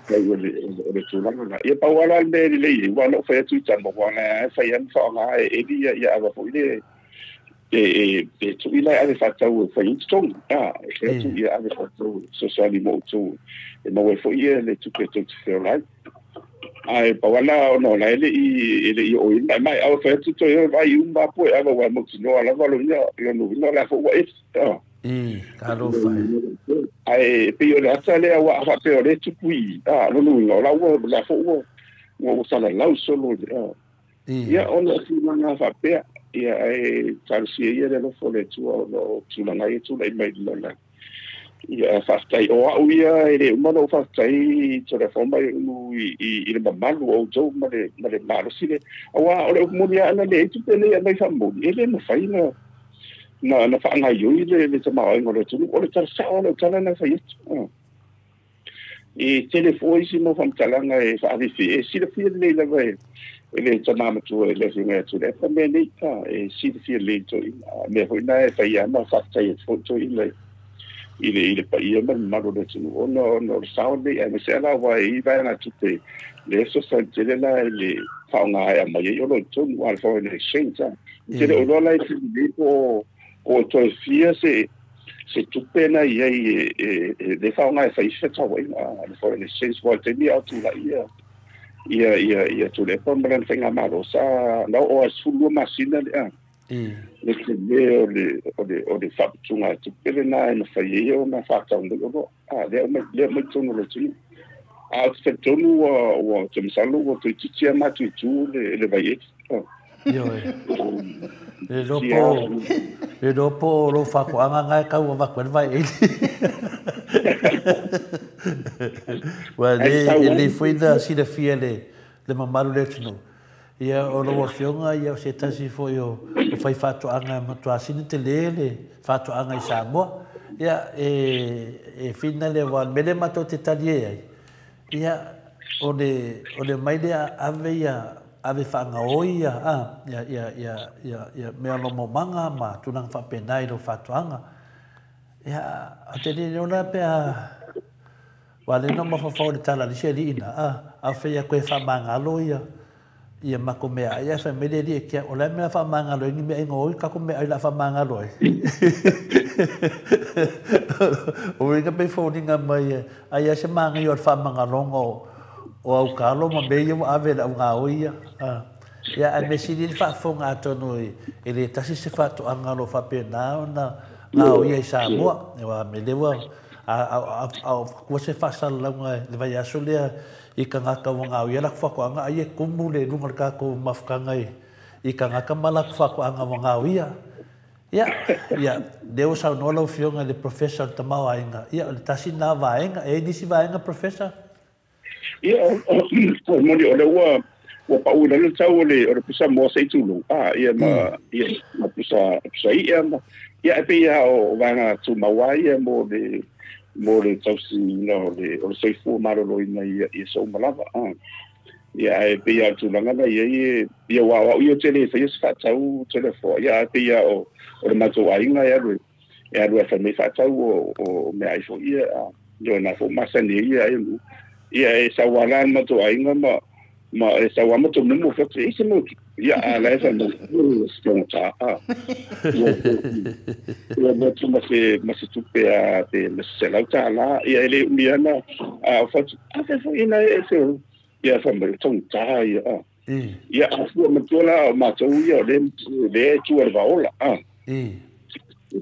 kai o le o le tulaga la ia pau ala le mea lelei ai ua na ou fai atu i tama ua na fai ai ma faaaoga e eli ia ia ava foi le e e e tui la e ave faatau e fai ai totogi a e fai atu ia ave faatau fesoasoani mo outou e maua ai foi ia le tupe tou te feola ai. Ae pau lava ona o la e le i oo i le maemae. A ua fai atu toe o e vaai uma lava po e ava aua e mautinoa lava lona uiga o la foi ua esi. Talofa e. Ae pei o le ata lea aua a faapea o lea e tupu i i, a, lona uiga o la ua la foi ua ua salalau solo i Ia ona o tulaga faapea, ia ae talosia ia le alofa o le Atua ona o tulaga ia e tulai mai i le lalolagi. Ia faafetai o au ia e le uma lou faafetai Toleafoa ma Ulu i, i, i le mamalu o outou ma le, ma le malosi le aua o le upu moni lava ana leai tupe nei e aumai faamomoli e le mafai na na, na faagaoioi le, le tamaoaiga o le atunuu. O le tala sao o lau tala na fai atu. E tele foi isi mau faamatalaga e faavefe e silafia lelei lava e e le tama matua e le afioga ia Tuilaepa mea nei a e silafia lelei toeaiina. A mea foi na e fai lava ma faafetai atu foi toeaiina i le i le paia ma le mamalu o le atunuu ona ona o le sao lenei aemaise lava aua e i ai vaegatupe lea e fesoasoani tele la i le faaaoga e aumai ai o lo o i totonu a le foreign exchange a. Ou te le o iloa la i le taimi nei po o po o toe fia se se tupe na i ai e e le faaaoga e fai ai se fefaatauaiga a le foreign exchange aua i le taimi a o tulai ia ia ia ia Tuilaepa ma lana faigamalo sa na oo lava i le 12 masina le a le tele o le o le o le faaputugatupe lena e mafai ai ona faatau mai oloa a lea aumai lea aumai totonu o le atunuu. A ou te talitonu ua ua ou te masalo ua toeitiiti lava matou i tu le le vai eki. Ioe. Le iloa po, le iloa po o lou faatoaga na e tau avatu ai le vaeeli. Ua le, e lelei foi ona silafia e le, le mamalu o le atunuu. Ia, o lau Afioga, ia, o se tasi foi o, o faifaatoaga e matua sili tele le faatoaga i Samoa. Ia, e, e fina le aua o le mea lea matou te talie ai, ia, o le, o le omai lea ave ia, ave faagaoi ia, a, ia, ia, ia, ia, ia meaalomaomaga ma tulaga faapena i lau faatoaga. Ia, ou te le iloa la pe a, aua o lea na ou mafaufau i le tala a le isi alii ina, a, a fai atu e faamagalo ia, Ia mako mea ai fa mele li kia o la mea fa mangalo ni mea ngoi ka ko mea ai la fa mangalo ai. O ringa pe fōringa mai ai a se manga i o fa mangalonga o au kalo ma me ia ave la ngā oia. Ia a me sili fa fonga atono e le tasi se fatu angalo fa pena ona ngā oia i Samoa. Wa me lewa a kua se faasala le vai aso lea i kangaka ua gauia laku faatoaga ai e kumu le luga o le tatou mafutaga i kangaka ma laku faatoaga ua gauia. Ia, ia, lea ua saunoa lau Afioga i le Professor o le Tamaoaiga, ia, o le tasi lena vaega, e i ai nisi vaega Professor? Ia, o moni o le ua ua pau i lalo le tau o le pusa moa se i tulou, ia ma ia ma pusa pusa i'a ma ia e pei lava o vaega tumau lava ia mo le tausiina o le soifua maloloina ia souma lava. Ia ae pei lava o le tulaga na i ai ia ua au ia ou te le faia se faatau Toleafoa, ia ae pei lava o le matou aiga e alu e fai mai faatau o meaai foi ia ia o na foi masani ai ia ai ia e sau lava la le matou aiga ma e sau lava matou mumu fatu e se mo ia a la e fai mai se togata ia motu ma se tupe a pe ma se $100 ia e le umi ana a fatu a fe foi ina e se ia fai mai togata ia ia a fua matua la o matou ia o le tua le vaola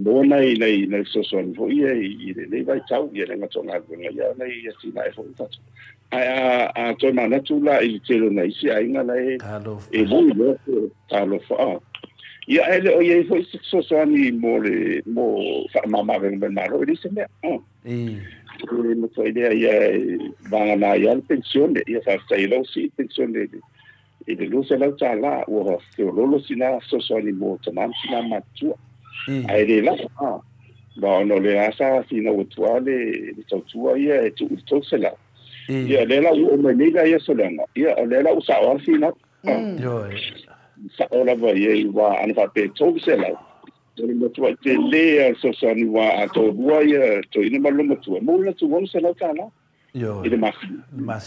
mo nai nai nai fesoasoani foi ia i lenei vaitau ia le gatogaluega ia nai ia tinae foi fatu. Ae a toe manatu la i le tele o nai isi aiga la e le iloa talofa. Ia ae le o iai foi se fesoasoani mo le mo faamamavega mai le Malo e leai se mea. E matuai lea ia e vagana ai le pensione ia faafetai lau sii pensione i le $200 ua feololo sina fesoasoani mo tamā ma sina matutua. Ae le lava ma ona o le asa finau atua le tautua ia e tuu i le 300. Ia lea la ua oo mai nei la ia soleaga ia o lea la ua sao lava le finau. Sao lava ia i ua ana faapea 300 o le matuai tele a le fesoasoani ua a toalua ia toeaina ma le matua mo le latou $600 i le masina.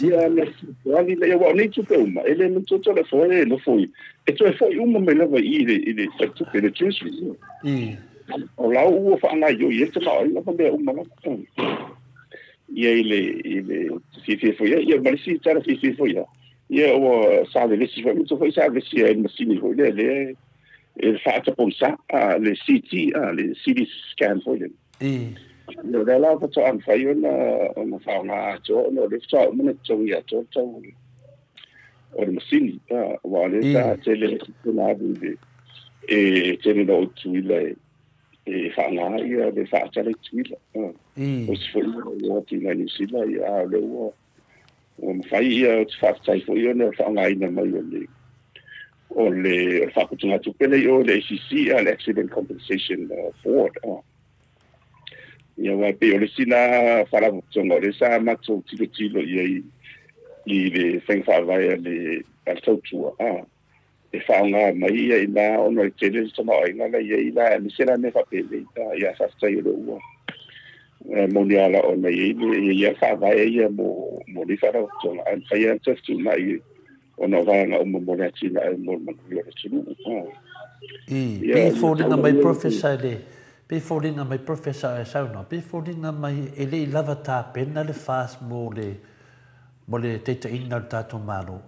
Ia le fesoasoani lea ua o nei tupe uma e le manatua Toleafoa e nofo i e toe foi uma mai lava i le faletupe le Treasury. O lau ua faagaioi ai le tamaoaiga ma mea uma lava. Ia i le fiafia foi ia ma le isi tala fiafia foi ia ia ua savelesi foi matua foi savelesi ai le masini foi lea lea e faatapoisa le CT le CT scan foi lea. O lea la faatoa mafai ona faaaoga atoa ona o lea faatoa uma ona totogi atoa le tau o le masini aua o lea sa tele ona alu i le e tele na ou tuila e faaaoga ia le faatala i Tutuila. O se foi ua atu i Niu Sila ia a o lea ua mafai ia o te faafetai foi ona o le faaaogaina mai o le faaputugatupe lea i o le ACC le Accident Compensation Board. Ia ua pei o le isi na faalapotopotoga o lea sa matou tilotilo i ai i le faiga faavae a le tautua e faaaoga mai ia i na ona o le tele le tamaoaiga la i ai la aemaise la mea faapenei ia faafetai o lea ua moni ala ona i ai ia faavae ia mo nei faalapotopotoga ae mafai lava ona toe fetuunai ona o vaega uma mo le atinae mo le manuia o le atunuu. Pei foliga mai Professor le pei foliga mai Professor e saunoa pei foliga mai e le i lava tapena le FAST mo le taitaiina o le tatou Malo.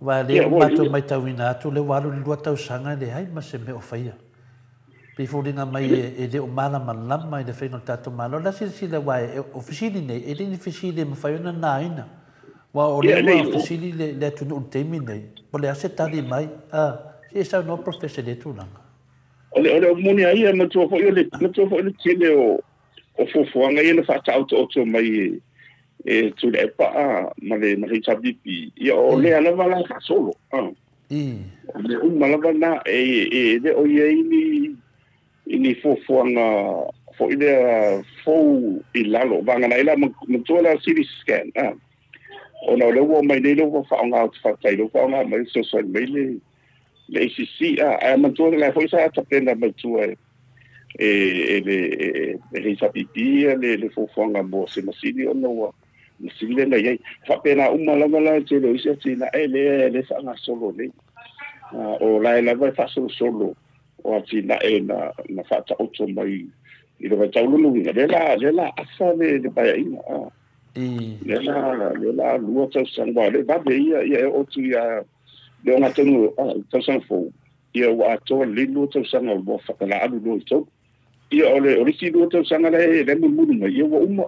Wa le ua matou matauina atu le ua alu i le 2 tausaga e leai ma se mea o faia. Pei foliga mai e le o malamalama i le faiga o le tatou Malo. La silasila aua o fesili nei e le ni fesili e mafai ona naina. Aua o lea ua fesili le atunuu i le taimi nei po o le a se tali mai. Se e saunoa Professor i lea tulaga. O le moni ai ia matua foi le tele o fuafuaga ia na faataoto'oto mai e Tuilaepa ma le HRPP ia o lea lava la faasolo. O le uma lava na e le o i ai ni fuafuaga foi lea fou i lalo vagana ai la matua la CT scan ona o lea ua mai nei lea ua faaaoga o te faafetai lea ua faaaoga mai le fesoasoani mai le ACC ae matua la foi sa tapena mai tua e le HRPP le fuafuaga mo se masini ona ua masini lena i ai. Faapena uma lava la e tele o isi atinae lea e lē faagasolo nei o lae lava e faasolosolo o atinae na faataoto mai i le vaitau lona uiga lea la afa le paeaiga lea la 2 tausaga ua le vave ia e oo atu ia le ogatonu tausaga fou ia ua atoa lelei 2 tausaga ua la alu loa i tolu ia o le isi 2 tausaga le mulimuli mai ia ua uma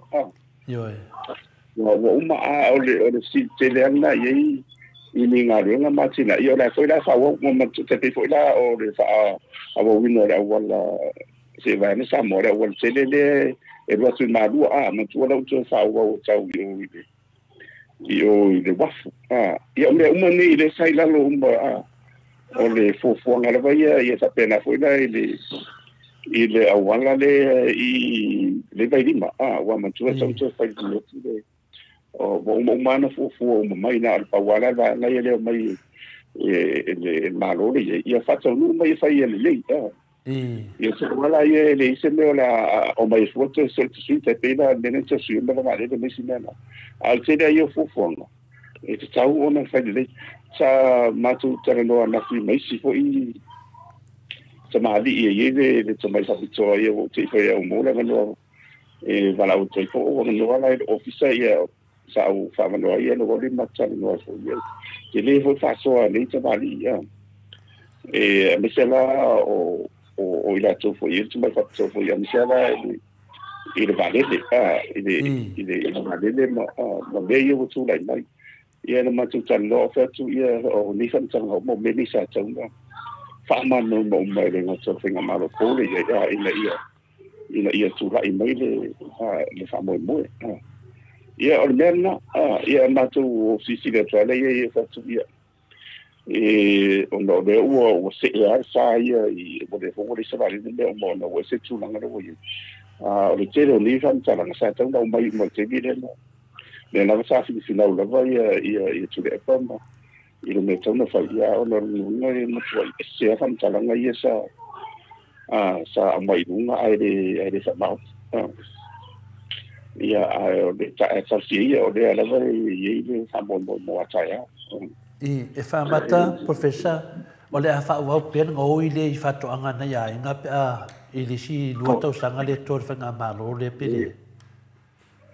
ua uma a o le tele ana i ai i ni galuega ma atinae ia o le foi la faaauau ma te pei foi la o le faaauauina o le auala se vaeane Samoa le auala tele lea e lua atu i Malua a matua lau toe faaauau tau i o i le uafu ia o mea uma nei le sa i lalo uma o le fuafuaga lava ia faapena foi la i le auala lea i le Vailima ua matua tau toe fai le o ua uma uma ana fuafua uma mai na o le pau lava le vaega ia lea mai e le Malo le ia faataunuu mai e fai ia lelei ia se auala ia e leai se mea o le a o mai fua toe sui tai pei la mea nei toe sui ma le vaalele ma isi mea na a o le tele ai o fuafuaga e tatau ona fai lelei sa matou talanoa anafi ma isi foi tamalii e iai le tamai faapitoa ia ua ou te'i fai au mo le avanoa e valaau atu ai po o avanoa la i le ofisa ia sa au faavanoa ia na ua le matou talanoa foi ia tele foi faasoa nei tamalii e aemaise la o i latou foi i le tamai faapitoa foi aemaise la i le vaalele i le vaalele ma mea ia ua tulai mai ia na matou talanoa fai atu ia o nei faamatalaga uma o mea nei sa tatau ona faamalamalama uma e le gata o le faigamalo fou le ia ina ia tulai mai le faamoemoe ia o le mea lena ia matou silasila atu ai ia fai atu ia e ona o lea ua see lava le sa ia i ua le foi ua leai se vaalele mea uma ona ua ese tulaga lea ua i ai o le tele o nei faamatalaga sa tatau ona aumai uma i le taimi lea lea lava sa finafinau lava ia Tuilaepa ma i le mea tatau ona fai ia ona o le uiga e matuai ese lava faamatalaga ia sa aumai i luga ae le faamaoni ia ae o le talosia ia o lea lava e i ai le faamoemoe mo a taeao. E faamata, Professor, o le a faaauau pea le gaoi lea i faatoaga nai aiga pe a i le isi 2 tausaga le toa le faigamalo lea pe le.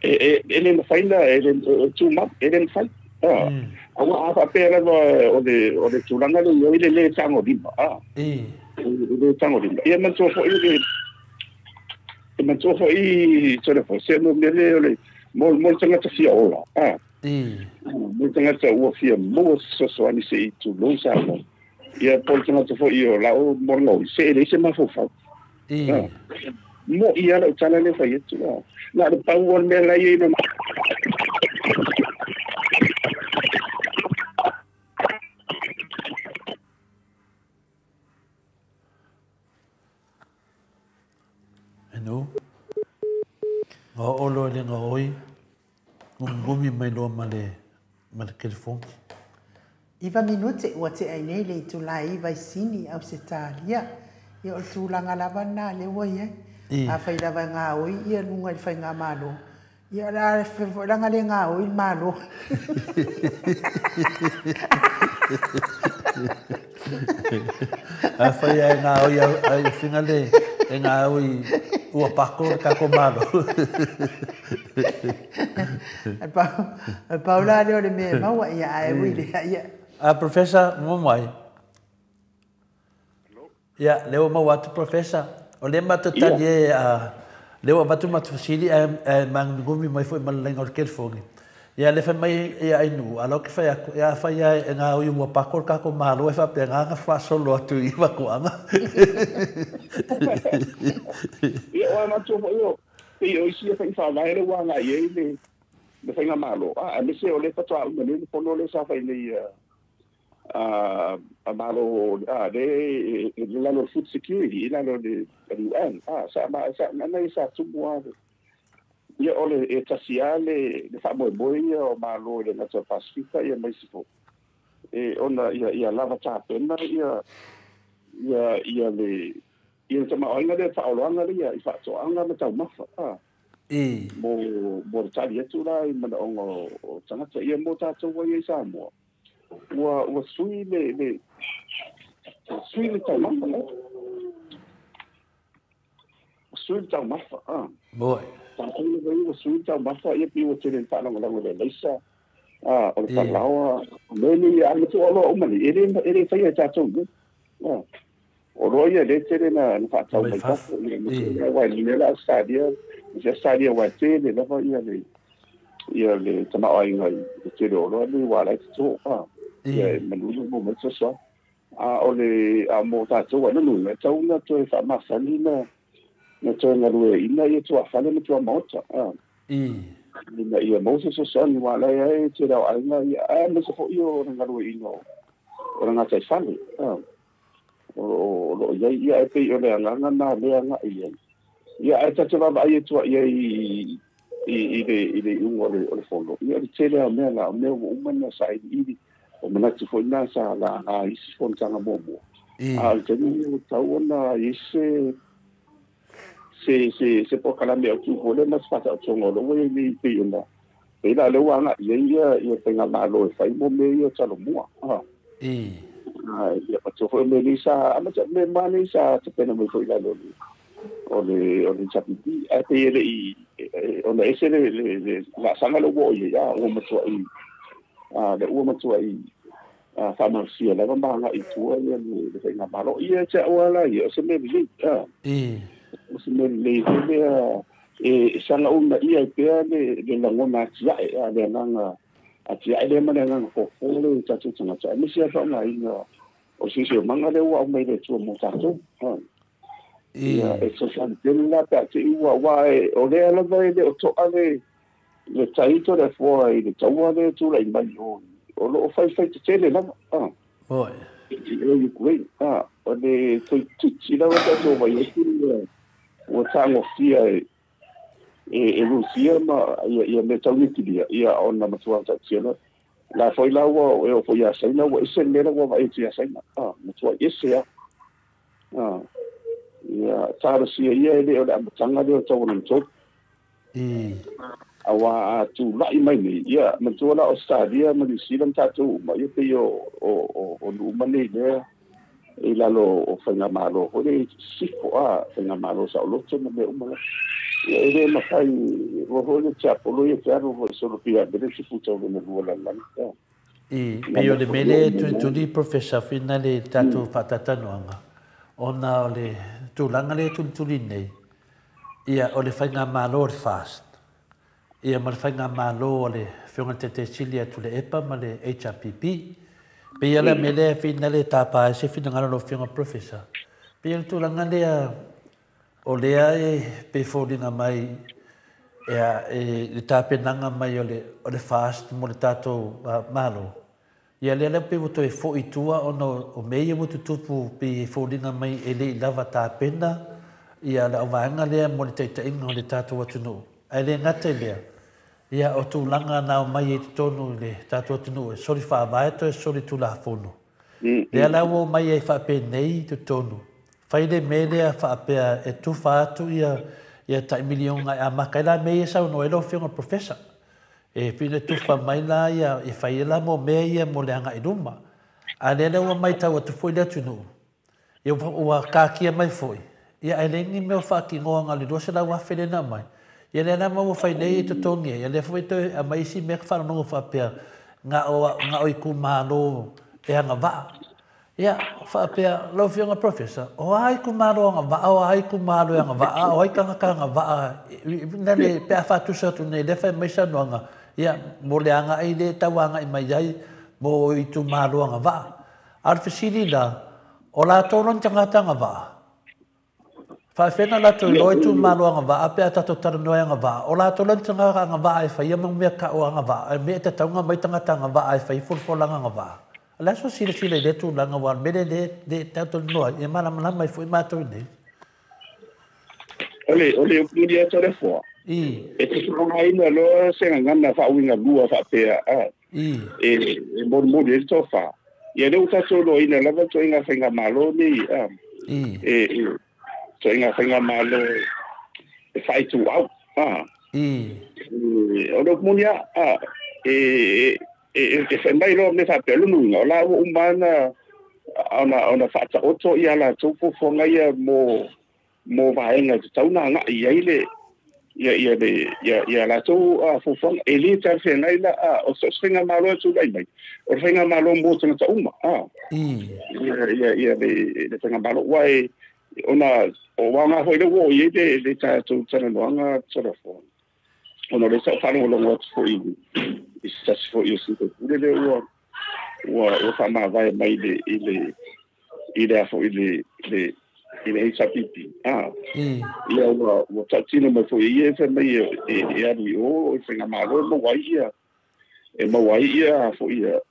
E le mafai na e le tumau, e le mafai. Aua a faapea lava o le tulaga lea i ai le lē tagolima. Le lē tagolima. Ia manatua foi le manatua foi Toleafoa se mo mea lea o le mo le tagata fia ola. Mo le tagata ua fia maua se fesoasoani se i tulou Samoa. Ia po le tagata foi o lau mo le gaoi se e leai se mafaufau. Mo ia lau tala lea fai atu. Na o le pau o le mea la i ai Enu Nga olo e le ngaoi ngumngumi mai loa ma le telefoni. 9 minute ua te ai nei le itulai vaisini au se talia. Ia o le tulaga lava lena lea ua i ai. Afai lava e gaoi ia luga i le faigamalo. Ia o le a laga le gaoi le malo. Afai e gaoi ai finga le e gaoi ua pako le kako malo. Al paula lea o le mea e maua ia ae ui lea ia. Professor, mo mai. Ia, lea ua maua atu, Professor. O lea matou tali e lea ua avatu matou fesili ae magumigumi mai foi ma le laina o le telefoni. Ia le fai mai ia ainu, a lau ke fai aku, ia fai ia e ngā ui ua pako le kako malo e whapea ngā ngā whasolo atu i wakuanga. Ia o matou foi o, pei o isi e whai whawae le wanga i ei le whainga malo. A mese o le patoa uma le pono le sa whai nei a malo le lalo food security i lalo le UN. Sa ma sa nana i sa tumu a ia o le e tasi a le faamoemoe ia o malo i le gata o Pasifika ia maisi fou e ona ia lava tapena ia ia le tamaoaiga lea faaoloaga lea i faatoaga ma taumafa Mo le tali atu la i manaoga o tagata ia mo tatou ai i Samoa. Ua sui le sui le taumafa. Sui le taumafa. Moi. Tatou lava ia ua sui le taumafa ia pei ua tele faalagolago i le alaisa, o le falaoa, o mea nei a matua oloa uma nei, e le faia e tatou nei. O loa ia le tele na faatau mai fafo, ia matua aua e le la Australia, se Australia ua tele lava ia le tamaoaiga i le tele o oloa nei ua ala ai toto, ia e manuia mo mai fesoasoani. A o le a mo tatou ai nuu e tau na toe faamasani na toe galueaiina ia tuafale ma tuamaota. Ina ia maua se fesoasoani ua ala ai tele o aiga ia aemaise foi o le galueaiina o le gataifale. O loo i ai ia e pei o le agaga na lea agai i ai. Ia ae tatou vaavaai atu i ai i le iuga o le fono. Ia o le tele lava o mea la, o mea ua uma na sailiili, o manatu foi na sa laga i isi fonotaga muamua. A o le taimi lenei ua tatau ona i ai se polokalame autu foi lea ma se faataotoga o lea ua i ai nei pei ona pei la o lea ua agai i ai ia faigamalo e fai mo mea ia o talomua. Ia matua foi o mea nei sa amata mea ma nei sa tapena mai foi i lalo o le HRPP. Ae pei e le i ona ese le laasaga lea ua oo i ai, ua matuai le ua matuai faamalosia lava ma agai i tua ia le faigamalo. Ia te au lava la ia, o se mea lelei. O se mea lelei foi lea e saga uunaia ai pea le lagona atiae, le agaga atiae lea ma le agaga fofo lea i tatou tagata, aemaise lava le faaaogaina o le siosiomaga lea ua aumai le Atua mo tatou. Ia e fesoasoani tele la pe a te i ua aua o lea lava e le o toa le taito le afoa i le taua lea e tulai mai o loo faifai tetele lava. I o Ukraine. O le toeitiiti lava tatou vaai atu ua tagofia e Rusia ma ia mea tau niukilia ia ona matua tautia loa. La foi la ua e oo foi ia Saina ua ese le mea la ua vaai atu ia Saina. Matua ese lava. Ia talosia ia e le o le amataga lea o tau lona tolu. Aua a tulai mai nei, ia matua la Australia ma New Zealand tatou uma, ia pei o nuu uma nei lea i lalo o faigamalo foi lea i sisifo, faigamalo saoloto ma mea uma la. Ia e le mafai, ua foi le tiapolo ia te alu foi solopia mele se futa o lona lua lalolagi. Pei o le mea lea e tulituli Professor whina le tatou faatatalanoaga, ona o le tulaga lea e tulituli nei, ia o le faigamalo o le FAST, ia ma le faigamalo o le Afioga i le Taitaisili a Tuilaepa ma le HRPP. Pei o le mea lea whina le tapa ai se finagalo o lau Afioga Professor. Pei o le tulaga lea o lea e pe foliga mai e le tapenaga mai o le FAST mo le tatou malo. Ia lea lea pe ua toe foi i tua ona o mea ia ua tutupu pe foliga mai e le i lava tapena ia le auvaega lea mo le taitaiga o le tatou atunuu. Ae le gata i lea, ia o tulaga na aumai ai totonu i le tatou atunuu e soli faavae toe soli tulafono. Lea la ua omai ai faapenei i totonu, fai le mea lea faapea e tufa atu ia tai miliona e amata ai la mea ia saunoa ai lau Afioga Professor. E pei tufa mai la ia e fai la mo mea ia mo le agai i luma. A lea lea ua matau atu foi le atunuu, ia ua kakia mai foi, ia ae le ni mea o faatinoaga o le 200,000 lea na aumai. Ia lea la ma ua fai nei e totogi ai, ia lea foi toe aumai isi mea ka faalogologo faapea na o itumalo e agavaa. Ia faapea lau Afioga Professor, o a itumalo agavaa, o a itumalo e agavaa, o ai tagata agavaa, na le pe a faatusa atu nei lea fai mai saunoaga, ia mo le agai le tau agai mai ai mo itumalo agavaa. A o le fesili la, o latou lona tagata agavaa, faafena latou iloa itumalo agavaa pe a tatou talanoa e agavaa, o latou lona tagata agavaa e faia ma mea tau agavaa, e mea e tatauga mai tagata agavaa e fai folafolaga agavaa. O le a so silasila i lea tulaga ua mele le tatou talanoa ai, e malamalama ai foi matou nei. O le upuli atu le foa. E te faaaogaina loa se gagana faauiga lua faapea e molimoli ai le tofa. Ia lea ua tatou iloaina lava ituaiga faigamalo nei, e ituaiga faigamalo e faaituau. A o le moni a e e fai mai loa me faapea lona uiga o la ua uma ana ona faataoto ia latou fuafuaga ia mo vaega e tatau ona agai i ai le ia le ia latou fuafuaga e le talafeagai la o so o se faigamalo e tulai mai o le faigamalo mo tagata uma ia le faigamalo ua e ona o waga foi le ua oo i ai le tatou talanoaga Tolafoa ona o lea sa ou faalogologo atu foi i se tasi foi o sui usufono lea ua faamavae mai i le foi le i le HRPP. Ia ua tautino mai foi ia fai mai e alu i o i faigamalo e maua ai ia foi ia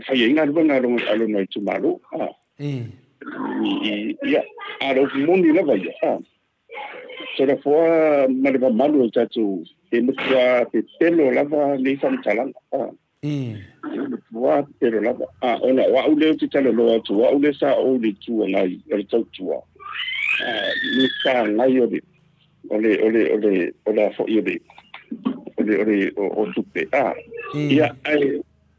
fai ai galuega a lona itumalo. Ia a o le moni lava ia. Tolafoa ma le mamalu o le tatou e matua pepelo lava nei faamatalaga. E matua pepelo lava. Ona o au lea ou te talanoa atu, o au lea sa ou i le itu agai o le tautua. Le sa agai o le o le o le o le o le foi o le o le o le o tupe. Ia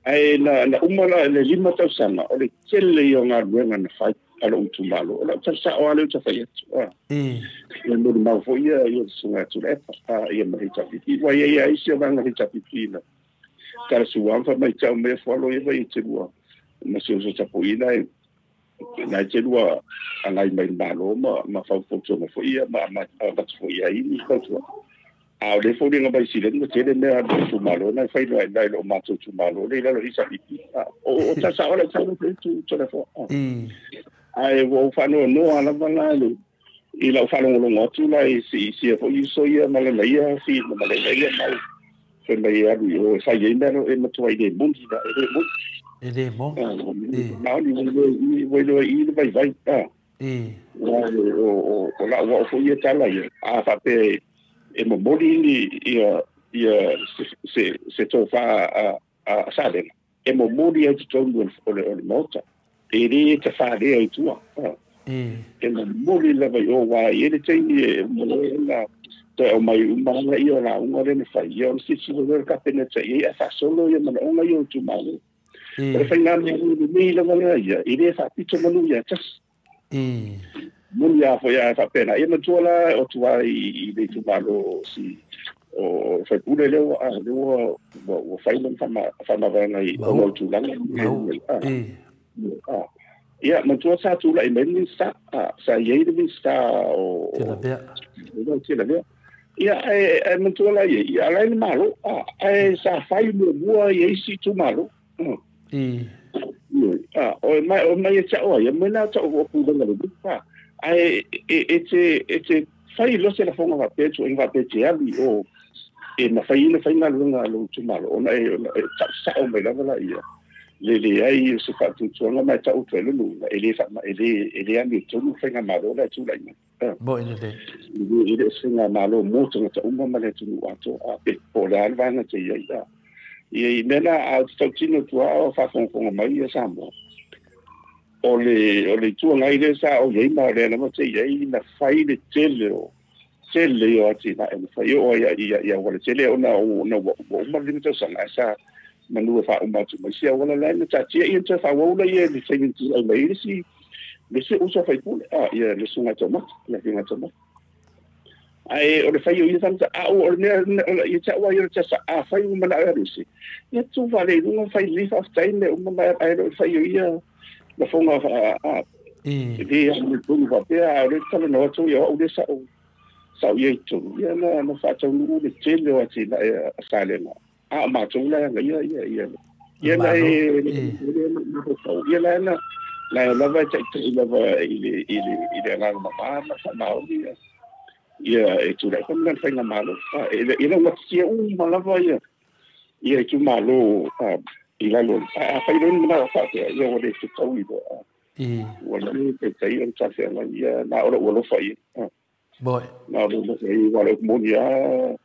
ai na uma la le 5 tausaga o le tele ia o galuega na fai a lou itumalo. O lau tala sao lava lea ou te fai atu. Ia molimau foi ia le susuga atu le epa ia ma le HRPP. Ua ia isi o vaega le HRPP na tala sua fa mai tau mea fualo ia vai te lua ma se uso tapuina e nai te lua agai mai le Malo ma faufautuaga foi ia ma avatu foi i ai ni fautuaga. A o le foliga mai sileni ua tele mea a le itumalo na e fai loa i loo matou itumalo le i lalo o HRPP. O tala sao lau tala tu Tolafoa. Ae ua ou faanoanoa lava la i lau faalogologo atu la i sia foi uso ia ma lana ia fi ma lana ia mau fai mai e alu i o e fai ai mea e matua i le moni la e le moni. E le moni. Maoni ua iloa i le vaivai. O lau au foi ia tala ia. A faapea e momoli ni ia se tofa a Salega. E momoli ai totonu o le Maota. E le tafalea i tua. E momoli lava i o wā i ele taimi e umaloe na toe au mai uma ala ia o lauga le na fai. Ia o le silasila loa le Kapeneta i ai ae faasolo ia manaoga ia o itumalo. O le faigamalo lelei lava lea ia, e le faapito manu ia tasi. Moni a foi a faapena. Ia matua la o tua i le itumalo si o faipule lea ua fai lana faamavaega i ona o tulaga. Ia, matua sa tulai mai le Minisita, sa i ai le Minisita o Tilavea. Ia, e matua la i ai, ala i le Malo, ae sa fai muamua i ai isi itumalo. O mai e tau ai, mai na tau o pulega le ae e te fai loa se lafoga faapea tuuaiga faapea te alu i o e mafai ona fai galuega a lou itumalo ona e tausao mai lava la ia le leai o se faatuatuaga ma e tau atu ai lona uiga e le amiotonu faigamalo la e tulai mai. Mo i le E le o se faigamalo mo tagata uma ma le atunuu atoa pe po o le a le vaega te i ai. Ia i mea la a ou te tautino atu lava o faafogafoga mai ia Samoa. O le itu agai lea sa ou i ai ma o lea lava te i ai na fai le tele o atinae na fai o ai i auala tele ona ua uma le 5 tausaga ae sa manu e faauma atu mai si auala la na taatia ia toe faaauau laia i le taimi na tulai mai ai le isi uso faipule ia le susuga Taumata le afioga Taumata. Ae o le fai o ia tagata a o le mea ia te au lava ia o le tasa a fai ua manao e alu ese ia tu faale i luga fai lelei faafetai mea uma ma ae le o le fai o ia lafoga e le amiotonu faapea a o le talanoa atu ia o au lea sa ou i ai i totonu ia na faataunuu le tele o atinae a Salega a o matou la e agaia ia ia la e ia la na la lava e taitai lava i le agaga mama ma faamaoni ia e tulai foi ma le faigamalo. E laugatatia uma lava ia itumalo i lalo. A fai loa ni manao faapea ia ua le fetaui loa. Ua le taitai o le talafeagai ia na o lou alofa i ai. Na o lou alofa i ai ua le moni lava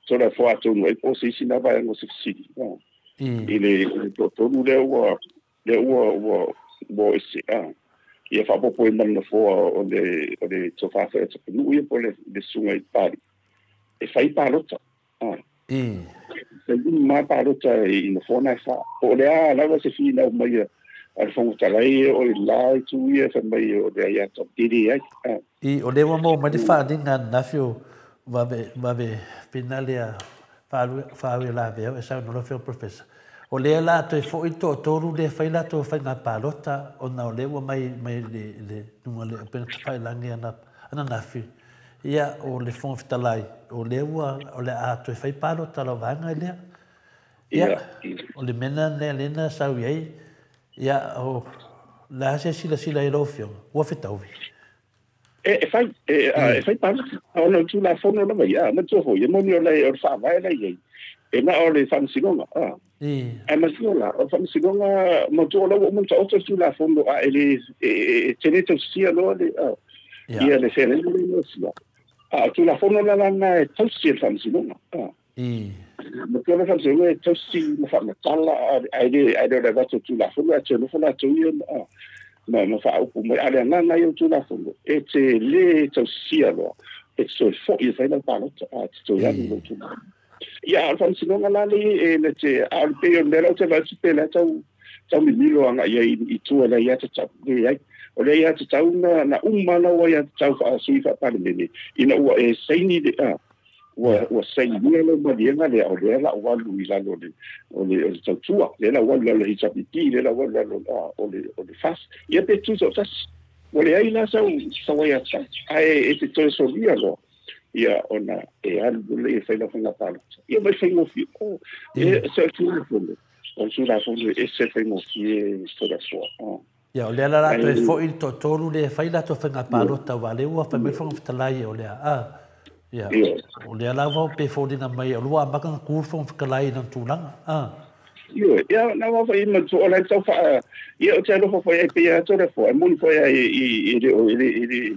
Tolafoa atonu ai po o se isi na vaega o se fesili. I le toatolu lea ua ese. Ia faaopoopo ai ma le nofoa o le tofa foi a Tapunuu ia po o le susuga i Pali. e fai palota. E fai uma palota i nofoa na e fa. Po o le a lava se finau mai a le Fofoga Fetalai o i la itu ia fai mai o le aiatatau e leai. I, o lea ua maua mai le faaaliga ananafi o vave, vave finale a faaui lavea e saunoa lau Afioga Professor. O lea la toe foi le toatolu lea fai latou faiga palota ona o lea ua mai mai le le luga le upega tafailagi ana ananafi. Ia o le Fofoga Fetalai o lea ua o le a toe fai palota lau vaega lea. Ia o le mea lena lea na sau i ai. Ia o le a se silasila i lau Afioga ua fetaui. E fai, e fai palota, ona o le Tulafono lava ia, manatua foi, e moni o le Faavae la e i ai, e na o le Faamasinoga, ae manatua la, o le Faamasinoga, manatua o la ua uma ona taoto le Tulafono, a e le, e tele tausisia loa le, ia le feagaiga lea e osia. A o le Tulafono la lena e tausi e le Faamasinoga. Manatua le Faamasinoga e tausi ma faamatala, ae le o le avatu o le Tulafono, ae toe nofo latou ia ma faaupu mai. A o le agaga ia o le Tulafono, e te le tausisia loa, e te toe foi e fai lau palota, a e te toe alu i lou itumalo. Ia, a o le Faamasinoga la lea e na te, a o le pei o le mea la ou te vaai atu pe la tau tau mimilo agai i ai i tua i le aiatatau. Leai. O le aiatatau na uma lau aiatatau faa-sui faa-Palemene ina ua e saini le, a, ua ua sainia lau maliega lea, o lea la ua alu i lalo o le o le o le tautua, lea la ua alu i lalo o le HRPP, lea la ua alu i lalo o le o le FAS. Ia pe tutoatasi. Ua leai la sau sau aiatatau, ae e te toe solia loa ia ona e alu lea e fai lau faiga palota. Ia mai faigofie. O e se o le Tulafono, o le Tulafono e ese le faigofie Toleafoa. Ia, o lea la la toe foi le toatolu lea e fai latou faiga palota, aua o lea ua fai mai le Fofoga Fetalai o lea, a, ia, o lea la ua pei e foliga mai o lea ua amata ona tu le Fofoga Fetalai i lona tulaga, a. Ioe, ia, na ua foi manatua o la e tau faa, ia, ou te alofa foi ai pei lava Toleafoa, e moni foi lava e le o, e le, e le,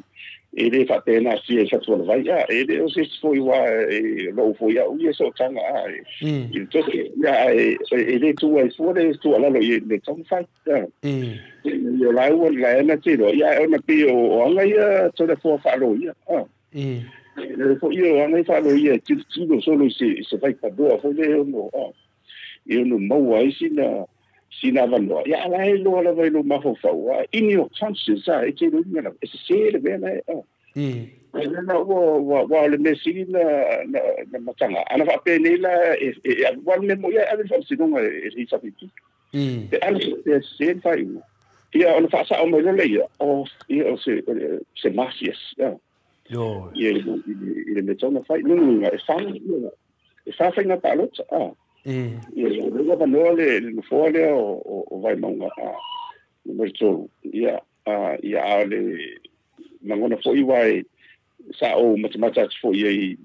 E le faapena sia i Fatualavai, a e le o se isi foi aua e lou foi au ia sootaga a i le tofi, ia ae e le tuu ai fua le tuualalo i le taumafai. Ia o la ua la e na te iloa, ia ae ona pei o aga ia Toleafoa faaloia, a. E foi o aga ia faaloia e tilotilo solo i se vaipanoa foi lea e ono, a, e ono maua ai sina sina avanoa, ia a la e iloa lava i lou mafaufau, a in your conscience, a e te iloina lava, e sese le mea la e, a. Ai la ua ua ua o le mea sili na na na mataga, ana faapenei la e e alu, aua o le mea moni lava e ave i le faamasinoga e le HRPP. Pe ana faapea e sese le faaiuga, ia ona faasao mai loa lea, o ia o se se masias, a. Ia i le mea tatau ona fai. Lona uiga, e fa e fa faiga palota, a. Ia o lea ua avanoa le nofoa lea o Vaimauga numera 3. Ia, ia a o le lagona foi aua e sa ou matamata atu foi ai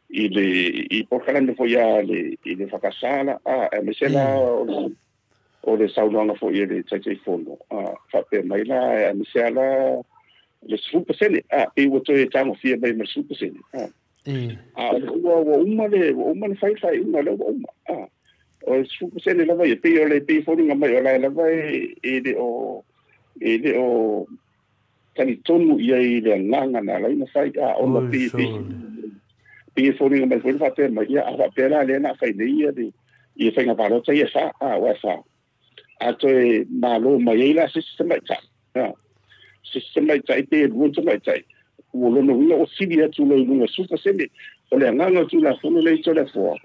i le i polokalame foi a le i le whakasala, a aemaise la o le saunoaga foi a le Taitaifono, a faapea mai la aemaise lava la le 10%, a pei ua toe tagofia mai ma le 10%, a. A ua ua uma le ua uma ona fai le faaiuga lea ua uma, a. O le 10% lava ia, pei o le pei e foliga mai o la e lava e le o e le o talitonu i ai i le agaga na ala ai ona fai, a ona pei pei pei e foliga mai foi le faapea mai, ia a faapea la lea na fai nei ia le ia faiga palota ia e fa, a aua e fa. A toe malo mai ai la se isi tamaitai, a se isi tamaitai pe lua tamaitai, ua lona uiga ua sili atu loa i luga 10%. O le agaga o le Tulafono lea i Toleafoa,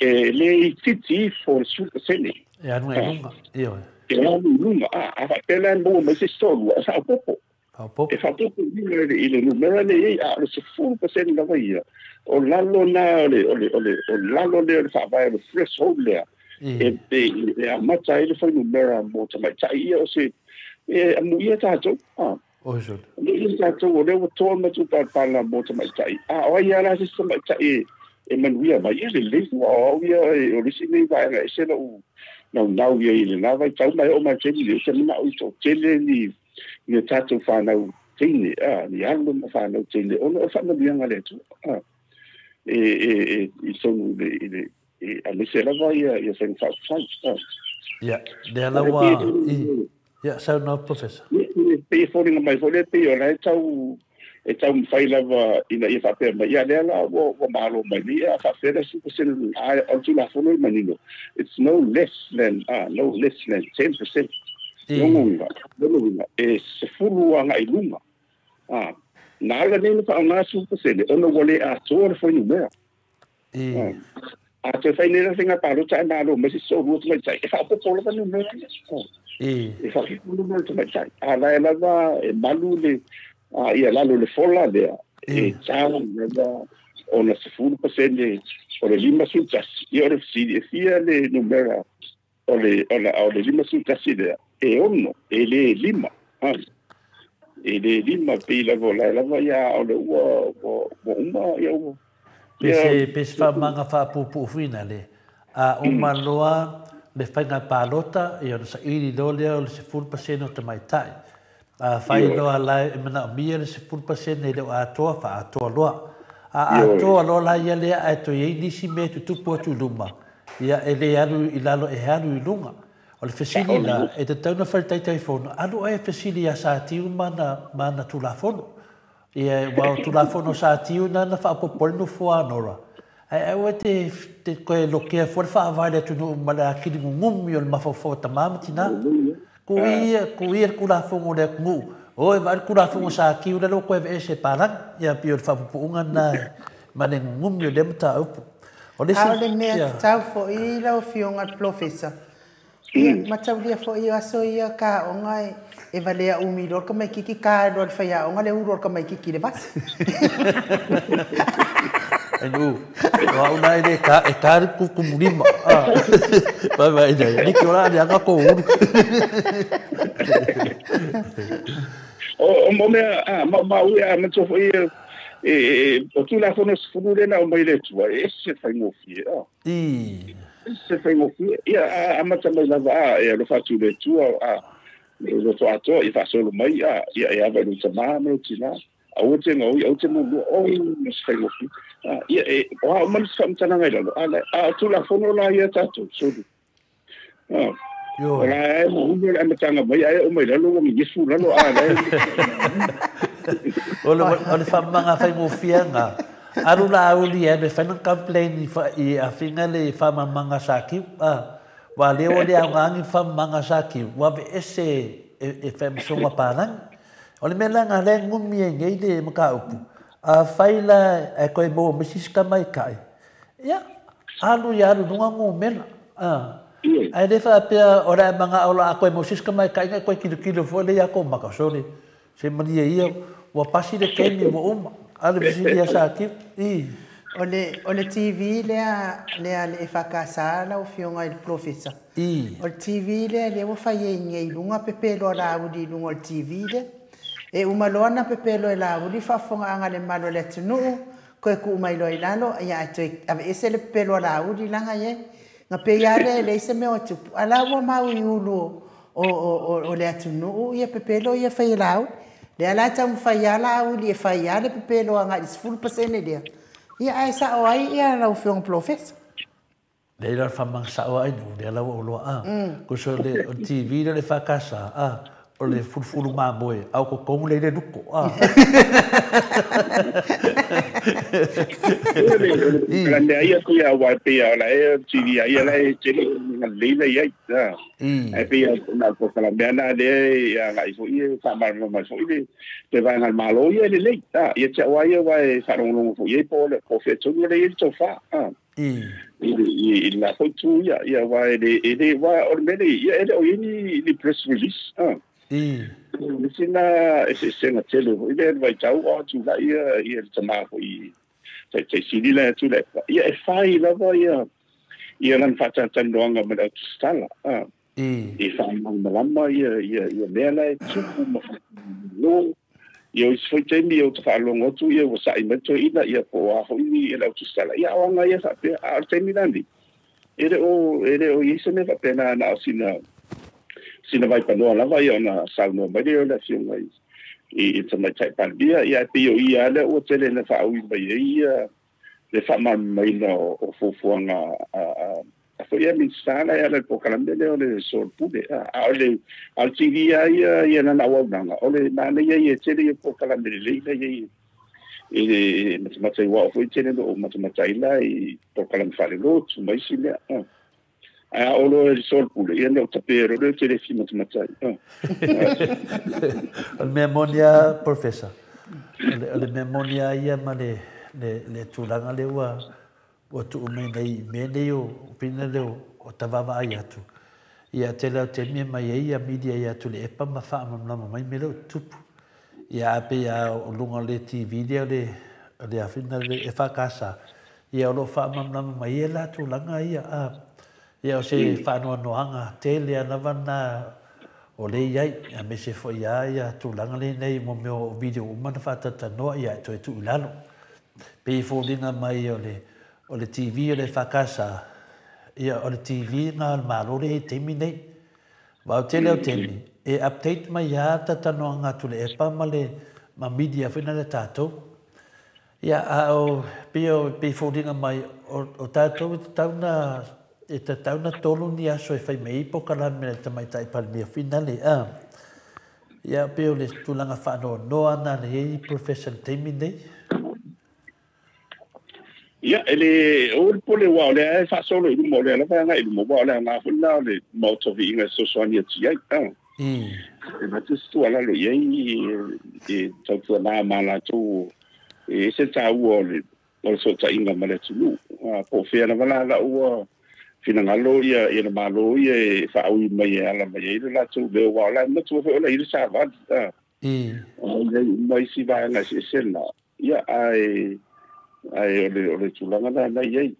e le itiiti ifo le 10%. E alu i luga, ioe. E alu i luga, a, a faapea la e maua mai se isi toalua, e faaopoopo. Faaopoopo. E faaopoopo i luga i le numera lea e i ai, a o le 10% lava ia, o lalo na o le, o le, o le, o lalo lea o le faavae o le threshold lea, e amata ai le fuainumera mo tamaitai ia o se, e amuia tatou. A. Oi sole. Amuia tatou o lea ua toa le matou palapala mo tamaitai. A o ai lava la se isi tamaitai e manuia mai, ia lelei, aua o au ia o le isi lenei vaega e ese lou naunau i ai i lena vaitau ma e oo mai i le taimi lenei, ou te manao i toatele ni a tatou fanau teine, a, ni alo ma fanau teine, ona o le faamanuiaga a le Atua, a, e, e, e, i totonu i le, i le, e, aemaise lava ia, ia faiga faaupufai, a. Ia, lea la ua, i, ia, saunoa Professor. E pei e foliga mai foi lea, pei o la e tau, E taumafai lava ina ia faapea mai ia lea la ua malo mai nei a faapea le 10% a o le Tulafono e manino it's no less than no less than 10%. Lona uiga e 10 agai i luga na ala nei na faaaoga 10% ona ua le atoa le fuainumera. A toe fai nei la faiga palota ae malo mai se toalua tamaitai e faaopoopo lava numera ia. E faaopoopo numera tamaitai a lae lava e malu le ia lalo le fola lea e tau lava ona 10% o le 51. Ia o le fesili e fia le numera o le 51 lea e 6 e le 5. E le 5 pei lava o lae lava ia o le ua uma ia ua Pe se faamaga faapuupuu le a uma loa le faiga palota ia ona saili loa lea o le 10% o tamaitai. A fai loa la e manaomia le 10% e le o atoa faatoa loa. A atoa loa la ia lea ae toe i ai nisi mea e tutupu atu i luma ia e le alu i lalo e alu i luga. O le fesili la e tatau ona fai le Taitaifono alu oe e fesili ia Satiu ma ana Tulafono. Ia ua o Tulafono Satiu na na faaopoopo ai le nofoa a Nora. Ae aua te koe lokea fua le faavae le atunuu ma le akili gugumi o le mafaufau a tamā ma tinā. Ku ia le Tulafono o le atunuu. O e vaai le Tulafono Satiu lea ua koe aveese e palagi. Ia pei o le faapupuuga lena ma le gugumi o lea mataupu. O le isi... A o le mea tatau foi lau Afioga i le Polofesa, ia mataulia foi o aso ia kaoga e valea umi loa le tamaititi ka loa le faiaoga le ulu o le tamaititi i le vasi. Ai nu, o au la e le ka, e ka le kukumulima. Vai vai nei, niki ora le anga ko ulu. O mo mea, ma ui a matua foi e o Tulafono 10 lea na aumai le Atua, e ese faigofie. Ese faigofie. Ia amata mai lava e alofa atu i le Atua le loto atoa i faasolo mai ia e ava i lou tamā ma lou tinā. Aua te gaoi, aua te mulua, o ma se faigofie. Ia e o a uma le faamatalaga i lalo, a o Tulafono la ia tatou, solu. O la e mo le amataga mai ae o mai lalo ua gegefu lalo a la. O le faamamaga faigofiega alu la auli e le fai na complain i afiga le faamamaga Sakiu. Ua lea ua le aogaagi faamamaga Sakiu ua aveese e faamasooga palagi. O le mea la na lea gumi ai nei le mataupu. A fai la e koe maua mai sisi tamaitai ia alu ia alu luga numera. Ae le faapea o le a manao la a koe maua sisi tamaitai na e koe kilokilo foi le ia kou maka. Sole se malie ia ua pasi le taimi ua uma. A le fesili ia Sakiu. O le TV lea lea le EFKS lau Afioga i le Polofesa. O le TV lea lea ua fai ai nei i luga pepelo a Laauli i luga o le TV lea. E uma loa na pepelo e Laauli faafofogaaga le mamalu o le atunuu, koe tuu mai loa i lalo, ia ae toe aveese le pepelo a Laauli laga i ai. Na pei lava lea e leai se mea o tupu, a la ua mau i ulu o le atunuu ia pepelo ia fai e Laauli. Lea la e taumafai lava Laauli e fai lava le pepelo agai i le 10% lea. Ia ae sao ai ia lau Afioga Polofesa. Lea la le faamamaga sao ai nu lea la ua ou loa a. Kuso le o le TV lea le EFKS a o le fulufulu mamoe a o totonu lea i le luko a. O le mea ia pei a aua pei a o la e TV a ia la e tele nga lelei la i ai. Ae pei a na o le mea na lea e agai foi e faamalamalama mai foi le vaega a le Malo ia e lelei. Ia te au lava ia aua e faalogologo foi i ai po o fea tonu lea e i ai le tofa. I le la foi itu ia, ia aua e le aua o le mea lea ia e le o i ai ni press release. Le sina eseesega tele foi lea le vaitau o tulai ia le tamā foi taitaisili la e tulai ia e fai lava ia lana faatalatalanoaga ma le autusitala e faamalamalama ia mea la e tupu ma faamalo. Ia o isi foi taimi ia ou te faalogo atu ia ua sa'i mai toeaina ia po o a foi le autusitala ia o aga ia faapea a o le taimi lani e le o i ai se mea faapena na o sina vaipanoa lava ia ona saunoa mai lea o le Afioga i tamaitai Palemia ia e pei o ia lea ua tele na faaui mai ai ia le faamalamalamaina o fuafuaga a Foi ia Minisita la e ala i le polokalame lea o le solepule. A o le TV lava ia i lana auaunaga, o le manaia ia e tele ia polokalame lelei la i ai e matamata ai, aua o foi tele na ou matamata ai la i polokalame faalelotu ma isi mea. Ae a oo loa i le solepule, ia na ou tapea loa lea ou te le fia matamata ai. O le mea moni lava Professor, o le mea moni lava ia ma le tulaga lea ua tuu mai nei i mea nei o pina lea o ta vaavaai atu. Ia tele o taimi e mai ai ia media ia Tuilaepa ma faamalamalama mai mea lea o tutupu. Ia ae pei lava o luga o le TV lea o le afina le EFKS, ia o lo o faamalamalama mai ai la tulaga ia. Ia o se faanoanoaga tele lava lena o lea e i ai, aemaise foi lava ia tulaga lenei mo mea o video uma na faatalatanoa ia e toe tuu i lalo. Pei e foliga mai o le TV o le EFKS, ia o le TV lena o le Malo lea e i ai i le taimi nei. Aua o le tele o taimi, e update mai lava talatalanoaga a Tuilaepa ma le ma media foi lea a tatou. Ia, a o pei o pei e foliga mai o tatou e tatau na 3 ni aso e fai mai ai polokalame a le Tamaitai Palemia finale. Ia, pei o le tulaga faanoanoa lena na i ai Professor i le taimi lenei. Ia, e le o le pole aua o lea e faasolo i luma, o lea lava e agai i luma, aua o le aoga foi lena o le Maota o Viiga e fesoasoani atu i ai. E avatu se tuualalo i ai e tautuana ma latou e ese le taua o le sootaiga ma le atunuu. Po o fea lava la lau ua finagalo ia le Malo ia e faaui mai e ala mai ai le latou leo, aua o la e matua foi o la i le savali. O la e i uma isi vaega eseese na. Ia, ae o le tulaga la na i ai.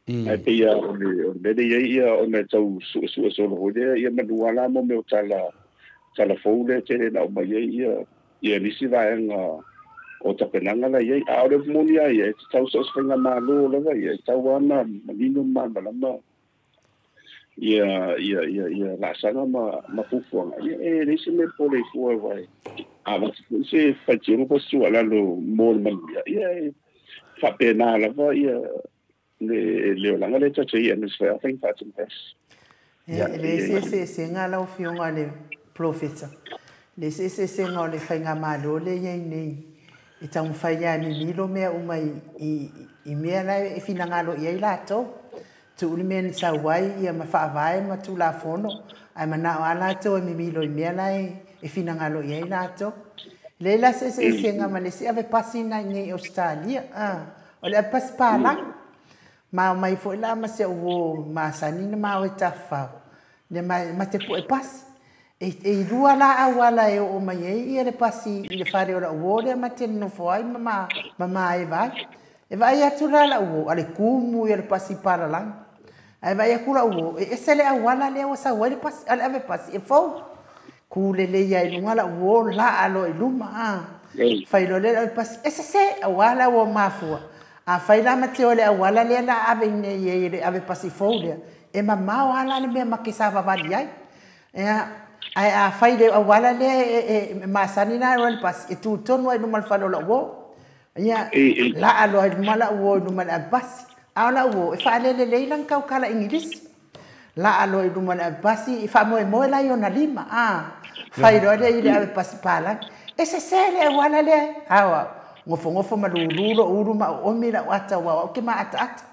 Ae pei o le mea lea i ai ia ona e tau suesue solo foi lea ia manua la mo mea o tala fou lea tele na aumai ai ia nisi vaega o tapenaga la i ai. A o le moni lava ia, e tatau so o se faigamalo lava ia, e tatau lava ona manino ma malamalama ia laasaga ma fuafuaga. Ia e leai se mea pole i fua aua a avatu foi se faitioga po o se tuualalo mo le manuia, ia e faapena lava ia le olaga lea tatou i ai aemaise foi lava faiga faatumasi. E leai se eseesega lau Afioga i le Polofesa, leai se eseesega o le faigamalo lea e i ai nei e taumafai lava e mimilo mea uma i mea la e finagalo i ai latou. Tuu le mea na sau ai ia ma faavae ma Tulafono, ae manao lava latou e mimilo i mea la e finagalo i ai latou. Leai la se eseesega ma le isi ave pasi na i inei i Ausetalia. O le ave pasi palagi. Ma omai foi la ma si au uo masani na ma o e tafafao, le ma te pue pasi. E lua la auala e oo mai ai ia le pasi i le fale o lau uo lea ma te nonofo ai ma maeva ai. E vaai atu la lau uo, a le kumu ia le pasi palalagi. Ae vaai atu lau uo, e ese le auala lea ua sau ai le pasi, a le ave pasi e fou. Ku lelei ai i luga lau uo, laa loa i luma. Fai loa lea le ave pasi, e sese, aua la ua mafua. A fai la ma te o le auala lea la ave i nei ai le ave pasi fou lea, e mamao lava la le mea ma ke savavali ai. Ae a fai le auala lea e masani la le pasi, e tutonu ai i luma o le fale o lau uo. Ia, laa loa i luma lau uo i luma le ave pasi. A o lau uo, e faalelelei lana tautala Igilisi. Laa loa i luma le ave pasi, e faamoemoe la i ona lima. Fai loa lea i le ave pasi palagi. E sese le auala lea. Ao au, gofogofo ma lulu lo'u ulu ma oomi lau ata aua o au ke maataata.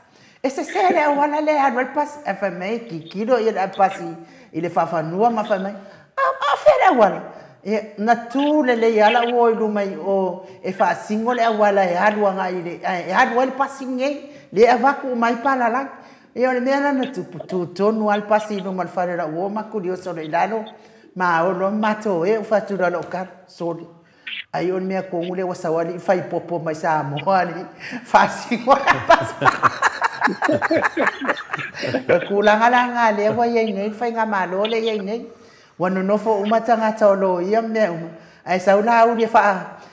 E sese le auala lea e alu ai le pasi. Ae fai mai, kikilo ia le ave pasi i le faafanua ma fai mai, a o fea le auala? Ia, na tu lelei lava lau uo i luma i o e faasino le auala e alu agai i le, e alu ai le pasi lenei, lea e avatu uma ai palalagi. Ia o le mea la na tupu, tutonu lava le pasi i luma o le fale o lau uo, maku oso loa i lalo, ma olo ma matou e, ou fai atu loa i lau tala, sole. Ai o le mea tonu lea ua sau alii fai popo mai Samoa alii faasino le pasi. O le tulaga la lena lea ua i ai nei le faigamalo lea e i ai nei. Ua nonofo uma tagata o loia ma mea uma, ae sau la auli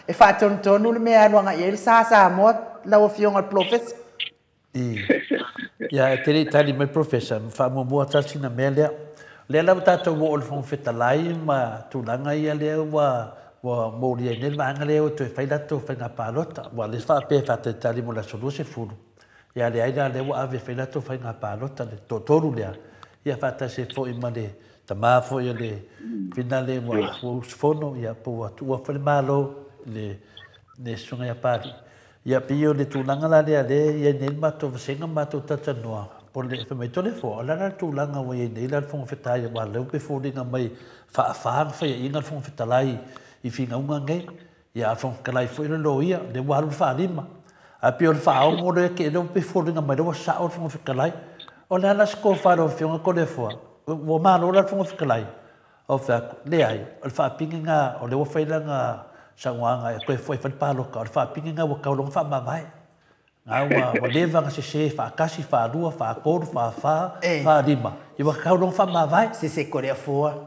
e faatonutonu le mea e alu agai i ai le sa Samoa lau Afioga i le Polofesa. Ia, e te le i tali mai Professor, faamuamua tasi na mea lea. Lea lava tatou oo i le Fofoga Fetalai ma tulaga ia lea ua molia ai nei le vaega lea ua toe fai latou faiga palota. Ua le faapea e faatalitali mo le aso 20. Ia leai la lea ua ave e fai latou faiga palota le toatolu lea, ia faatasi ai foi ma le tama foi o le finale ua usufono, ia po ua tuua foi le Malo i le susuga ia Papalii. Ia pei o le tulaga la lea lea e i ai nei le matou vasega ma matou talatalanoa, po o le fai mai Toleafoa, o le a la le tulaga ua i ai nei la le Fofoga Fetalai aua o lea ua pei e foliga mai faa-fa ona faiaina le Fofoga Fetalai i finauga nei. Ia, a o le Fofoga Fetalai foi o le loia, lea ua alu le faalima. Ae pei o le faaono lea te lea ua pei e foliga mai lea ua sao le Fofoga Fetalai. O le a la se tofa i lau Afioga Toleafoa? Ua malo la le Fofoga Fetalai? Ou fai atu, Leai, o le faapine lena, o lea ua fai lana saunoaga e toe foi e fai le palota, o le faapine lena ua tatau loa ona faamavae. Na ua leva ona sese faatasi, faalua, faatolu, faafa, faalima, ia ua tatau loa ona faamavae. Sese Toleafoa.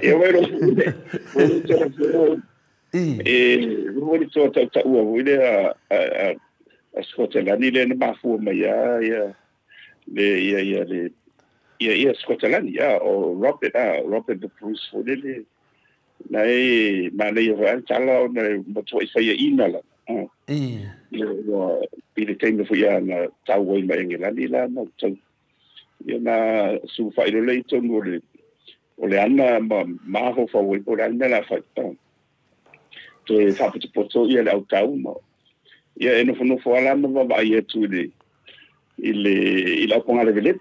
Ia wai e ua le toa tautaua foi lea a Sikotalani lea na mafua mai a ia le ia ia le ia ia Sikotalani a o Robert a Robert the Bruce foi lele na e manaia foi a le tala ona e matuai faiaina lava. Ia ua i le taimi foi a na tau ai ma Engelani la ma tau ia na sulufai loa lea i totonu o le ana ma mafaufau ai po o le a le mea o le a fai. Toe faapotopoto ia le autau ma ia e nofonofo lava la ma vaavaai atu i le i le i le aupogaleveleve.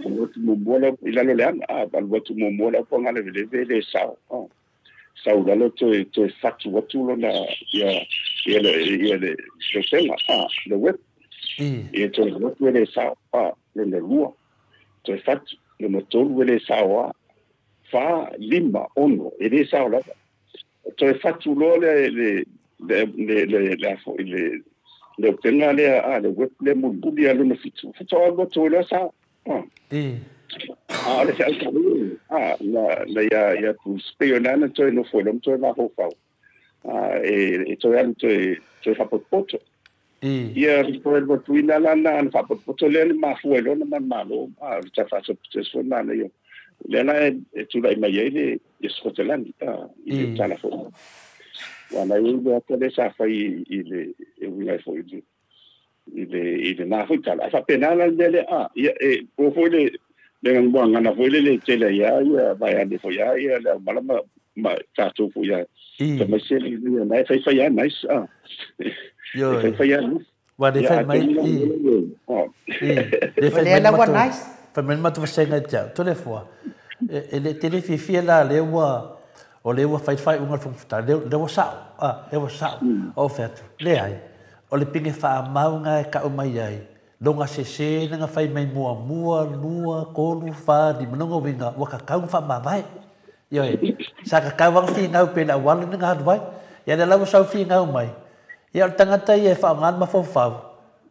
Alu atu muamua i lalo o le ana, alu atu muamua le aupogaleveleve e le sao. Sau i lalo toe toe fatu atu lona ia ia le ia le upega, le whip. Ia toe alu atu e le sao, lona lua, toe fatu, lona tolu e le sao lava. Fa, lima, ono, e le sao lava. Toe fatu loa le le le le le le foi le le upega lea a le whip lea mulimuli a lona fitu faatoa alu atu ai loa sao. A o le feau taua a na na ia ia Bruce pei o lana toe nofo i lona toe mafaufau a e toe alu toe toe faapotopoto. Ia toe alu atu ina la na ana faapotopoto lea na mafua ai loa ona manumalo a o le tala faasopotoso foi manaia lea la e tulai mai ai le Sikotalani i le tala foi. Aua na i ai le ata lea sa fai i le e uiga ai foi i le i lena foi tala. Ae faapena la le mea lea, a ia e po foi le le gagana foi lele e tele ai lava ia vaeane foi lava ia le aumala ma tatou foi lava. Aemaise le na e faifai lava nice a. E faifai lava nice. Ua le fai mai i. Le fai mai la ua nice. Fai mai le matou vasega ia te au, Toleafoa, e le te le fiafia la lea ua o lea ua fai le faaiuga a le Fofoga Fetalai, lea ua sao, a, lea ua sao. Ou fai atu, leai, o le pine faamau lena e tau mai ai, lona sese lena fai mai muamua, lua, tolu, fa, lima, lona uiga, ua tatau ona faamavae. Ioe, sa tatau lava ona finau pei o le auala lena na alu ai. Ia lea la ua sau finau mai, ia o le tagata ia e faaaoga le mafaufau,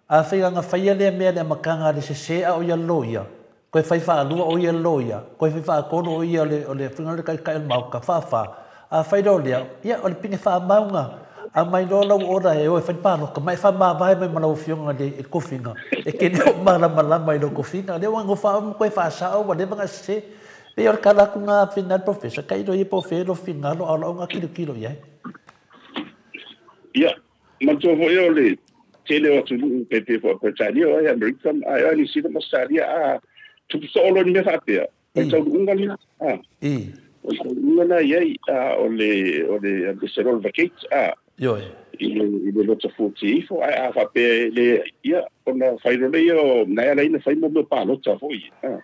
afai na faia lea mea i le amataga a le sese a o ia le loia, toe fai faalua o ia le loia, toe fai faatolu o ia o le afioga i le Taitai o le Maota, faafa. Afai loa o lea, ia o le pine faamau na aumai loa lau order e o e fai le palota, ma e faamavae mai ma lau afioga i le tofiga, e te le o malamalama i lou tofiga. Lea ua e nofo lava ma toe faasao ua leva ona e sese. Pei o le tala atu lena a Finau le Professor, tailo ia po o fea lou finagalo a o lau lena tilotilo i ai. Ia, manatua foi o le tele o atunuu pei pei foi o Peretania o ai Amerika ma ai Niu Sila ma Ausetalia a tupu soo loa ni mea faapea, o le taunuuga lena. O le taunuuga lena e i ai, a o le o le se roll the gate a i le i le lota fuatia ifo, ae a faapea e le ia ona fai loa lea o na e ala ai ona fai mo mea o palota foi a.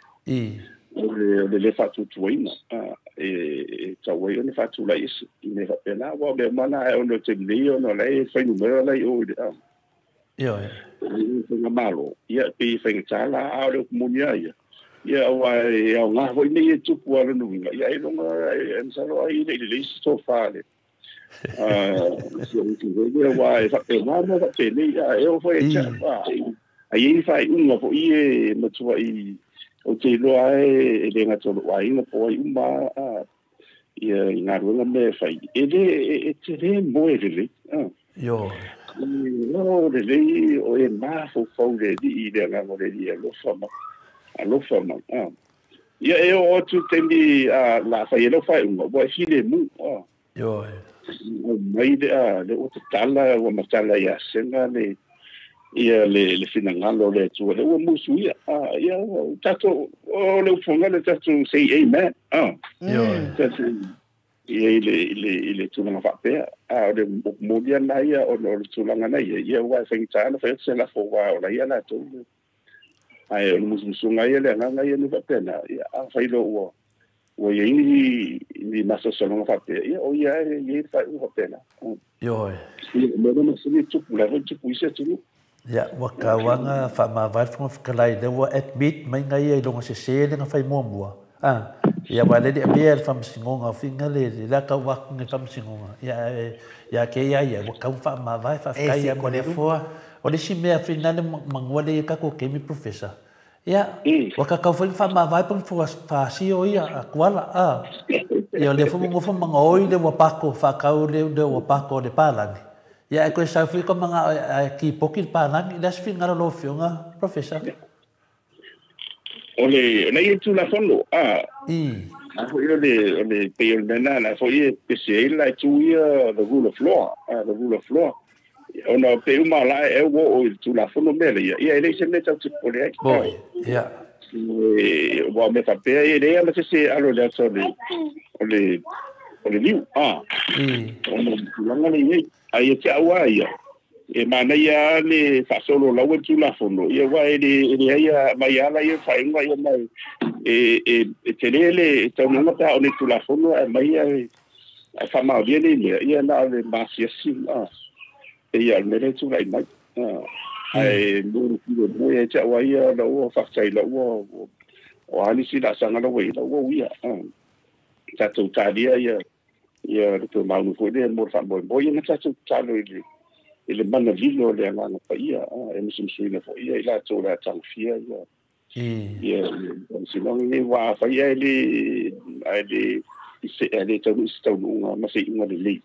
O le le faatuatuaina e tatau ai ona faatulai ese i mea faapena, aua o mea uma na, ae ona o le taimi nei ona o la e fuainumera la i o i le faigamalo, ia e pei e faigata la, a o le upu moni lava ia, ia aua e aoga foi mea ia e tupu lava lona uiga, ia ailoga e masalo ai e le i lelei se tofa a le si ou uso foi lea, aua e faapena mea faapenei, a e oo foi ia te au, a i ai ni faaiuga foi e matuai ou te iloa lava e le gata o lou aiga po o ai uma lava ia i galuega ma mea e fai, e le e te le moe lelei. E o lelei o e mafaufau i le Alii, i le agaga o le Alii e alofa mai, alofa mai. Ia e oo atu i le taimi la a fai ai lau faaiuga, ua e filemu. Mai le a le ua tatala ua matala ia sega le ia le finagalo o le Atua le ua musu ia ia tatou o le ufoga le tatou say amen tatou ia i le tulaga faapea o le molia na ia o le tulaga na ia ia ua faigata na fai se lafo ua o la ia latou ai o le musumusuga ia le agaga ia ni faapena ia afai lo ua iai ni masalosaloga faapea ia o ia e iai le faaiuga faapena. Ioe. Ia mea lea masani e tupu la foi tupu i se atunuu. Ia, ua tauaga faamavae le Fofoga Fetalai, lea ua admit mai na ia i luga sese le na fai muamua. Ah, ia aua le le avea le faamasinoga o finga le le a tau atu le faamasinoga. Ia ia ke ia ia ua tau faamavae faafetai ia mo le fua. O le isi mea finale manua le ia tatou taimi professor. Ia, ua tatau foi na faamavae pe na faasio ia a Tuala. Ah, ia o lea foi ua nofo ma gaoi le ua pako faatau le ua pako o le palagi. Ia ae toe sau foi ka manao ae kipoki le palagi. O le a se finagalo o lau Afioga, Professor? O le na ia Tulafono a a foi o le pei o le mea na la foi e pese ai la tu ia the rule of law, the rule of law ona pe uma la e ua o i le Tulafono mea le ia ia e leai se mea tau te popole ai. Moi, ia. Ua mea faapea e leai ma se se alo i le ata o le liu a ona o le tulaga le i ai a ia te au a ia e manaia le faasolo lau e le Tulafono ia ua e le leai mai ala ia faaiuga ia mai e tele le taunuuga pe a o le Tulafono ae mai ae faamaonia nei mea ia na o le masiasi a e ia o le mea lea e tulai mai ae mo le filemu ia te au ai ia la ua faafetai la ua o a nisi laasaga la ua i la ua uia tatou talia ia ia le tumau foi lea mo le faamoemoe ia na tatou tatalo i le mana lilo o le Agaga Paia e musumusuina foi ia i latou le a tagofia ia ia faamasinoga nei ua afai ae le ae le se ae le taunuu se taunuuga ma se iuga lelei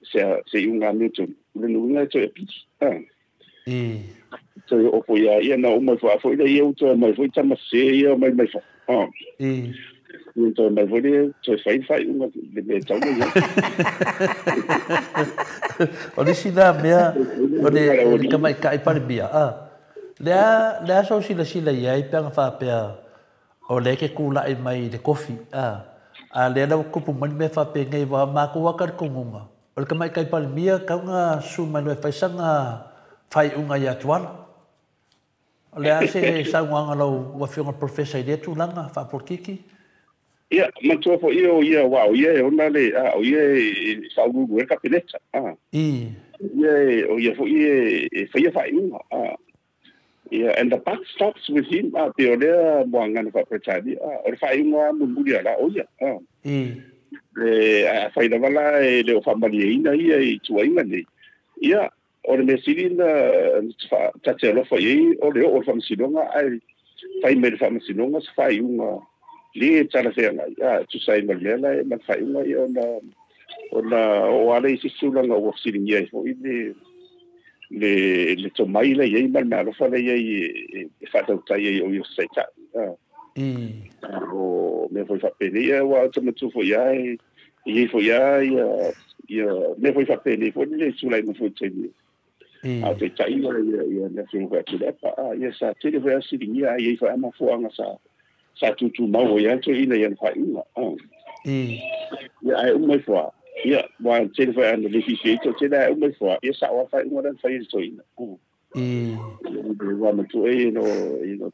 se iuga amiotonu le nuiga e toe apili toe oo foi ia ia na oo mai foi foi le ia ua toe mai foi tama sese ia mai mai fafo ia toe mai foi le toe fai le faaiuga le mea e tatau ona i ai. O le isi la mea o le tamaitai Palemia, lea lea sou silasila i ai pe ana faapea o lea ke tulai mai i le tofi, a lea la ua tupu mai le mea faapenei ua matou ata le tonuga o le tamaitai Palemia tau na susu mai loa e fai sana faaiuga ia Tuala. O le a se saunoaga lau Afioga Professor i lea tulaga faapolokiki? Ia, manatua foi o ia aua o ia e ona le o ia e faauluulu ai le Kapeneta. Ia o ia foi e faia faaiuga. Ia, and the buck stops with him. Pe o lea moagana faa-Peretania. O le faaiuga mulimuli ala o ia. E a fai lava la e le o faamalieina ia i tuaiga nei. Ia, o le mea sili na ta te alofa i ai o le oo o le faamasinoga ae fai mai le faamasinoga se faaiuga le talafeagai tusa ai ma le mea la ma le faaiuga ia ona o ala i se tulaga ua fesiligia ai foi le tomai la i ai ma le meaalofa la i ai e faatautai ai o ia se taitai. O mea foi faapenei aua ou te manatua foi lava e i ai foi lava ia mea foi faapenei foi le tulai mai foi i le taimi a o taitai ia le Afioga foi a Tuilaepa ia sa tele foi lava fesiligia ae i ai foi lava mafuaaga sa tutumau ai lava le toeaina i ana faaiuga. Ia ae uma ifo lava ia ua tele foi ana le fiafia ai toatele ae uma ifo lava ia sao lava faaiuga la na fai e le toeaina. Ua matua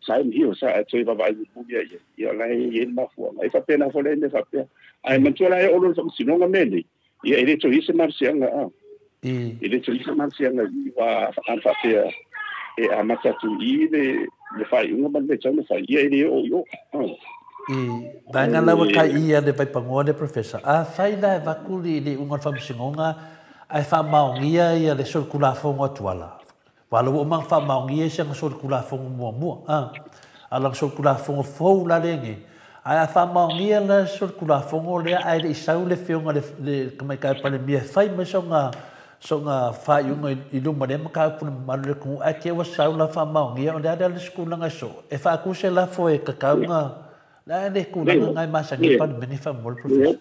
time here sa toe vaavaai mulimuli ai ia la e i ai le mafuaaga e faapena foi le mea faapea ae manatua la e oo loa le faamasinoga mea nei ia e le toe i ai se malosiaga e le toe i ai se malosiaga i ua ana faapea e amata atu i le faaiuga ma le mea e tatau ona fai ia e le oo i o. Vaega la ua kai ia le vaipanoa le professor. A fai la e avatu le iuga o le faamasinoga ae faamaonia ia le solitulafono a Tuala. Aua la ua uma ona faamaonia isi ana solitulafono muamua. A o lana solitulafono fou la lenei. Ae a faamaonia la solitulafono lea ae le i sau le afioga le tamaitai Palemia e fai mai sona faaiuga i luma lea mataupu le mamalu o le atunuu ae te i ua sau la faamaonia o le a le isi tulaga e soo e faatu se lafo e tatau na le a le tulaga na e masani ai Palemene faamolemole professor.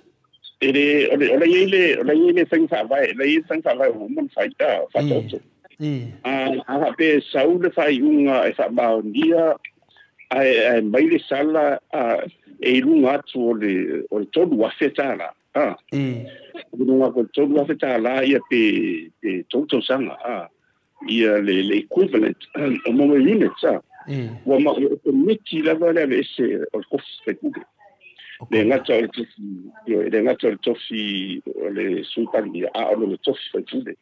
E le o le o le i le o le i le faiga faavae le i faiga faavae ua uma ona fai faataoto. A faapea e sau le faaiuga e faamaonia ae mai le sala e i luga atu o le $3,000. I luga atu o le $3,000 ia pe 3 tausaga ia le equivalent o mo units ua ma o komiti lava le aveese o le tofi faipule. Le gata o le tofi, le gata o le tofi o le Sui Palemia, a o le tofi faipule.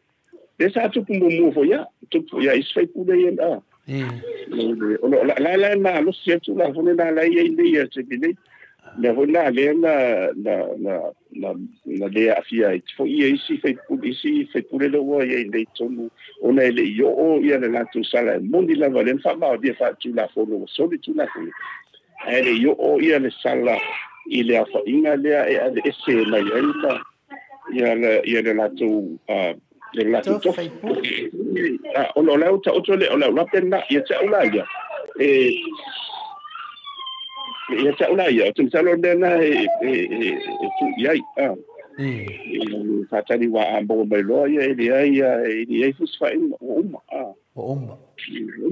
Le sa tupu muamua foi ia, tupu ia isi faipule ia. O la la na losi atu la foi na la ia nei ia te nei. Le foi na le na na na na le afia i foi ia isi faipule le ua ia nei tonu ona e le i o ia le latou sala e moni lava le faamaonia faatulafono ua soli tulafono. Ae le i o ia le sala i le afaina lea e aveese mai ai la ia le latou le latou tofi. O lo lau ta oto le o lau lapena ia te au la ia. E ia te au la ia, o te masalo lea na e tu i ai. Faatali ua a maua mai loa ia e leai e leai fusifaina ua uma. Ua uma.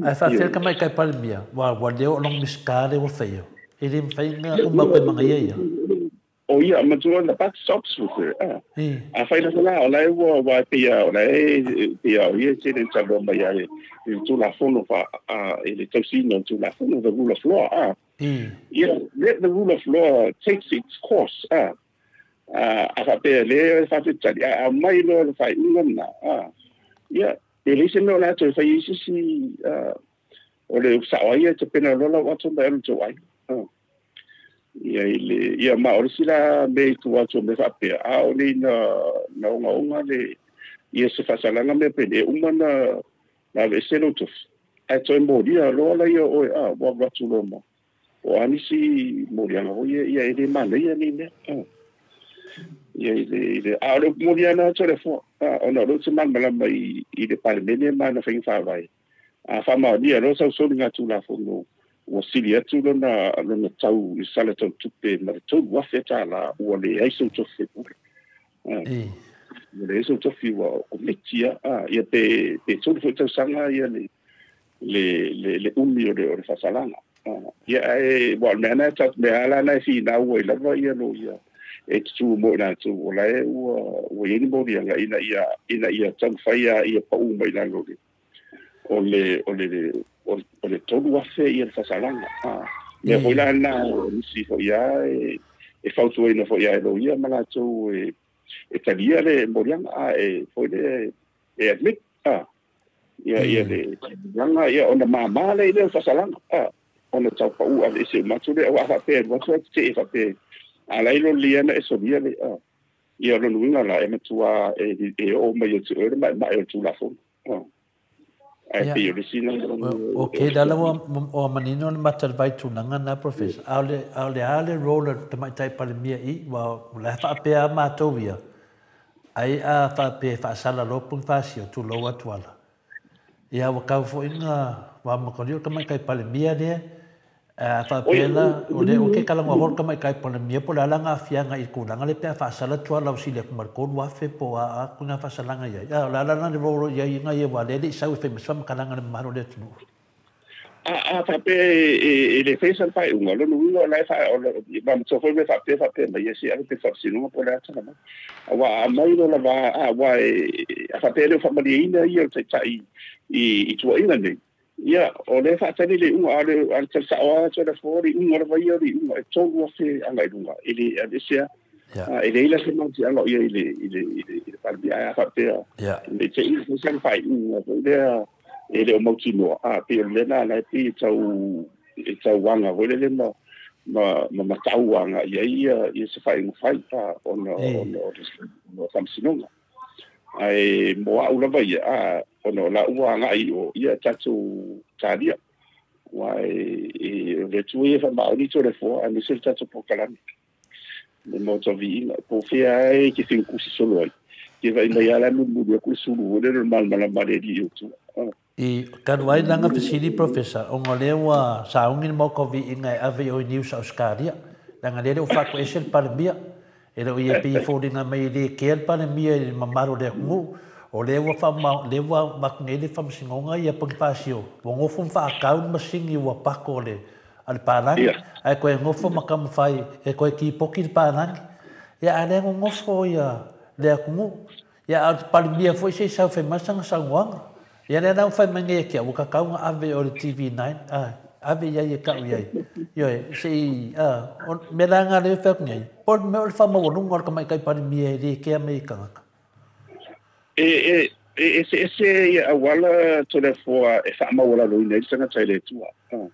Ae faafea le tamaitai Palemia, ua leo o lona Minisita lea ua faia. E le mafai ona uma atu e magaia ia. O ia, matua, the buck stops with her. A fai lava la, o la e ua pei o la e pei o ia te le taloa mai ai i le Tulafono fa i le tausiga o le Tulafono, the rule of law. Yeah, let the rule of law takes its course. A faapea lea e faafetali, a mai loa le faaiuga lena. Ia, e leai se mea o le a toe fai ai sisi o le sao ai e tapena loa lau ato mai alu tou ai. Ia ile ia ma o le sila me tu atu me faapea a o nei na ongaonga le ia se faasalaga mea pe le uma na aveese lou tofi. Ae toe molia loa laia oe a ua alu atu loa ma o a nisi moliaga foi ia e le manaia nei mea. Ia ile a o le moliaga atu le foa ona o lea ou te malamalama i le Palemene ma ana faiga faavae. A faamaonia loa sausoliga Tulafono ua sili atu lona tau i sala tau tupe ma le $3,000 ua leai sou tofi faipule. Ua leai sou tofi ua kometia ia pe 3 foi tausaga ia le umi o le faasalaga. Ia ae ua o le mea na mea ala na e finau ai lava ia lo ia e tutu mo i latou o la e ua i ai ni moliaga ina ia taumafai ia pau mai lalo o le 3,000 ia le faasalaga. Mea foi la na nisi foi ia e fautuaina foi ia e loia ma latou e talia le moliaga e foi le e admit ia ia le moliaga ia ona mamā le i le faasalaga ona tau pau aveese uma atu lea ua faapea alu atu te e faapea a lai lo lia na e solia le ia lona uiga la e matua e oo mai ia te oe le maemae o le Tulafono. Ae pei o le sina. O ke lala o manino le mata le vaitulaga na Professor. A o le a le role o le tamaitai Palemia i ua la faapea matou ia. Ai a faapea faasala loa Ponifasio tulou atu ala. Ia ua kau foi nga wa makoni o tamaitai Palemia lea. A faapea la o le o ke kalanga hol tamaitai Palemia po le ala ngā fianga i kūlanga le pea faasala tua lau sili aku ma le 3,000 po a a kuna faasalaga iai. A o le ala na le rolo ia i ngā ia wā le le i sau e whai maswa makalanga le mahalo le atunu. A faapea e le faisa le faaiuga lona uiga o la e ma matua foi me faapea faapea mai ia se ave pe faamasinoga po o le a tala mai. Aua a mai lo lava a ua e a faapea le o faamalieina ia o le taitai i tuuaiga nei. Ia, o le faatali le iuga, a le talisao atu le fua le iuga lava ia le iuga, e 3,000 agai i luga, e le aveesea, e leai la se mautiaga o ia i le Palemia, ae a faapea, le te i faisa le faaiuga foi lea, e le o mautinoa, a pei o le mea na la e pei e tauaga foi lele ma matau aga i ai ia se faaiuga fai, ona o faamasinoga. Ae mo au lava ia, ona o la ua agai o ia tatou talia. Ua e o le Atua ia faamaoni to le foa, aemaise le tatou polokalame. Le maota viiga, po o fea ai ke fegukusi solo ai. Ke vaai mai lava la mulimuli atu le sulu foi lele o le malamalama a le alii o tua. I talu ai lana fesili Professor, ona o lea ua sauni le maota o viiga e ave i o i Niusa Australia, leaga lea le ua faatoese le Palemia. E le o ia pei e foliga mai e le kea le Palemia i le mamalu o le atunuu, o lea ua faama, lea ua avatu nei le Faamasinoga ia Ponifasio, ua nofo ma faatau le masini ua pako a le palagi, ae toe nofo ma taumafai e toe tipoti le palagi. Ia a o lea e nonofo ia le atunuu. Ia a o le Palemia foi se i sau e fai mai sana saunoaga. Ia lea la ua fai mai nei e te au, ua tatau ona ave o le TV9, ave i ai e tau i ai. Ioe, se i, o mea la na lea e fai atu nei, po o le mea o le faamaualuga o le tamaitai Palemia e le kea mai i tagata. E eseese ia auala Toleafoa e faamaualaloina ai le tagata i le Atua. Po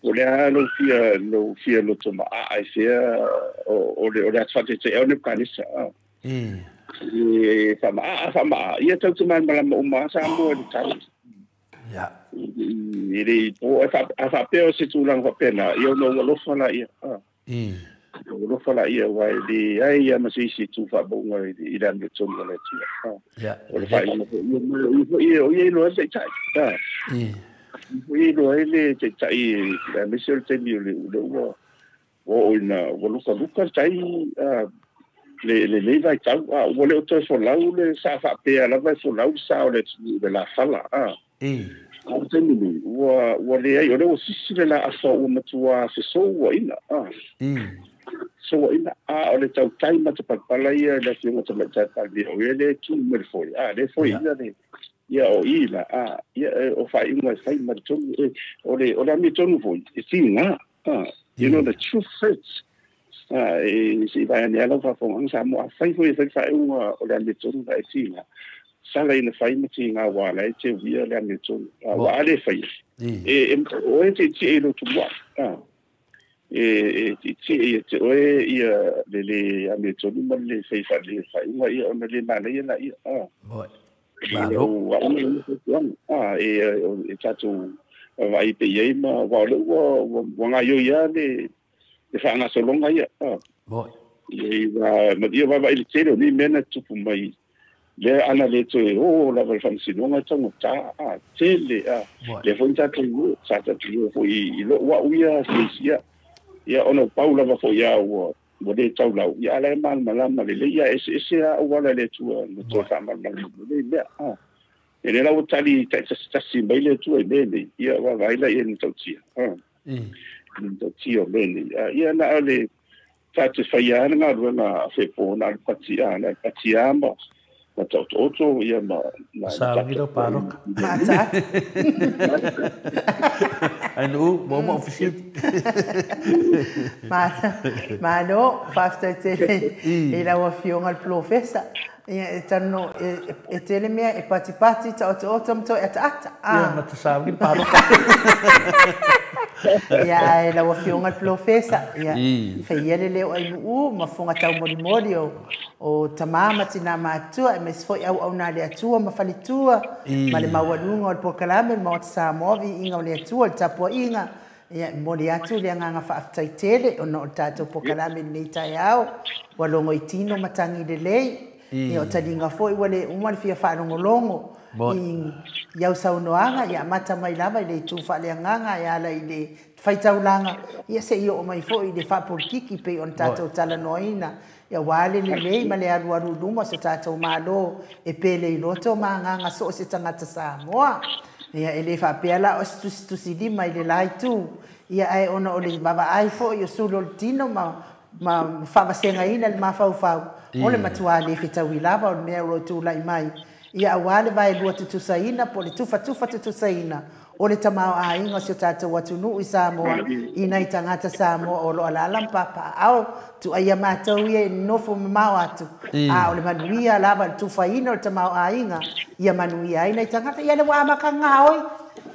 o le a lou fia loto maaa i fea o le ata faataitai'a o Nebukanesa. E faama'a faama'a ia tau te malamalama uma Samoa i le tala. E le po a faapea o se tulaga faapena, ia ona ua alofa laia. Ua alofa laia aua e leai lava ma se isi e tu faamauga i le amiotonu a le Atua. O le faaiuga foi o ia iloa ai le taitai. O ia iloa ai le taitai, aemaise o le taimi o le ua oo ina ua lukaluka le tai lenei vaitau. Ua le o toe folau le sa faapea lava e folau le sa o le atunuu i le lafala. A o le taimi nei, ua leai, o lea ua sisi le laafa ua matua fesouaina. Fesouaina. A o le tautai matapalapala ia i le Afioga Tamaitai Palemia, o ia lea e tu mai le foe. Lea e foeina le ia o i la, ia o faaiuga e fai ma le tonu. O le amiotonu foi, e tiga. You know, the truth hurts. E se i vae ane lau faafofoga Samoa, afai foi e fai faaiuga o le amiotonu la e tiga. Sala ina fai ma tiga ua la e te uia le amiotonu. Ua a le faia. E o e te tie i lotu mua. E te tie ia te oe ia le le amiotonu ma le fai faaiuga ia ona le manaia la ia. Malo. E tatou vai pe iai ma ua le ua ngaioi ia le faagasologa ia. Ia ma ia vaavaai le tele o nei mea na tupu mai lea ana le toe o lava le faamasinoga e taugata tele. Lea foi tatou sa tatou foi i lou au ia seisia ia ona pau lava foi ia ua le taulau ia ala e malamalama lelei ia eseese a auala le Atua na toe faamalamalama lelei mea. E le lau tali tasi mai le Atua i mea nei ia vaavaai la ia na tautia. Na tautia o mea nei. Ia na o le tatou faia ana galuega fepo na le patia na le patia ma taotooto ia ma sauni lau paloka. Ai nu mo mo ofisi. Malo, faafetai tele i lau afioga le Profesa. Ia e tano e tele mea e patipati taotooto ma toe ataata. Ia ma te sauni paloka. Ia e lau afioga le Profesa. Ia faia le leo ai nuu ma fofoga taumolimoli o tamā ma tinā matua e maise foi auauna le Atua ma faletua ma le maualuga o le polokalame le Maota Samoa viiga o le Atua le tapuaiga. Ia momoli atu le agaga faafetai tele ona o le tatou polokalame lenei taeao ua logoitino ma tagi lelei. Ia o taliga foi ua le uma le fia faalogologo i au saunoaga ia amata mai lava i le itu faaleagaga e ala i le faitaulaga ia se i oo mai foi i le faapolitiki pei ona tatou talanoaina. Ia ua ale lelei ma le alualu i luma o se tatou malo e pele i loto ma agaga so o se tagata Samoa. Ia e le faapea la o se tusitusi lima i le la itu. Ia ae ona o le vaavaai foi o sulu o le tino ma faavasegaina le mafaufau o le matua le fetaui lava o le mea o lo o tulai mai. Ia aua le vaelua tutusaina po o le tufatufa tutusaina o le tamaoaiga o si o tatou atunuu i Samoa i nai tagata Samoa o lo o alaala ma papaaao tuaia matou ia e nofo mamao atu. A o le manuia lava le tufaina o le tamaoaiga ia manuia ai nai tagata. Ia le ua amata gaoi.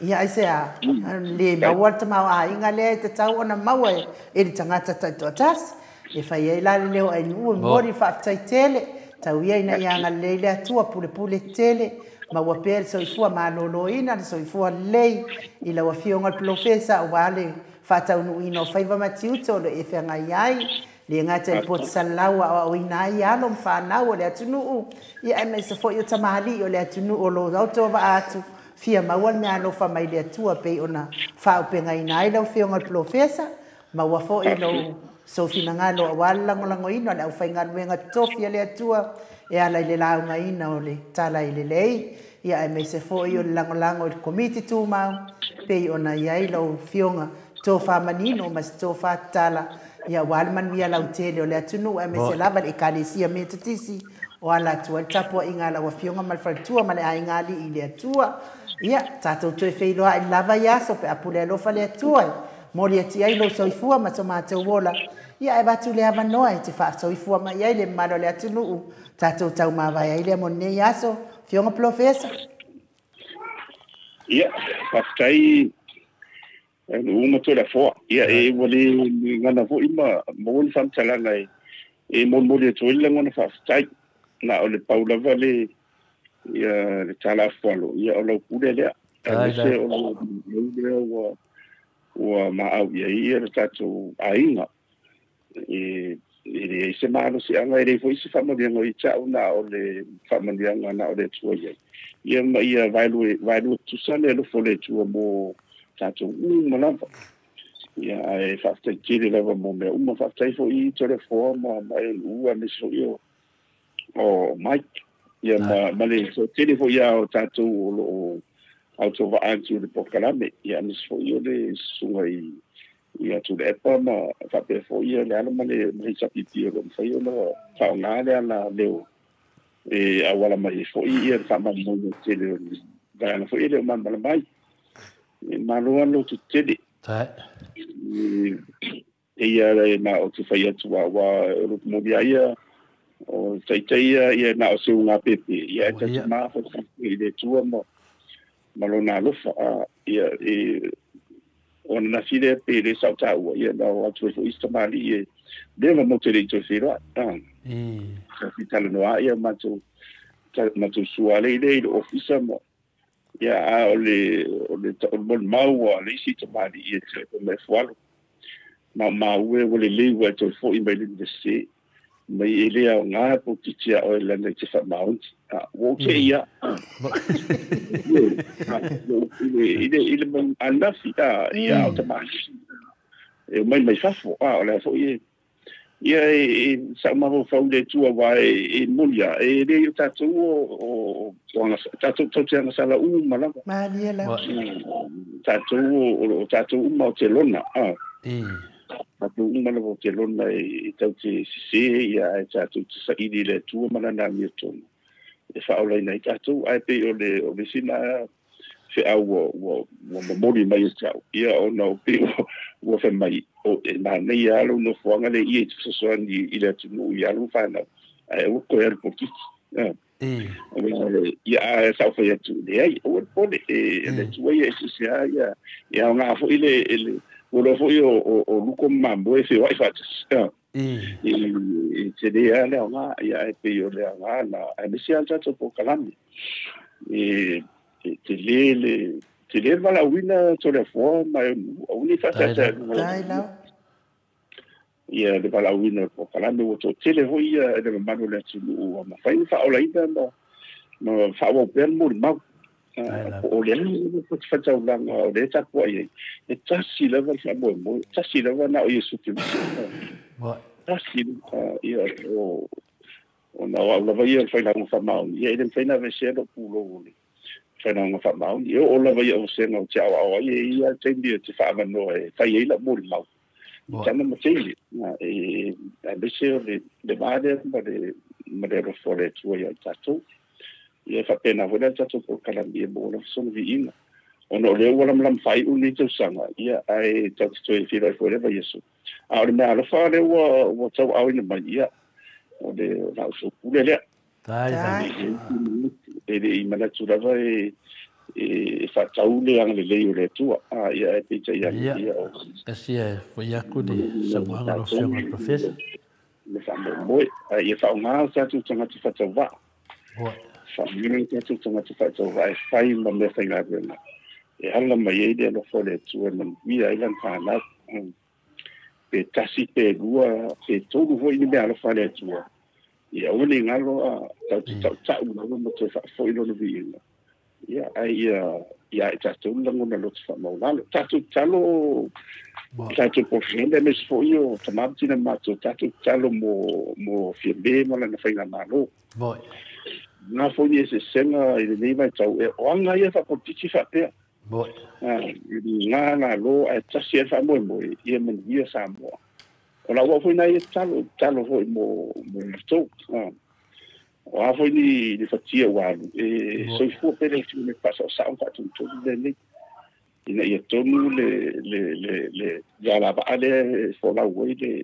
Ia ai se a le maua le tamaoaiga lea e tatau ona maua e le tagata taitoatasi. E fai ai la le leo ai nuu e momoli le faafetai tele. Tau ia ina ia agalelei le Atua pulepule tele maua pea le soifua malōlōina le soifua lelei i lau afioga le Polofesa aua le faataunuuina o faiva ma tiute o lo o e feagai ai. Le gata i le poto salalau aoaoina ai alo ma fanau o le atunuu. Ia aemaise foi o tamalii o le atunuu o lo o vaa atu fia maua le meaalofa mai le Atua pei ona faaupegaina ai lau afioga le Polofesa. Maua foi lou sou finagalo auā le lagolagoina o le aufaigaluega totofi a le Atua e ala i le laugaina o le Tala i Lelei, ia aemaise foi o le lagolago i le Komiti Tumau pei ona i ai lau Afioga tofa manino ma se tofa tatala, ia aua le manuia lautele o le atunuu aemaise lava le Ekalesia Metotisi o ala atu ai le tapuaiga a lau Afioga ma le faletua ma le aiga alii i le Atua. Ia, tatou toe feiloai lava i aso pe a pule alofa le Atua e moli atu ai lou soifua ma so matou ola. Ia ae avatu le avanoa e te faasoifua mai ai le mamalu o le atunuu tatou taumavae ai lea mo lenei aso. Afioga Polofesa. Ia, faafetai uma Toleafoa. Ia, e ua le gana foi ma maua ni faamatalaga e molimoli atu ai le lagona faafetai. Na o le pau lava le ia le tala afualo, ia o lau pule lea. Aemaise o lau lea ua maau i ai ia le tatou aiga. E leai se malosiaga, e leai foi se faamanuiaga i ta'u na o le faamanuiaga na o le Atua i ai. Ia ma ia vaelua tutusa le alofa o le Atua mo tatou uma lava. Ia, ae faafetai tele lava mo mea uma. Faafetai foi i Toleafoa ma Eunuu aemaise foi o Mike. Ia ma le toatele foi ia o tatou o lo o autovaa atu i le polokalame. Ia aemaise foi o le susuga i Tuilaepa ma faapea foi ia le ala ma le HRPP o lo o mafai ona faaaoga le ala leo e auala mai ai foi ia le faamaumauga tele o le vaega foi e le o malamalama ai. E malo lava loto tele. E ia na o te fai atu aua o lo moli a ia o taitai ia na o se unga pepe ia e tatu mafa i le Atua ma lona alofa ia e o na file pe le sau taua ia na o atu foi i tamali e leva mo te le toe whiroa. Sa fitala noa ia matou sua le i le ofisa ma ia a o le maua le isi tamali ia te me fualo ma ue o le leiwa e toe foi mai le universite mai e lea o ngā po titia o e lana i te whaamaunti. Ua te ia. I le anafi ia o tamali. E mai mai fafo. O lea foi e ia e sa umafau le Atua wa e molia e le o tatou o tatou tau te agasala uma lava. Malie lava. Tatou o tatou uma o te lona. Tatou uma lava o te lona e tau te sese ia e tatou te saili le Atua ma lana amiotonu. E faaolaina ai tatou ae pei o le sina feau ua momoli mai e ta'u. Ia ona o pei ua fai mai o e manaia lava lou nofoaga le ia i te fesoasoani i le atunuu i alo ma fanau ae aua koe alu polokiki. Ia a sa ou fai atu leai aua le pole e le Atua ia e sese ia e aoga foi le ua loa foi o luko ma mamoe e feoai faatasi. E tele lava le aoga ia ae pei o le aoga na aemaise lava le tatou polokalame. E tele le valaauina Toleafoa ma aua nei faataataa ia le valaauina o le polokalame ua toatele foi ia le mamalu o le atunuu ua mafai ona faaolaina ma faaauau pea le molimau. Po o le a fatafaitaulaga o lea tapuai ai e tasi lava le faamoemoe, tasi lava na o Iesu Keriso. Tasi ia o ona o au lava ia o le failauga faamaoni ia e le mafai ona aveesea lou pulou o le failauga faamaoni. E oo lava ia o vasega o te aoao ai e ia le taimi e te faavanoa e fai ai lau molimau. Tana ma teile e aemaise o le va lea ma le alofa o le Atua ia i tatou. Ia faapena foi le tatou polokalame e maua lava sona viiga. Ona o lea ua lamalama faaiu lenei tausaga ia ae tatou te toe feiloai foi le vaiaso. A o le mea alofa lea ua tauaaoina mai ia o le lau pule lea. E le i manatu lava e faatau le agalelei o le Atua. Ia e peitai ane ia o Kasi e foi aku le saunoaga lau Afioga i le Profesa. Le faamoemoe. Ia faaaoga o tatou tagata faatauvaa. Faaaoga o tatou tagata faatauvaa e fai ma mea faigaluega. E ala mai ai le alofa o le Atua e manuia ai lana fanau. Pe tasi, pe lua, pe tolu foi ni mea alofa le Atua. Ia aua ne i galo tau te tautau lava ma toe faafoi lona viiga. Ia ai ia Ia i tatou lagona loto faamaulalo. Tatou tatalo tatou polokalame aemaise foi o tama ma tina matou tatou tatalo mo Fiame ma lana faigamalo. Na foi ni eseesega i lenei vaitau e o aga ia faapolitiki faapea. Luga lalo ae tasi ai le faamoemoe ia manuia Samoa. O lau au foi na ia tatalo, tatalo foi mo latou. O a foi ni fatia ua alu, e soifua pea le Atua i le faasaosao ma faatonutonu lenei, ina ia tonu le alavaa lea e folau ai le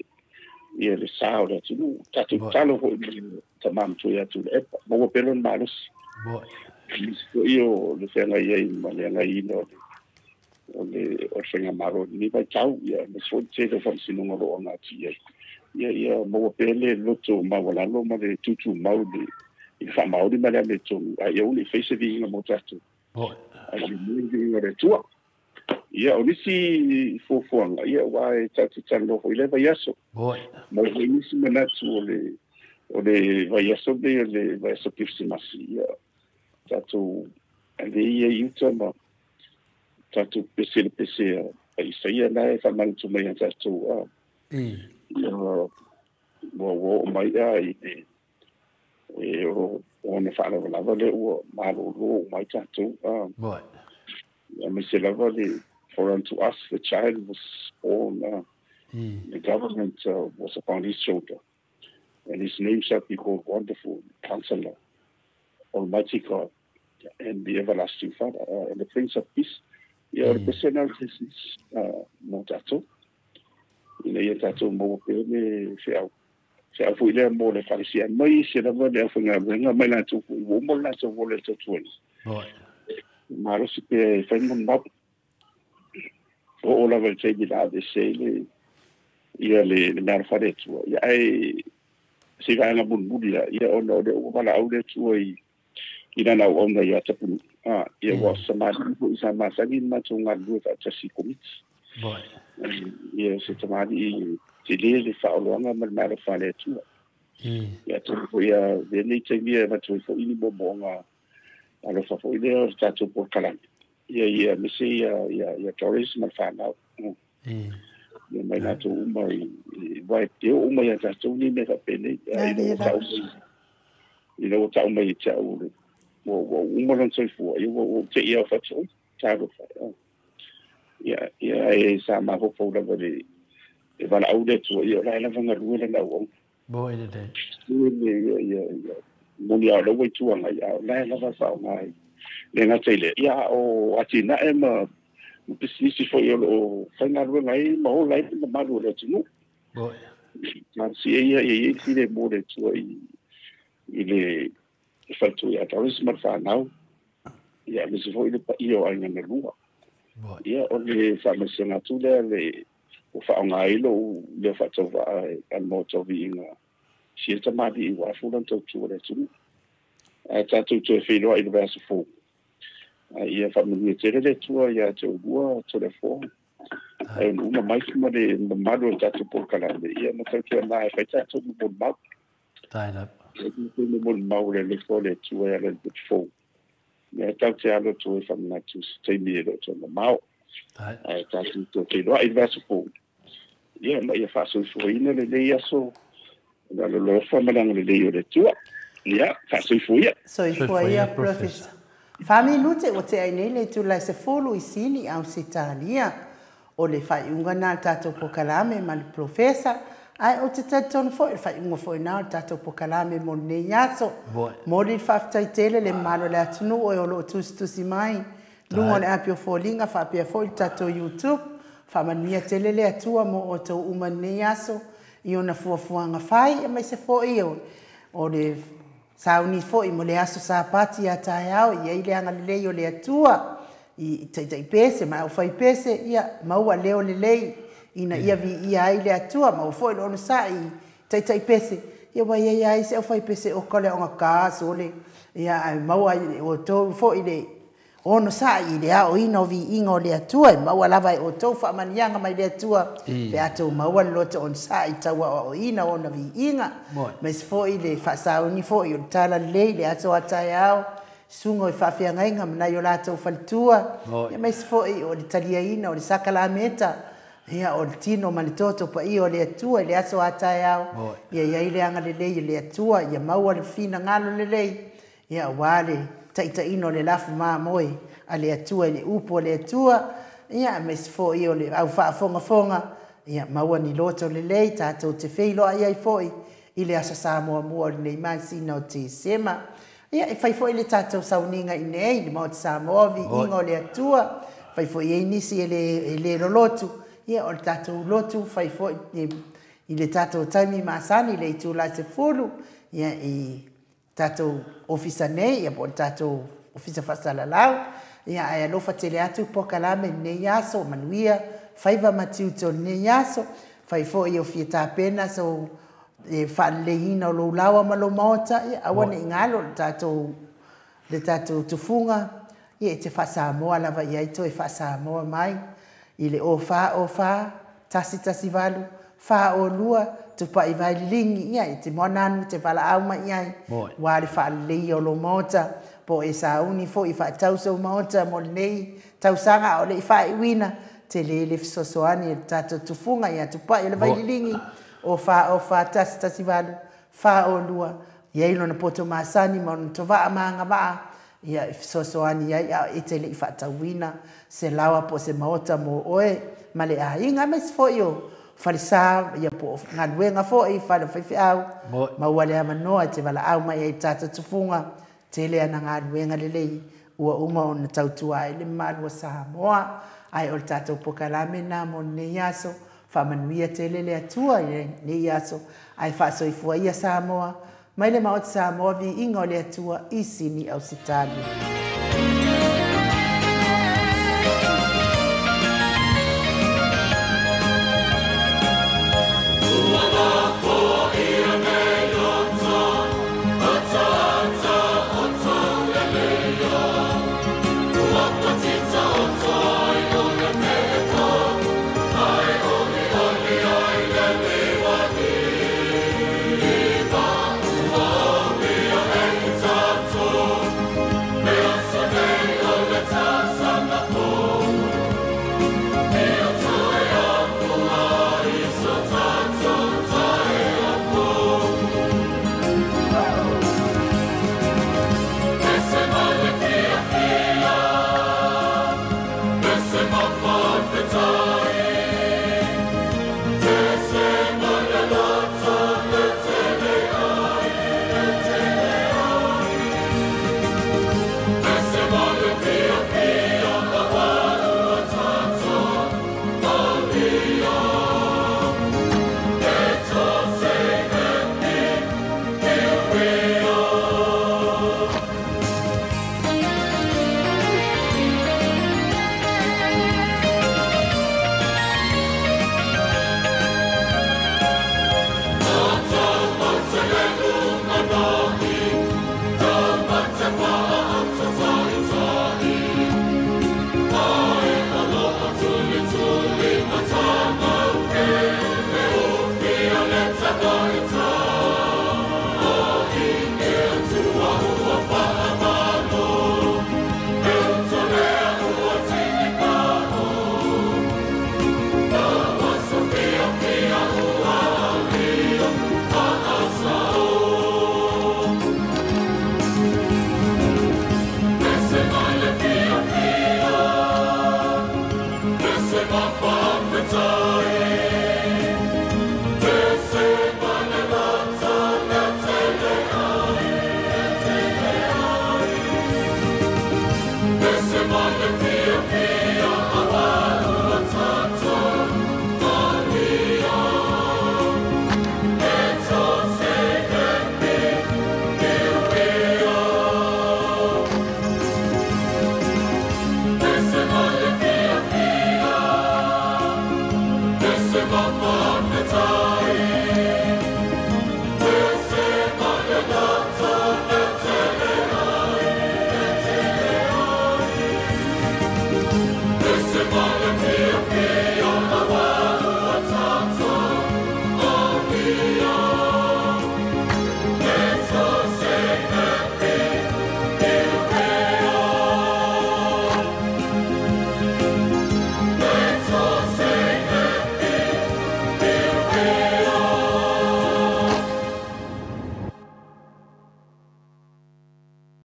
ia le sa o le atunuu. Tatou tatalo foi i le tama matua ia Tuilaepa, maua pea lona malosi. Nisi foi o le feagai ai ma le agaiina o le faigamalo i lenei vaitau, ia aemaise foi le tele o faamasinoga o lo o agatia ai. Ia maua pea le loto maualalo ma le tutumau i le faamaoni ma le amiotonu, a ia aua ne i fai se viiga mo tatou, ae ia maua le viiga o le Atua. Ia, o nisi fuafuaga, ia, aua e tatou te talanoa foi i lea vaiaso. Maua foi nisi manatu o le vaiaso lenei o le vaiaso Kerisimasi, ia, tatou ave ia i uta ma tatou pese i le pese a Isaia na e faamanatu mai ia tatou, ia, ua oo mai i le e o ona faalavalava lea ua malolo uma ai tatou. Aemaise lava le for unto us the child was born, the government was upon his shoulder, and his name shall be called Wonderful Counselor, Almighty God, and the Everlasting Father, and the Prince of Peace. Ia, o le pese lena o le Kerisimasi mo tatou, ina ia tatou maua pea le feau. Feau foi lea mo le Ekalesia mai se lava le aufaigaluega mai latou foi ua uma le latou ola i le tautuaina. Malosi pea e fai molimau. Oo lava i le taimi la aveese ai le ia le mea alofa a le Atua. Ia ae se vaega mulimuli la, ia ona o lea ua valaau le Atua i lana auauna ia Tapunuu. Ia ua samalii foi sa masani ona matou galulue faatasi i Komiti. Ia se tamalii tele le faaoloaga ma le mea alofa a le Atua. Ia atonu foi ia lenei taimi e avatu ai foi ni moomooga alofa foi lea o le tatou polokalame. Ia ia aemaise ia Doris ma le fanau. Ia mai latou uma i aua e oo uma ia tatou nei mea faapenei. Ina ua tau mai ia te au ua uma lona soifua, ia ua ou te i au faatoai, talofa. Ia ia e sa mafaufau lava le valaau le Atua, ia o la e lava galue lana auauna. Moe lelei. Ia ia ia moni lava o la ua itu agai, a o la e lava faaaoga ai. Le gata i lea, ia a o atinae ma pisinisi foi o lo o faigaluega ai ma ola ai le mamalu o le atunuu. Talosia ia ia i ai le filemu o le Atua i le faletua ia Doris ma le fanau, ia aemaise foi le paia o aiga na lua. Ia o le faamaisega atu lea le ua faaaoga ai lou leo faatauvaa a le Maota o Viiga sia tamalii ua afu lana tautua i le atunuu. Ae tatou toe feiloai i le vaiaso fou. A ia faamanuia tele le Atua ia te oulua Toleafoa, ae ona uma mai ma le mamalu o le tatou polokalame, ia ma tautuana e fai tatou ma molimau. Tai lava. Fai tatou ma molimau o le alofa o le Atua e ala i le poto fou. Ia tatou te alo atu ai faamanatu i se taimi e le o toe mamao. Ae tatou toe feiloai i le vaiaso fou. Ia ma ia faasoifuaina lenei aso i le alofa ma le agalelei o le Atua. Ia, faasoifua ia. Soifua ia, Professor. 4 minute ua tea ai nei le itula e 10 i Sini, Ausetalia. O le faaiuga lena o le tatou polokalame ma le Professor, ae ou te talitonu foi o le faaiuga foi lena o le tatou polokalame mo lenei aso. Momoli le faafetai tele le mamalu o le atunuu e o lo o tusitusi mai luga o le api o foliga faapea foi le tatou YouTube. Faamanuia tele le Atua mo outou uma lenei aso i ona fuafuaga fai, aemaise foi o le sauni foi mo le aso Sapati a taeao i ai le agalelei o le Atua i taitai pese ma aufai pese, ia maua leo lelei ina ia viia ai le Atua, maua foi le onosai i taitai pese, ia ua iai ai se aufai pese oka le aoga ka sole, ia ae maua ai outou foi le onosai i le aoina o viiga o le Atua, e maua lava e outou faamanuiaga mai le Atua pe a tou maua le loto onosai i tauaoaoina o ona viiga, aemaise foi le faasauni foi o le talalelei le aso a taeao. Susuga o faafeagaiga ma nai o latou faletua, aemaise foi o le taliaina o le sakalameta, ia o le tino ma le toto paia o le Atua i le aso a taeao. Ia i ai le agalelei o le Atua, ia maua le finagalo lelei, ia aua le taitaiina o le lafu mamoe a le Atua i le upu a le Atua, ia aemaise foi o le au faafogafoga, ia maua ni loto lelei tatou te feiloai ai foi i le Aso Sa muamua o lenei masina o Tesema. Ia e fai foi le tatou sauniga i inei i le Maota Samoa, viiga o le Atua, fai foi i ai nisi e le lolotu, ia o le tatou lotu fai foi i le tatou taimi masani i le itula e 10, ia i tatou ofisa nei, ia po o le tatou ofisa faasalalau. Ia ae alofa tele atu polokalame i lenei aso, manuia faiva ma tiute o lenei aso, fai foi o fia tapena so e faaleleiina o lou laoa ma lou maota, ia aua ne i galo le tatou tufuga, ia e te faasamoa lava i ai toe faasamoa mai i le 04 04 118 402 tupai vai liligi, ia e te moananu te valaau mai i ai, ua le faaleleia o lou maota, po e sauni foi faatau sou maota mo lenei tausaga a o le i faaiuina, tele le fesoasoani e le tatou tufuga ia tupai o le vai liligi 04 04 118 402, i ai lona poto masani ma ona tovaa ma agavaa, ia e fesoasoani ai a e te le i faatauina se laoa po o se maota mo oe ma le aiga, aemaise foi o falesa, ia po o galuega foi, fale o faifeau, maua le avanoa e te valaau mai ai i tatou tufuga, tele ana galuega lelei ua uma ona tautua ai le mamalu o Samoa. Ae o le tatou polokalame na mo lenei aso, faamanuia tele le Atua i lenei aso, ae faasoifua ia Samoa, mai le Maota Samoa, viiga o le Atua i Sini Ausetalia.